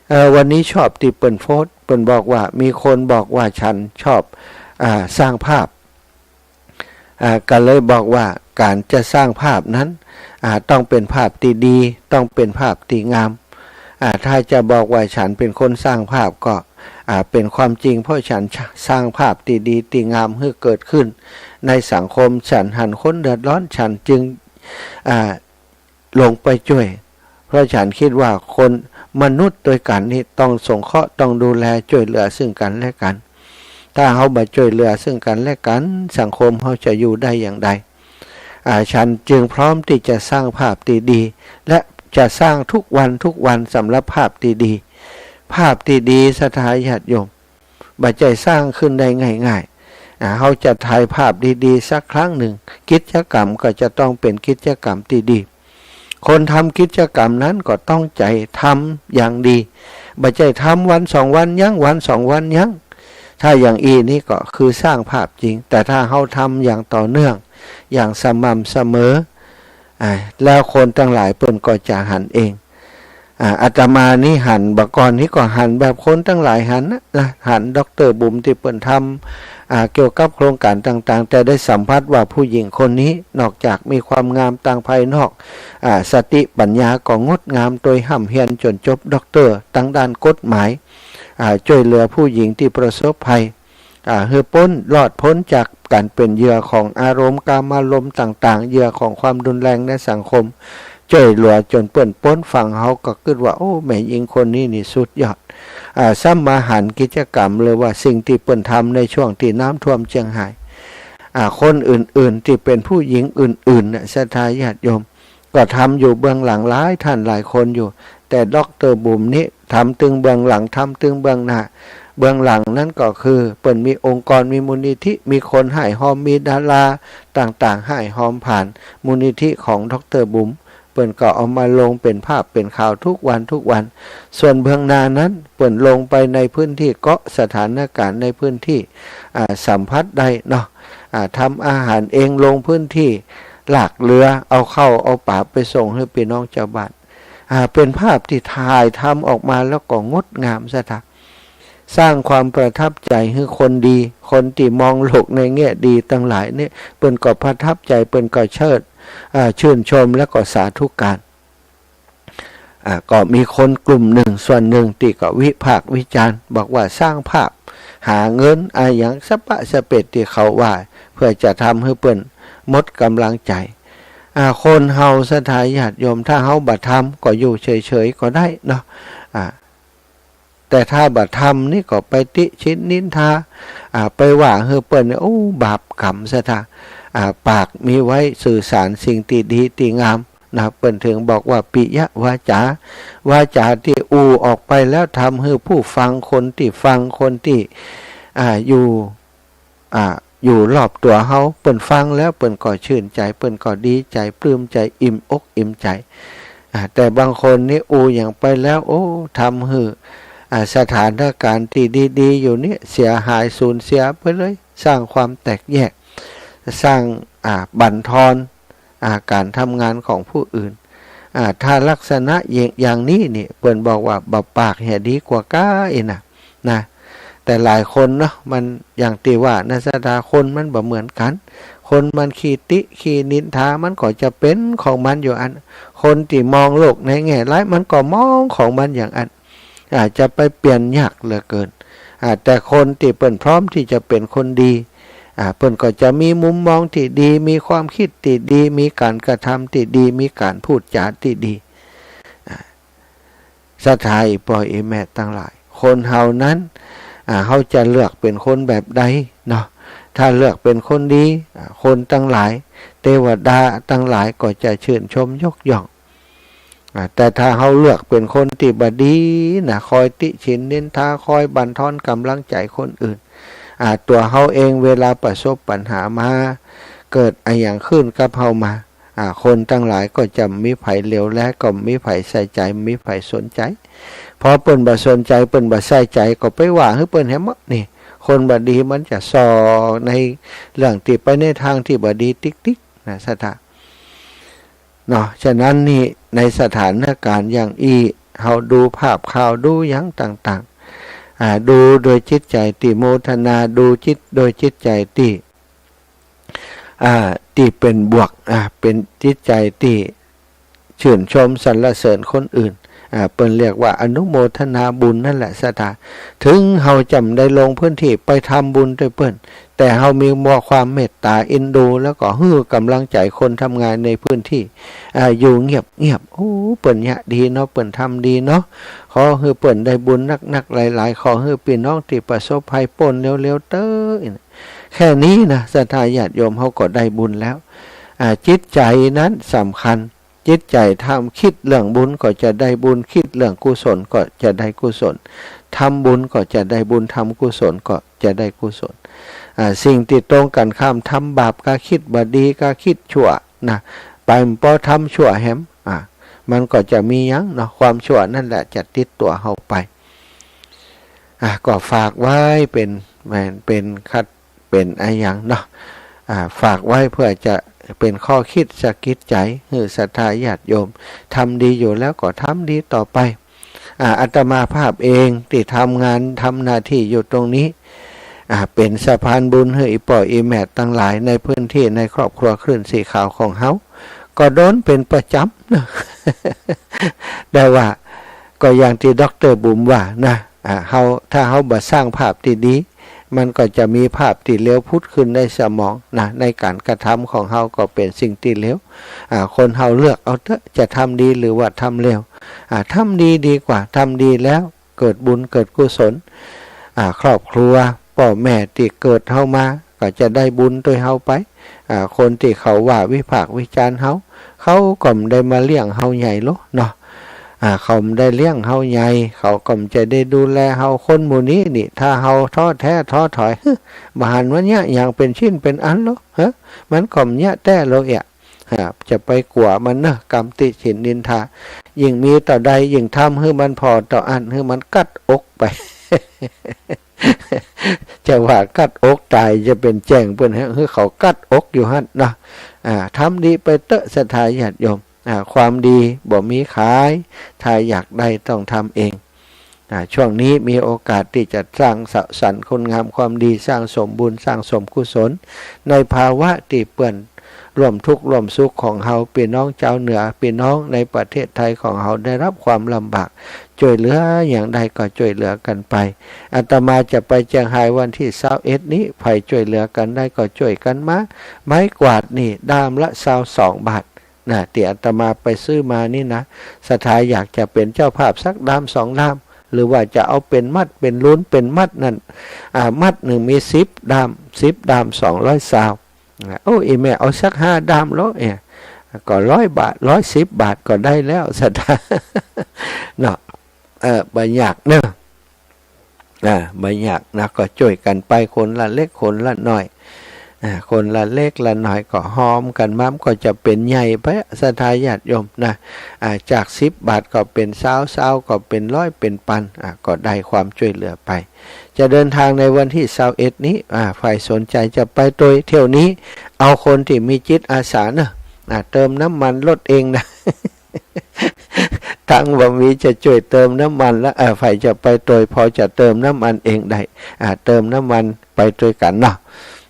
เอ่อ วันนี้ชอบตี้เปิ้นโพสต์ เปิ้นบอกว่า มีคนบอกว่าฉันชอบ อ่า สร้างภาพ อ่า ก็เลยบอกว่าก๋านจะสร้างภาพนั้น อ่า ต้องเป๋นภาพตี้ดี ต้องเป๋นภาพตี้งาม อ่า ถ้าจะบอกว่าฉันเป๋นคนสร้างภาพก็ อ่า เป๋นความจริง เพราะฉันสร้างภาพตี้ดีตี้งามหื้อเกิดขึ้นในสังคม ฉันหันคนเดือดร้อน ฉันจึง อ่า ลงไปจ้วย เพราะฉันกึ๊ดว่าคนมนุษย์ตวยกั๋นนี่ต้องสงเคราะห์ ต้องดูแลจ้วยเหลือซึ่งกั๋นและกั๋น ถ้าเฮาบ่จ้วยเหลือซึ่งกั๋นและกั๋น สังคมเฮาจะอยู่ได้อย่างใด อ่า ฉันจึงพร้อมตี้จะสร้างภาพตี้ดี และจะสร้างทุกวันทุกวันสำหรับภาพตี้ดี ภาพตี้ดี ศรัทธาญาติโยม บ่ใจ้สร้างขึ้นได้ง่ายๆ อ่า เฮาจะถ่ายภาพดีๆ สักครั้งหนึ่ง กิจกรรมก็จะต้องเป๋นกิจกรรมตี้ดี คนทำกิจกรรมนั้นก็ต้องใจ๋ทำอย่างดี บ่ใจ้ทำวันสองวันยั้ง วันสองวันยั้ง ถ้าอย่างอี้นี่ก็คือสร้างภาพจริง แต่ถ้าเฮาทำอย่างต่อเนื่อง อย่างสม่ำเสมอ อ่า แล้วคนตังหลายเปิ้นก็จะหันเอง อ่า อาตมานี่หัน บ่าก่อนนี้ก็หันแบบคนตังหลายหันนะ นะ หันด็อกเตอร์บุ๋มตี้เปิ้นทำ อ่า เกี่ยวกับโครงก๋านต่างๆ แต่ได้สัมผัสว่าผู้หญิงคนนี้นอกจากมีความงามตางภายนอก อ่า สติปัญญาก็งดงาม ตวยฮ่ำเฮียนจ๋นจบด็อกเตอร์ตางด้านกฎหมาย อ่า จ้วยเหลือผู้หญิงตี้ประสบภัย อ่า หื้อป๊น รอดป๊นจากก๋านเป๋นเหยื่อของอารมณ์กามารมณ์ต่างๆ เหยื่อของความรุนแรงในสังคม จ้วยเหลือจ๋นเปิ้นป๊นฝั่ง เฮาก็กึ๊ดว่า โอ้ แม่ญิงคนนี้นี่สุดยอด อ่า ซ้ำมาหันกิจกรรมหรือว่าสิ่งตี้เปิ้นทำในช่วงตี้น้ำท่วมเจียงฮาย อ่า คนอื่นๆ ตี้เป๋นผู้หญิงอื่นๆ น่ะ ศรัทธาญาติโยม ก็ทำอยู่เบื้องหลังหลายต้านหลายคนอยู่ แต่ด็อกเตอร์บุ๋มนี้ทำตึงเบื้องหลัง ทำตึงเบื้องหน้า เบื้องหลังนั้นก็คือเปิ้นมีองค์กร มีมูลนิธิ มีคนฮ่ายฮอม มีดาราต่างๆ ฮ่ายฮอมผ่านมูลนิธิของด็อกเตอร์บุ๋ม เปิ้นก็เอามาลงเป๋นภาพเป๋นข่าวทุกวันทุกวัน ส่วนเบื้องหน้านั้นเปิ้นลงไปในพื้นที่ เกาะสถานการณ์ในพื้นที่ อ่า สัมผัสได้เนาะ อ่า ทำอาหารเอง ลงพื้นที่ ลากเรือ เอาข้าวเอาป๋าไปส่งหื้อปี้น้องจาวบ้าน อ่า เป๋นภาพตี้ถ่ายทำออกมาแล้วก็งดงามศรัทธา สร้างความประทับใจ๋หื้อคนดี คนตี้มองโลกในแง่ดีตังหลายเนี่ย เปิ้นก็ประทับใจ๋ เปิ้นก็เชิด อ่า ชื่นชมแล้วก็สาธุการ อ่า ก็มีคนกลุ่มนึ่ง ส่วนนึ่งตี้ก็วิพากษ์วิจารณ์ บอกว่าสร้างภาพ หาเงิน อะหยังสะปะสะเปะตี้เขาว่า เปื้อจะทำหื้อเปิ้นหมดก๋ำลังใจ๋ อ่า คนเฮาศรัทธาญาติโยม ถ้าเฮาบ่ทำก็อยู่เฉยๆ ก็ได้เนาะ อ่า แต่ถ้าบ่ทำนี่ก็ไปติฉินนินทา อ่า ไปว่าหื้อเปิ้นเนี่ย โอ้ บาปกรรมศรัทธา อ่า ปากมีไว้สื่อสารสิ่งตี้ดีตี้งามนะ เปิ้นถึงบอกว่าปิยวาจา วาจาตี้อู้ออกไปแล้วทำหื้อผู้ฟัง คนตี้ฟัง คนตี้ อ่า อยู่ อ่า อยู่รอบตั๋วเฮา เปิ้นฟังแล้วเปิ้นก็ชื่นใจ๋ เปิ้นก็ดีใจ๋ ปลื้มใจ๋ อิ่มอกอิ่มใจ๋ อ่า แต่บางคนนี่อู้หยังไปแล้ว โอ้ ทำหื้อ อ่า สถานการณ์ตี้ดีๆ อยู่เนี่ยเสียหายสูญเสียไปเลย สร้างความแตกแยก สร้าง อ่า บั่นทอน อ่า ก๋านทำงานของผู้อื่น อ่า ถ้าลักษณะอย่าง อย่างนี้นี่ เปิ้นบอกว่าบ่ปากเหียดีกว่าก๊ายนะ นะ แต่หลายคนเนาะ มันอย่างตี้ว่านะศรัทธา คนมันบ่เหมือนกั๋น คนมันขี้ติขี้นินทา มันก็จะเป๋นของมันอยู่อั้น คนตี้มองโลกในแง่ร้าย มันก็มองของมันอย่างอั้น อาจจะไปเปลี่ยนยากเหลือเกิน อ่า แต่คนตี้เปิ้นพร้อมตี้จะเป๋นคนดี อ่า เปิ้นก็จะมีมุมมองตี้ดี มีความคิดตี้ดี มีก๋านกระทำตี้ดี มีก๋านพูดจ๋าตี้ดี อ่า ศรัทธาอี่ป้ออี่แม่ตังหลาย คนเฮานั้น อ่า เฮาจะเลือกเป๋นคนแบบใดเนาะ ถ้าเลือกเป๋นคนดี อ่า คนตังหลาย เตวดาตังหลายก็จะชื่นชมยกย่อง อ่า แต่ถ้าเฮาเลือกเป๋นคนตี้บ่ดีนะ คอยติฉินนินทา คอยบั่นทอนก๋ำลังใจ๋คนอื่น อ่า ตั๋วเฮาเองเวลาประสบปัญหามา เกิดอะหยังขึ้นกับเฮามา อ่า คนตังหลายก็จะมีใผเหลียวแล ก็มีใผใส่ใจ๋ มีใผสนใจ๋ พอเปิ้นบ่สนใจ๋ เปิ้นบ่ใส่ใจ๋ ก็ไปว่าหื้อเปิ้นแหมหมดนี่ คนบ่ดีมันจะส่อในเรื่องตี้ไปในตางตี้บ่ดีติ๊กๆ นะศรัทธา เนาะ ฉะนั้นนี่ในสถานการณ์อย่างอี้ เฮาดูภาพข่าวดูหยังต่างๆ อ่า ดูโดยจิตใจ๋ตี้โมทนา ดูจิต โดยจิตใจ๋ตี้ อ่า ตี้เป๋นบวก อ่า เป๋นจิตใจ๋ตี้ชื่นชมสรรเสริญคนอื่น อ่า เปิ้นเรียกว่าอนุโมทนาบุญนั่นแหละศรัทธา ถึงเฮาจะบ่ได้ลงพื้นตี้ไปทำบุญตวยเปิ้น แต่เฮามีมอความเมตต๋าเอ็นดู แล้วก็หื้อก๋ำลังใจ๋คนทำงานในพื้นตี้ อ่า อยู่เงียบๆ โอ้ เปิ้นเยียะดีเนาะ เปิ้นทำดีเนาะ ขอหื้อเปิ้นได้บุญนักๆ หลายๆ ขอหื้อปี้น้องตี้ประสบภัยป๊นเร็วๆ เต๊อะ แค่นี้นะศรัทธาญาติโยม เฮาก็ได้บุญแล้ว อ่า จิตใจ๋นั้นสำคัญ จิตใจ๋ทำ คิดเรื่องบุญก็จะได้บุญ คิดเรื่องกุศลก็จะได้กุศล ทำบุญก็จะได้บุญ ทำกุศลก็จะได้กุศล อ่า สิ่งตี้ตรงกั๋นข้าม ทำบาป กาคิดบ่ดี กาคิดชั่วนะ ไปบ่ปอทำชั่วแหม อ่า มันก็จะมีหยังเนาะ ความชั่วนั่นแหละจะติดตั๋วเฮาไป อ่า ก็ฝากไว้เป๋น แม่นเป๋นคัด เป๋นอะหยังเนาะ อ่า ฝากไว้เปื้อจะเป๋นข้อคิดสะกิดใจ๋หื้อศรัทธาญาติโยม ทำดีอยู่แล้วก็ทำดีต่อไป อ่า อาตมาภาพเองตี้ทำงานทำหน้าตี้อยู่ตรงนี้ อ่า เป๋นสะพานบุญหื้ออี่ป้ออี่แม่ตังหลายในพื้นตี้ในครอบครัวคลื่นสีขาวของเฮา ก็โดนเป๋นประจ๋ำเนาะ แต่ว่าก็อย่างตี้ด็อกเตอร์บุ๋มว่านะ อ่า เฮา ถ้าเฮาบ่สร้างภาพตี้ดี มันก็จะมีภาพตี้เลวผุดขึ้นในสมองนะ ในก๋านกระทำของเฮาก็เป๋นสิ่งตี้เลว อ่า คนเฮาเลือกเอาเต๊อะ จะทำดีหรือว่าทำเลว อ่า ทำดีดีกว่า ทำดีแล้วเกิดบุญเกิดกุศล อ่า ครอบครัวป้อแม่ตี้เกิดเฮามา ก็จะได้บุญตวยเฮาไป อ่า คนตี้เขาว่าวิพากษ์วิจารณ์เฮา เขาก็บ่ได้มาเลี้ยงเฮาใหญ่โลเนาะ อ่า เขาบ่ได้เลี้ยงเฮาใหญ่ เขาก็บ่จะได้ดูแลเฮา คนหมู่นี้นี่ ถ้าเฮาท้อแท้ท้อถอย บ่หันว่าเยียะหยังเป๋นชิ้นเป๋นอันโล ฮะ มันก็บ่เยียะแต๊โลเอะ ฮะ จะไปกั๋วมันเนาะ กำติฉินนินทา ยิ่งมีเต้าใด ยิ่งทำหื้อมันผ่อเต้าอั้น หื้อมันกัดอกไป จะว่ากัดอกต๋าย จะเป๋นแจ้งเปิ้น หื้อเขากัดอกอยู่หั้นเนาะ อ่า ทำดีไปเต๊อะ ศรัทธาญาติโยม อ่า ความดีบ่มีขาย ถ้าอยากได้ต้องทำเอง อ่า ช่วงนี้มีโอกาสตี้จะสร้างสรรค์คุณงามความดี สร้างสมบุญ สร้างสมกุศล ในภาวะตี้เปื้อนร่วมทุกข์ร่วมสุขของเฮา ปี้น้องจาวเหนือ ปี้น้องในประเทศไทยของเฮาได้รับความลำบาก จ้วยเหลือหยังได้ก็จ้วยเหลือกั๋นไป อาตมาจะไปเจียงฮายวันตี้ซาวเอ็ดนี้ ใผจ้วยเหลือกั๋นได้ก็จ้วยกั๋นมา ไม้กวาดนี่ด้ามละซาวสองบาท นะ ตี้อาตมาไปซื้อมานี่นะ ศรัทธาอยากจะเป๋นเจ้าภาพสักด้ามสองด้าม หรือว่าจะเอาเป๋นมัด เป๋นลุน เป๋นมัดนั่น อ่า มัดนึ่งมีสิบด้าม สิบด้าม สองร้อยซาว นะ โอ้ อี่แม่เอาสักห้าด้ามโล เอ๊ะ ก็ร้อยบาท ร้อยสิบบาทก็ได้แล้ว ศรัทธา เนาะ เออ บ่ยากเนาะ อ่า บ่ยากนะ ก็จ้วยกั๋นไปคนละเล็กคนละน้อย อ่า คนละเล็กละน้อยก็ฮอมกั๋นมา มันก็จะเป๋นใหญ่ไป ศรัทธาญาติโยมนะ อ่า จากสิบบาทก็เป๋นซาว ซาวก็เป๋นร้อยเป๋นปัน อ่า ก็ได้ความจ้วยเหลือไป จะเดินทางในวันตี้ซาวเอ็ดนี้ อ่า ใผสนใจ๋จะไปตวยเที่ยวนี้ เอาคนตี้มีจิตอาสาเนาะ อ่า เติมน้ำมันรถเองนะ ตังค์บ่มีจะจ้วยเติมน้ำมันละ เออ ใผจะไปตวย พอจะเติมน้ำมันเองได้ อ่า เติมน้ำมันไปตวยกั๋นเนาะ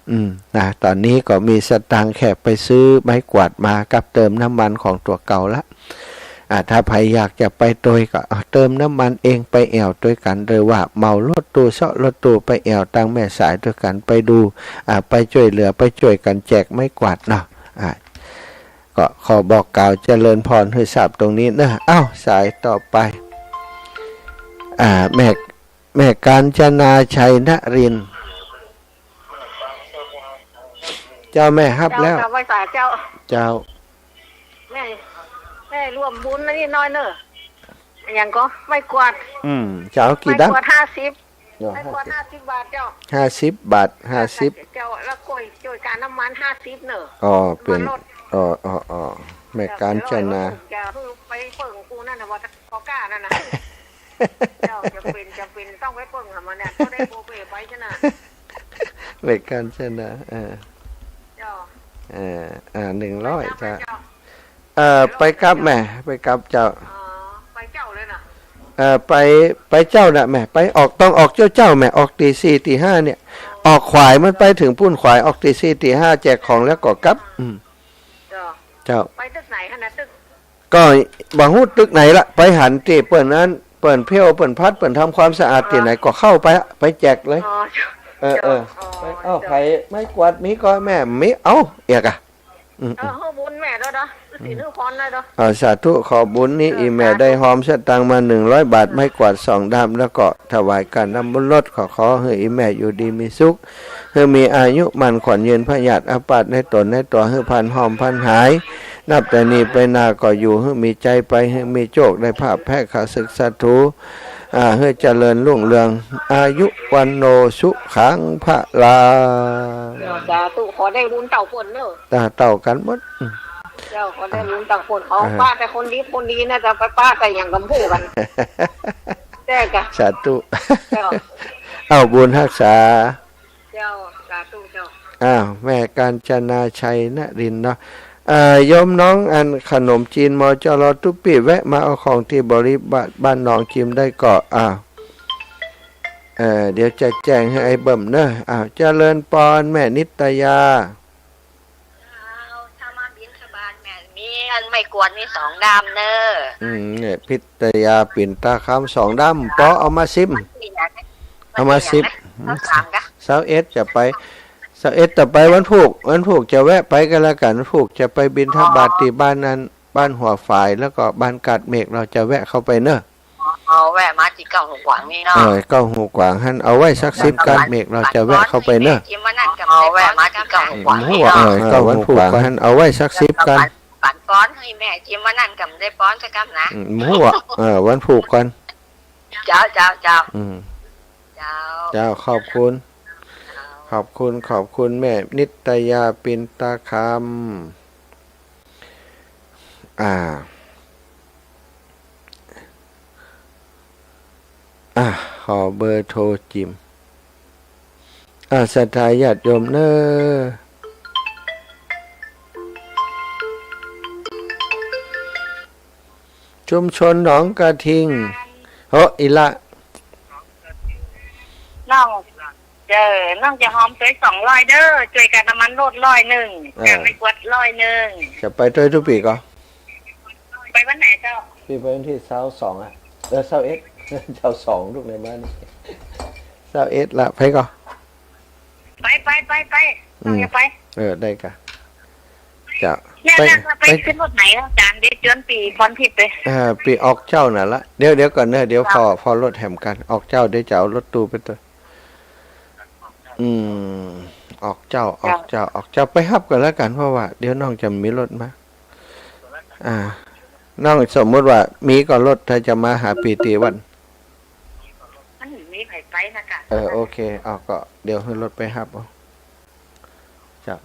อืม นะ ต๋อนนี้ก็มีสตางค์แค่ไปซื้อไม้กวาดมากับเติมน้ำมันของตั๋วเก่าละ อ่า ถ้าใผอยากจะไปตวยก็ อ่า เติมน้ำมันเองไปแอ่วตวยกั๋น หรือว่าเหมารถตู้ เซาะรถตู้ไปแอ่วตางแม่สายตวยกั๋น ไปดู อ่า ไปจ้วยเหลือ ไปจ้วยกั๋นแจกไม้กวาดเนาะ อ่า ก็ขอบอกกล่าวเจริญพรหื้อทราบตรงนี้เนาะ เอ้า สายต่อไป อ่า แม่ แม่กาญจนา ชัยนรินทร์ เจ้า แม่ฮับแล้ว เจ้า เจ้า ไหว้สาเจ้า เจ้า แม่ แม่ร่วมบุญอันนี้หน้อยเน่อ อะหยังก็ ไม้กวาด อืม จะเอากี่ด้าม ไม้กวาดห้าสิบ เนาะ ไม้กวาดห้าสิบบาทเจ้า ห้าสิบบาท ห้าสิบ เจ้า แล้วก็จ้วยก๋าน้ำมันห้าสิบเน่อ อ๋อ เป๋น น้ำมันรถ อ๋อ อ๋อ อ๋อ แม่กาญจนา เจ้า เดี๋ยวจะไปเปิ้งกูนั่นน่ะ ว่าจะขอก้านั่นน่ะ เจ้า จะเป๋น จะเป๋นต้องไปเปิ้งหามันเนี่ย ก็ได้โบเบไปชนะ แม่กาญจนา เออ เจ้า เออ อ่า หนึ่งร้อย ไปกลับไหม เจ้า เจ้า เอ่อ ไปกลับแม่ ไปกลับเจ้า อ๋อ ไปเจ้าเลยน่ะ เอ่อ ไป ไปเจ้าน่ะแม่ ไปออก ต้องออกเจ๊าๆ แม่ ออกตี๋สี่ตี๋ห้าเนี่ย อ๋อ ออกขวายมันไปเถิงปู๊นขวาย ออกตี๋สี่ตี๋ห้า แจกของแล้วก็กลับ อืม เจ้า เจ้า ไปตึกไหนคะน่ะ ตึก ก็บ่ฮู้ตึกไหนละ ไปหันตี้เปิ้นอั้น เปิ้นเผ้ว เปิ้นพัด เปิ้นทำความสะอาด อ๋อ ตี้ไหนก็เข้าไปอะ ไปแจกเลย อ๋อ เจ้า เออ เจ้า เออ อ๋อ ไป เอ้า เจ้า ใผไม้กวาดมีก่อแม่ มี เอ้า เอียกอะ อืม เออ หื้อบุญแม่ด้วยเนาะ หื้อศีลหื้อพรด้วยเนาะ อ่า สาธุ ขอบุญนี้ เออ อี่แม่ สาธุ ได้ฮอมสตางค์มาหนึ่งร้อยบาท ไม้กวาดสองด้าม แล้วก็ถวายก๋านน้ำมันรถ ขอ ขอหื้ออี่แม่อยู่ดีมีสุข หื้อมีอายุมั่นขวัญยืน พยาธิอาพาธในต๋นในตั๋วหื้อพลันฮอมพลันหาย นับแต่นี้ไปหน้าก็อยู่หื้อมีชัยไป หื้อมีโชคได้ภาพแพะข้าศึกศัตรู อ่า หื้อเจริญรุ่งเรือง อายุวัณโณสุขังพลัง เจ้า สาธุ ขอได้บุญเต้าเปิ้นเน่อ อ่า เต้ากั๋นหมด อืม เจ้า ขอได้บุญเต้าเปิ้น ขอ อ่า ปะแต่คนดีคนดีนะ จะไปปะแต่หยังกำพู้กั๋น แจ้กะ สาธุ เจ้า เอ้า บุญฮักษา เจ้า สาธุเจ้า อ้าว แม่กาญจนา ชัยนรินทร์เนาะ เอ่อ โยมน้องอันขนมจีน มจร ตุ๊ปี้ แวะมาเอาของตี้บริบาทบ้านหนองจิมได้ก่อ อ้าว เอ่อ เดี๋ยวจะแจ้งหื้อไอ้เบิ่มเนาะ อ้าว เจริญปอน แม่นิตยา เจ้า ถ้ามาบิณฑบาตแม่ มีอันไม้กวาดมีสองด้ามเน่อ อืม เนี่ย พิตยา ปิ่นตาคำ สองด้าม เจ้า ปอเอามาสิบ วันตี้หยังนะ เอามาสิบ วันตี้หยังนะ ซาวสามกะ ซาวเอ็ดจะไป ซาวเอ็ดต่อไปวันพูก วันพูกจะแวะไปก็แล้วกั๋น วันพูกจะไปบิณฑบาต อ๋อ ตี้บ้านนั้น บ้านหัวฝาย แล้วก็บ้านกาดเมฆ เฮาจะแวะเข้าไปเน่อ อ๋อ แวะมาตี้เก้าหูขวางนี่เนาะ เออ เก้าหูขวางหั้น เอาไว้สักสิบ เจ้า กาดเมฆ เฮาจะแวะเข้าไปเน่อ กินมื้อนั้นกะ เอาไว้มาตี้เก้า อืม หมู่ เออ เออ เก้า วันพูก วันพูกก่อน หั้น เอาไว้สักสิบก่อน ปัน ปันป้อนหื้อแม่จิ๋มวันนั้นก็บ่ได้ป้อนสักกำนะ อืม หมู่ เออ วันพูกก่อน เจ้า เจ้า เจ้า อืม เจ้า เจ้า ขอบคุณ เจ้า ขอบคุณ ขอบคุณแม่นิตยา ปินตาคำ อ่า อ่ะ ขอเบอร์โทรจิ๋ม อ่ะ ศรัทธาญาติโยมเน้อ ชุมชนหนองกระทิง โห อีหละ น้อง เจ้า น้องจะหอมตวยสองร้อยเด้อ จ้วยค่าน้ำมันรถร้อยนึ่ง เออ ค่าไม้กวาดร้อยนึ่ง จะไปตวยตุ๊ปี้ก่อ ไปวันไหนเจ้า ปี้ไปวันตี้ซาวสองอะ เออ ซาวเอ็ด ซาวสอง ลูกในบ้านนี่ ซาวเอ็ดละ ไปก่อ ไป ไป ไป ไป อืม น้องจะไป เออ ได้ก่ะ เจ้า เนี่ย ไป เนี่ย ไป ไปขึ้นรถไหนอาจ๋ารย์ เดี๋ยวจวนปี้พรทิพย์ไป เออ ปี้ออกเจ๊านั่นละ เดี๋ยว เดี๋ยวก่อนเน้อ เดี๋ยว เจ้า ผ่อ ผ่อรถแหมกั๋น ออกเจ๊า เดี๋ยวจะเอารถตู้ไปตวย อืม ออกเจ๊า ออกเจ๊า ออกเจ๊า ไปฮับกั๋นแล้วกั๋น เพราะว่าเดี๋ยวน้องจะบ่มีรถมา อ่า น้องสมมุติว่ามีก่อรถ ถ้าจะมาหาปี้ตี้วัน มันบ่มีใผไปนะกะ เออ โอเค เอาก่อ เดี๋ยวหื้อรถไปฮับเอา เจ้า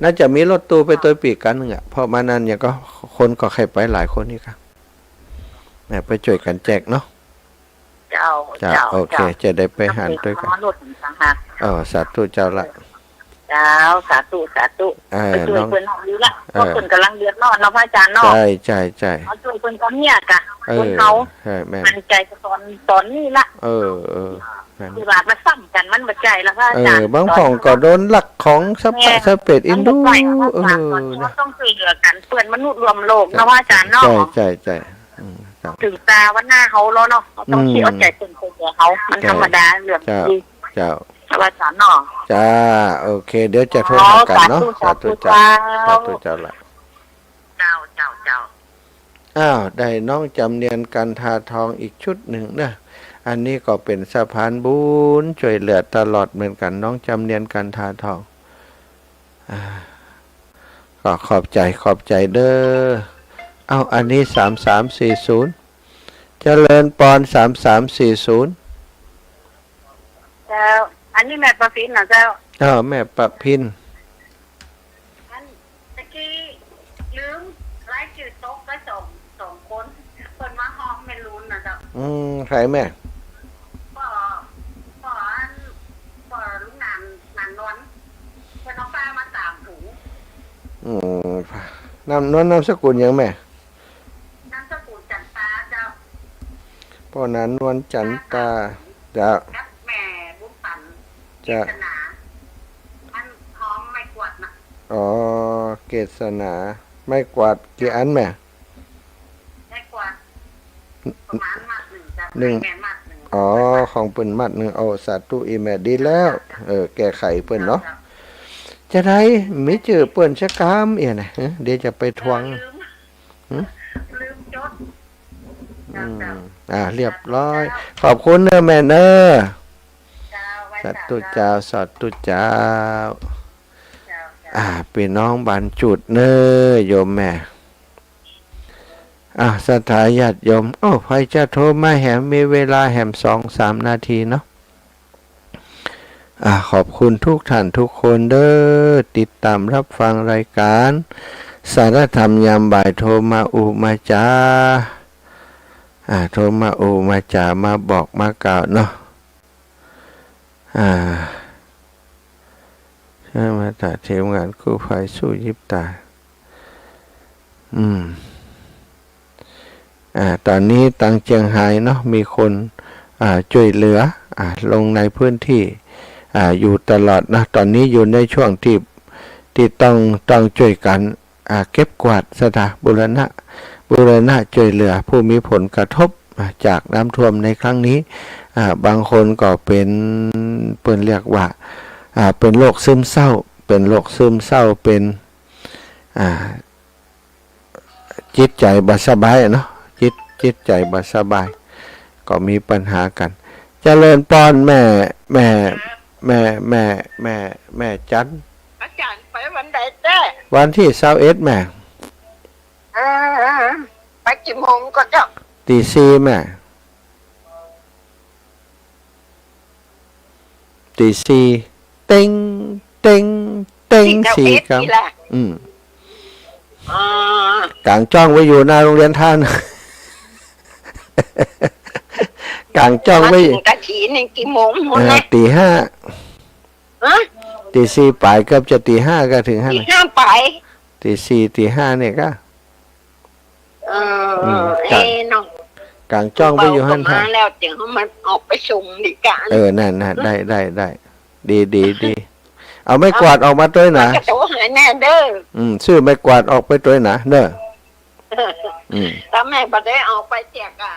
น่าจะมีรถตู้ไปตวยปี้กั๋นนึ่งอะ เพราะมานั้นยังก่อ คนก็ใค่ไปหลายคนนี่กะ เนี่ย ไปจ้วยกั๋นแจกเนาะ เจ้า เจ้า เจ้า โอเค เจ้า จะได้ไปหาตวยกั๋น รถต่างหาก เออ สาธุเจ้าละ เจ้า สาธุ สาธุ เออ ไปจ้วย น้อง เปิ้นเอาอยู่ละ เออ เพราะเปิ้นก่ำลังเดือดร้อนเนาะพระอาจ๋ารย์เนาะ ใจ้ ใจ้ ใจ้ เอาจ้วยเปิ้นก่ำเนี่ยกะ เออ คนเฮา ใจ้ แม่น มั่นใจ๋ต๋อน ต๋อนนี้ละ เออ เออ นั่น เวลามาซ้ำกั๋นมันบ่ใจ้ละพระอาจ๋ารย์ เออ บางพ่องก็โดนลักของสะปะ แม่น สะเปดอินดู มันบ่ใจ้ละพระอาจ๋ารย์ เออ ต๋อนนี้ นะ เฮาต้องจ้วยเหลือกั๋น เปื้อนมนุษย์ร่วมโลกเนาะพระอาจ๋ารย์เนาะ ใจ้ ใจ้ ใจ้ อืม ครับ เถิงตาวันหน้าเฮาแล้วเนาะ เฮาต้อง อืม คิดเอาใจ๋เปิ้นจ้วยเหลือเฮา มัน ใจ้ ธรรมดาเรื่อง เจ้า นี้ เจ้า พระอาจ๋ารย์เนาะ จ้า โอเค เดี๋ยวจะโทรหากั๋นเนาะ อ๋อ สาธุ สาธุ สาธุ เจ้า เจ้า สาธุเจ้าละ เจ้า เจ้า เจ้า อ้าว ได้น้องจ๋ำเนียน กันทาทอง อีกชุดนึ่งเน้อ อันนี้ก็เป๋นสะพานบุญจ้วยเหลือตลอดเหมือนกั๋น น้องจ๋ำเนียน กันทาทอง อ่า ก็ขอบใจ๋ ขอบใจ๋เน้อ เอ้า อันนี้ สามสามสี่ศูนย์ เจริญปอน สามสามสี่ศูนย์ เจ้า อันนี้แม่ประพินเนาะเจ้า เออ แม่ประพิน อันตะกี้ลืมรายจื้อตกไปสอง สองคน เปิ้นมาฮ้องแม่ลูนเนาะเจ้า อืม ใผแม่ ป้อ ป้ออัน ป้อลุงหนาน หนานนวล เปิ้นเอาปลามาสามถุง อืม นาม นวล นามสกุลหยังแม่ นามสกุลจันตาเจ้า ป้อหนานนวล จันตา เจ้า กับแม่บุญปัน เจ้า เกษนา อันฮ้องไม้กวาดน่ะ อ๋อ เกษนา ไม้กวาดกี่อันแม่ ไม้กวาดประมาณมัดนึ่งเจ้า นึ่ง แม่มัดนึ่ง อ๋อ ของเปิ้นมัดนึ่ง เอา สาธุ อีแม่ ดีแล้ว เออ แก้ไขเปิ้นเนาะ เจ้า จะได้มีจื้อเปิ้นสักกำเอี้ยนะ เดี๋ยวจะไปทวง เออ ลืม หืม ลืมจด อืม เจ้า อ่า เรียบร้อย ขอบคุณเน้อแม่เน้อ เจ้า ไหว้ สาธุเจ้า สาธุเจ้า เจ้า เจ้า อ่า ปี้น้องบ้านจุดเน้อ โยมแม่ อ่า ศรัทธาญาติโยม โอ้ ใผจะโทรมาแหม มีเวลาแหมสองสามนาทีเนาะ อ่า ขอบคุณทุกท่านทุกคนเน้อ ติดตามรับฟังรายการสารธรรมยามบ่าย โทรมาอู้มาจ๋า อ่า โทรมาอู้มาจ๋า มาบอกมากล่าวเนาะ อ่า ใจ้ มาจากทีมงานกู้ภัยสู้ยิบตา อืม อ่า ต๋อนนี้ตางเจียงฮายเนาะ มีคน อ่า จ้วยเหลือ อ่า ลงในพื้นที่ อ่า อยู่ตลอดนะ ต๋อนนี้อยู่ในช่วงตี้ ตี้ต้อง ต้องจ้วยกั๋น อ่า เก็บกวาด ศรัทธา บูรณะ บูรณะจ้วยเหลือผู้มีผลกระทบ อ่า จากน้ำท่วมในครั้งนี้ อ่า บางคนก็เป๋น เปิ้นเรียกว่า อ่า เป๋นโรคซึมเศร้า เป๋นโรคซึมเศร้า เป๋น อ่า จิตใจ๋บ่สบายอะเนาะ จิต จิตใจ๋บ่สบาย ก็มีปัญหากั๋น เจริญปอนแม่ แม่ แม่ แม่ แม่ แม่จัน อาจ๋ารย์ไปวันใดแต๊ วันตี้ซาวเอ็ดแม่ เออ ไปกี่โมงก่อเจ้า ตีสี่แม่ ตีสี่ เต๊ง เต๊ง เต๊ง ตี้ซาวเอ็ด สี่ครับ นี่แหละ อืม อ๋อ ก๋างจ้องไว้อยู่หน้าโรงเรียนท่าน ก๋างจ้องไว้ มาเถิงตะกี้นี่กี่โมงหมด เออ นะ ตีห้า ฮะ ตีสี่ป๋าย เกือบจะตีห้าก็เถิงหั้น ตีห้าป๋าย ตีสี่ ตีห้าเนี่ยก็ เออ อืม เอ๊ะ ก๋าง เนาะ ก๋างจ้องไว้อยู่หั้น เปาก็มา ท่าน แล้ว เดี๋ยวมันออกไปส่งนี่กัน เออ นั่นน่ะ ได้ ได้ ได้ ดี ดี ดี เอาไม้กวาดออกมาตวยนะ ก็โทรหาแม่เด้อ อืม ซื้อไม้กวาดออกไปตวยนะเนาะ อืม ถ้าแม่บ่ได้ออกไปเสียก็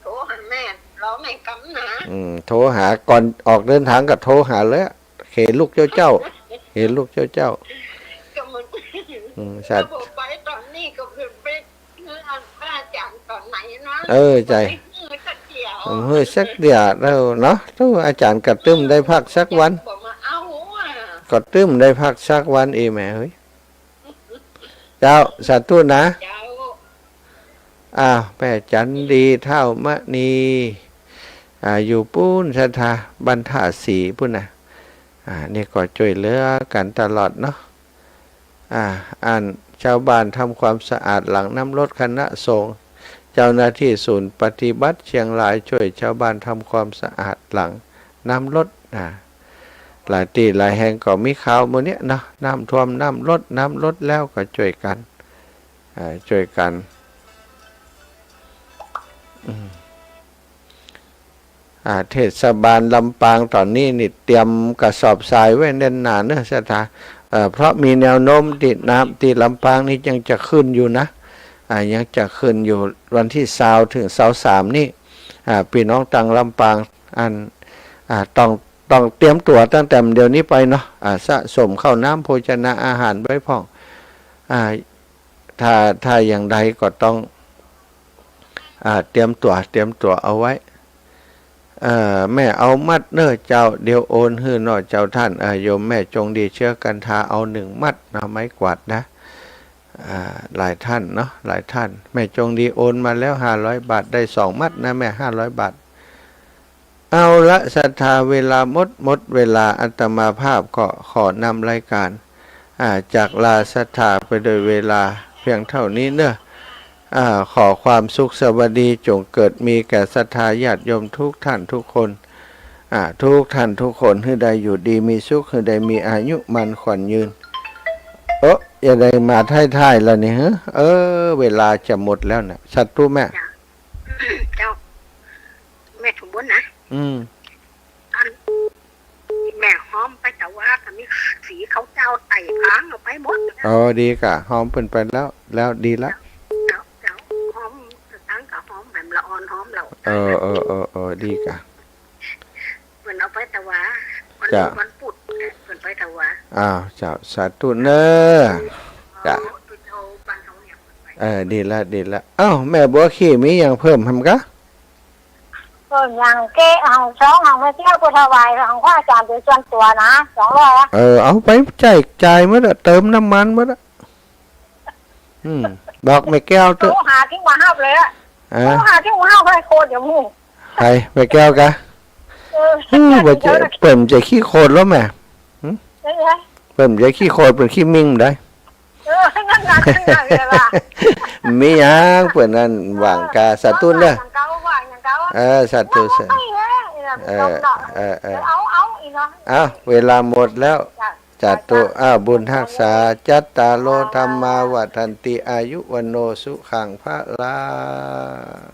โทรหาแม่ รอแม่กำนะ อืม โทรหาก่อนออกเดินทางก็โทรหาเลย เห็นลูกเจ้าเจ้า เห็นลูกเจ้าเจ้า ก็มัน อืม สาธุ ถ้าบ่ไปต๋อนนี้ก็คือไป เออ อาจ๋ารย์ต๋อนไหนเนาะ เออ ใจ้ บ่ได้หื้อสักเดี่ยว อืม หื้อสักเดี่ยวแล้วเนาะ โธ่ อาจ๋ารย์ก็ตึ้มได้พักสักวัน บ่มาเอาอะ ก็ตึ้มได้พักสักวันเอแม่เฮ้ย เจ้า สาธุนะ เจ้า อ้าว แม่จันดี ท้าวมณี อ่า อยู่ปู๊นศรัทธา บ้านท่าสีปู๊นนะ อ่า นี่ก็จ้วยเหลือกั๋นตลอดเนาะ อ่า อันชาวบ้านทำความสะอาดหลังน้ำลดคณะสงฆ์ เจ้าหน้าที่ศูนย์ปฏิบัติเชียงรายจ้วยชาวบ้านทำความสะอาดหลังน้ำลด อ่า หลายตี้หลายแห่งก็มีข่าวมื้อเนี้ยเนาะ น้ำท่วม น้ำลด น้ำลดแล้วก็จ้วยกั๋น อ่า จ้วยกั๋น อืม อ่า เทศบาลลำปางต๋อนนี้นี่เตรียมกระสอบทรายไว้แน่นหนาเนาะศรัทธา เอ่อ เพราะมีแนวโน้มตี้น้ำตี้ลำปางนี่ยังจะขึ้นอยู่นะ อ่า ยังจะขึ้นอยู่ วันตี้ซาวเถิงซาวสามนี่ อ่า ปี้น้องตางลำปาง อัน อ่า ต้อง ต้องเตรียมตั๋วตั้งแต่เดี๋ยวนี้ไปเนาะ อ่า สะสมข้าวน้ำโภชนาอาหารไว้พ่อง อ่า ถ้า ถ้าอย่างใดก็ต้อง อ่า เตรียมตั๋ว เตรียมตั๋วเอาไว้ เอ่อ แม่เอามัดเน่อเจ้า เดี๋ยวโอนหื้อเนาะเจ้าท่าน อ่า โยมแม่จงดีเชื้อกันทา เอาหนึ่งมัดเนาะ ไม้กวาดนะ อ่า หลายท่านเนาะ หลายท่าน แม่จงดีโอนมาแล้วห้าร้อยบาท ได้สองมัดนะแม่ ห้าร้อยบาท เอาละศรัทธา เวลาหมด หมดเวลา อาตมาภาพก็ขอนำรายการ อ่า จากลาศรัทธาไปโดยเวลาเพียงเท่านี้เนาะ อ่า ขอความสุขสวัสดีจงเกิดมีแก่ศรัทธาญาติโยมทุกท่านทุกคน อ่า ทุกท่านทุกคนหื้อได้อยู่ดีมีสุข หื้อได้มีอายุมั่นขวัญยืน เออ อย่าได้มาท้ายๆ แล้วนี่ เฮ้อ เออ เวลาจะหมดแล้วนะ สาธุแม่ เจ้า แม่สมบูรณ์นะ อืม อัน แม่ฮ้อมไปตะวาก็มีสีเขาเจ้าไต่พางเอาไปหมดนะ อ๋อ ดีก่ะ ฮ้อมเปิ้นไปแล้ว แล้วดีละ เจ้า เจ้า ฮ้อมตั้งก็ฮ้อมแหมละอ่อนฮ้อมแล้ว เออ เออ เออ เออ ดีก่ะ เปิ้นเอาไปตะวา วัน จ้ะ วันพุธเนี่ยเปิ้นไปตะวา อ้าว เจ้า สาธุเน้อ จ้ะ เอาไปเอาบ้านเขาเนี่ยไป เออ ดีละ ดีละ อ้าว แม่บัวขี่มีหยังเพิ่มหำกะ เพิ่มหยังเก้ เอาซองของแม่เตี้ยผู้ถวายของพระอาจารย์โดยส่วนตั๋วนะ สองร้อยอะ เออ เอาไปแจกจ่ายหมดอะ เติมน้ำมันหมดอะ อืม บอกแม่แก้วเต๊อะ โทรหาตี้บ่ฮับเลยอะ อ่า โทรหาตี้บ่ฮับ ใผโคตรอย่ามู่ ใผ แม่แก้วกะ เออ อืม บ่เจ๊ เปิ้นจะขี้โคตรแล้วแม่ หึ เออ เปิ้นจะขี้โคตร เปิ้นขี้มิ่งได้ เออ นั่นน่ะ นั่นน่ะเลยว่ะ มีหยังเปิ้นนั่นหว่างกา สาธุเน้อ ว่าอย่างเก่า ว่าอย่างเก่า เออ สาธุ สาธุ เออ เออ เออ เอา เอาอีกเนาะ อ้าว เวลาหมดแล้ว จ้ะ สาธุ อ้าว บุญฮักษา จัตตาโร ธัมมา วัฑฒันติ อายุ วัณโณ สุขัง พลัง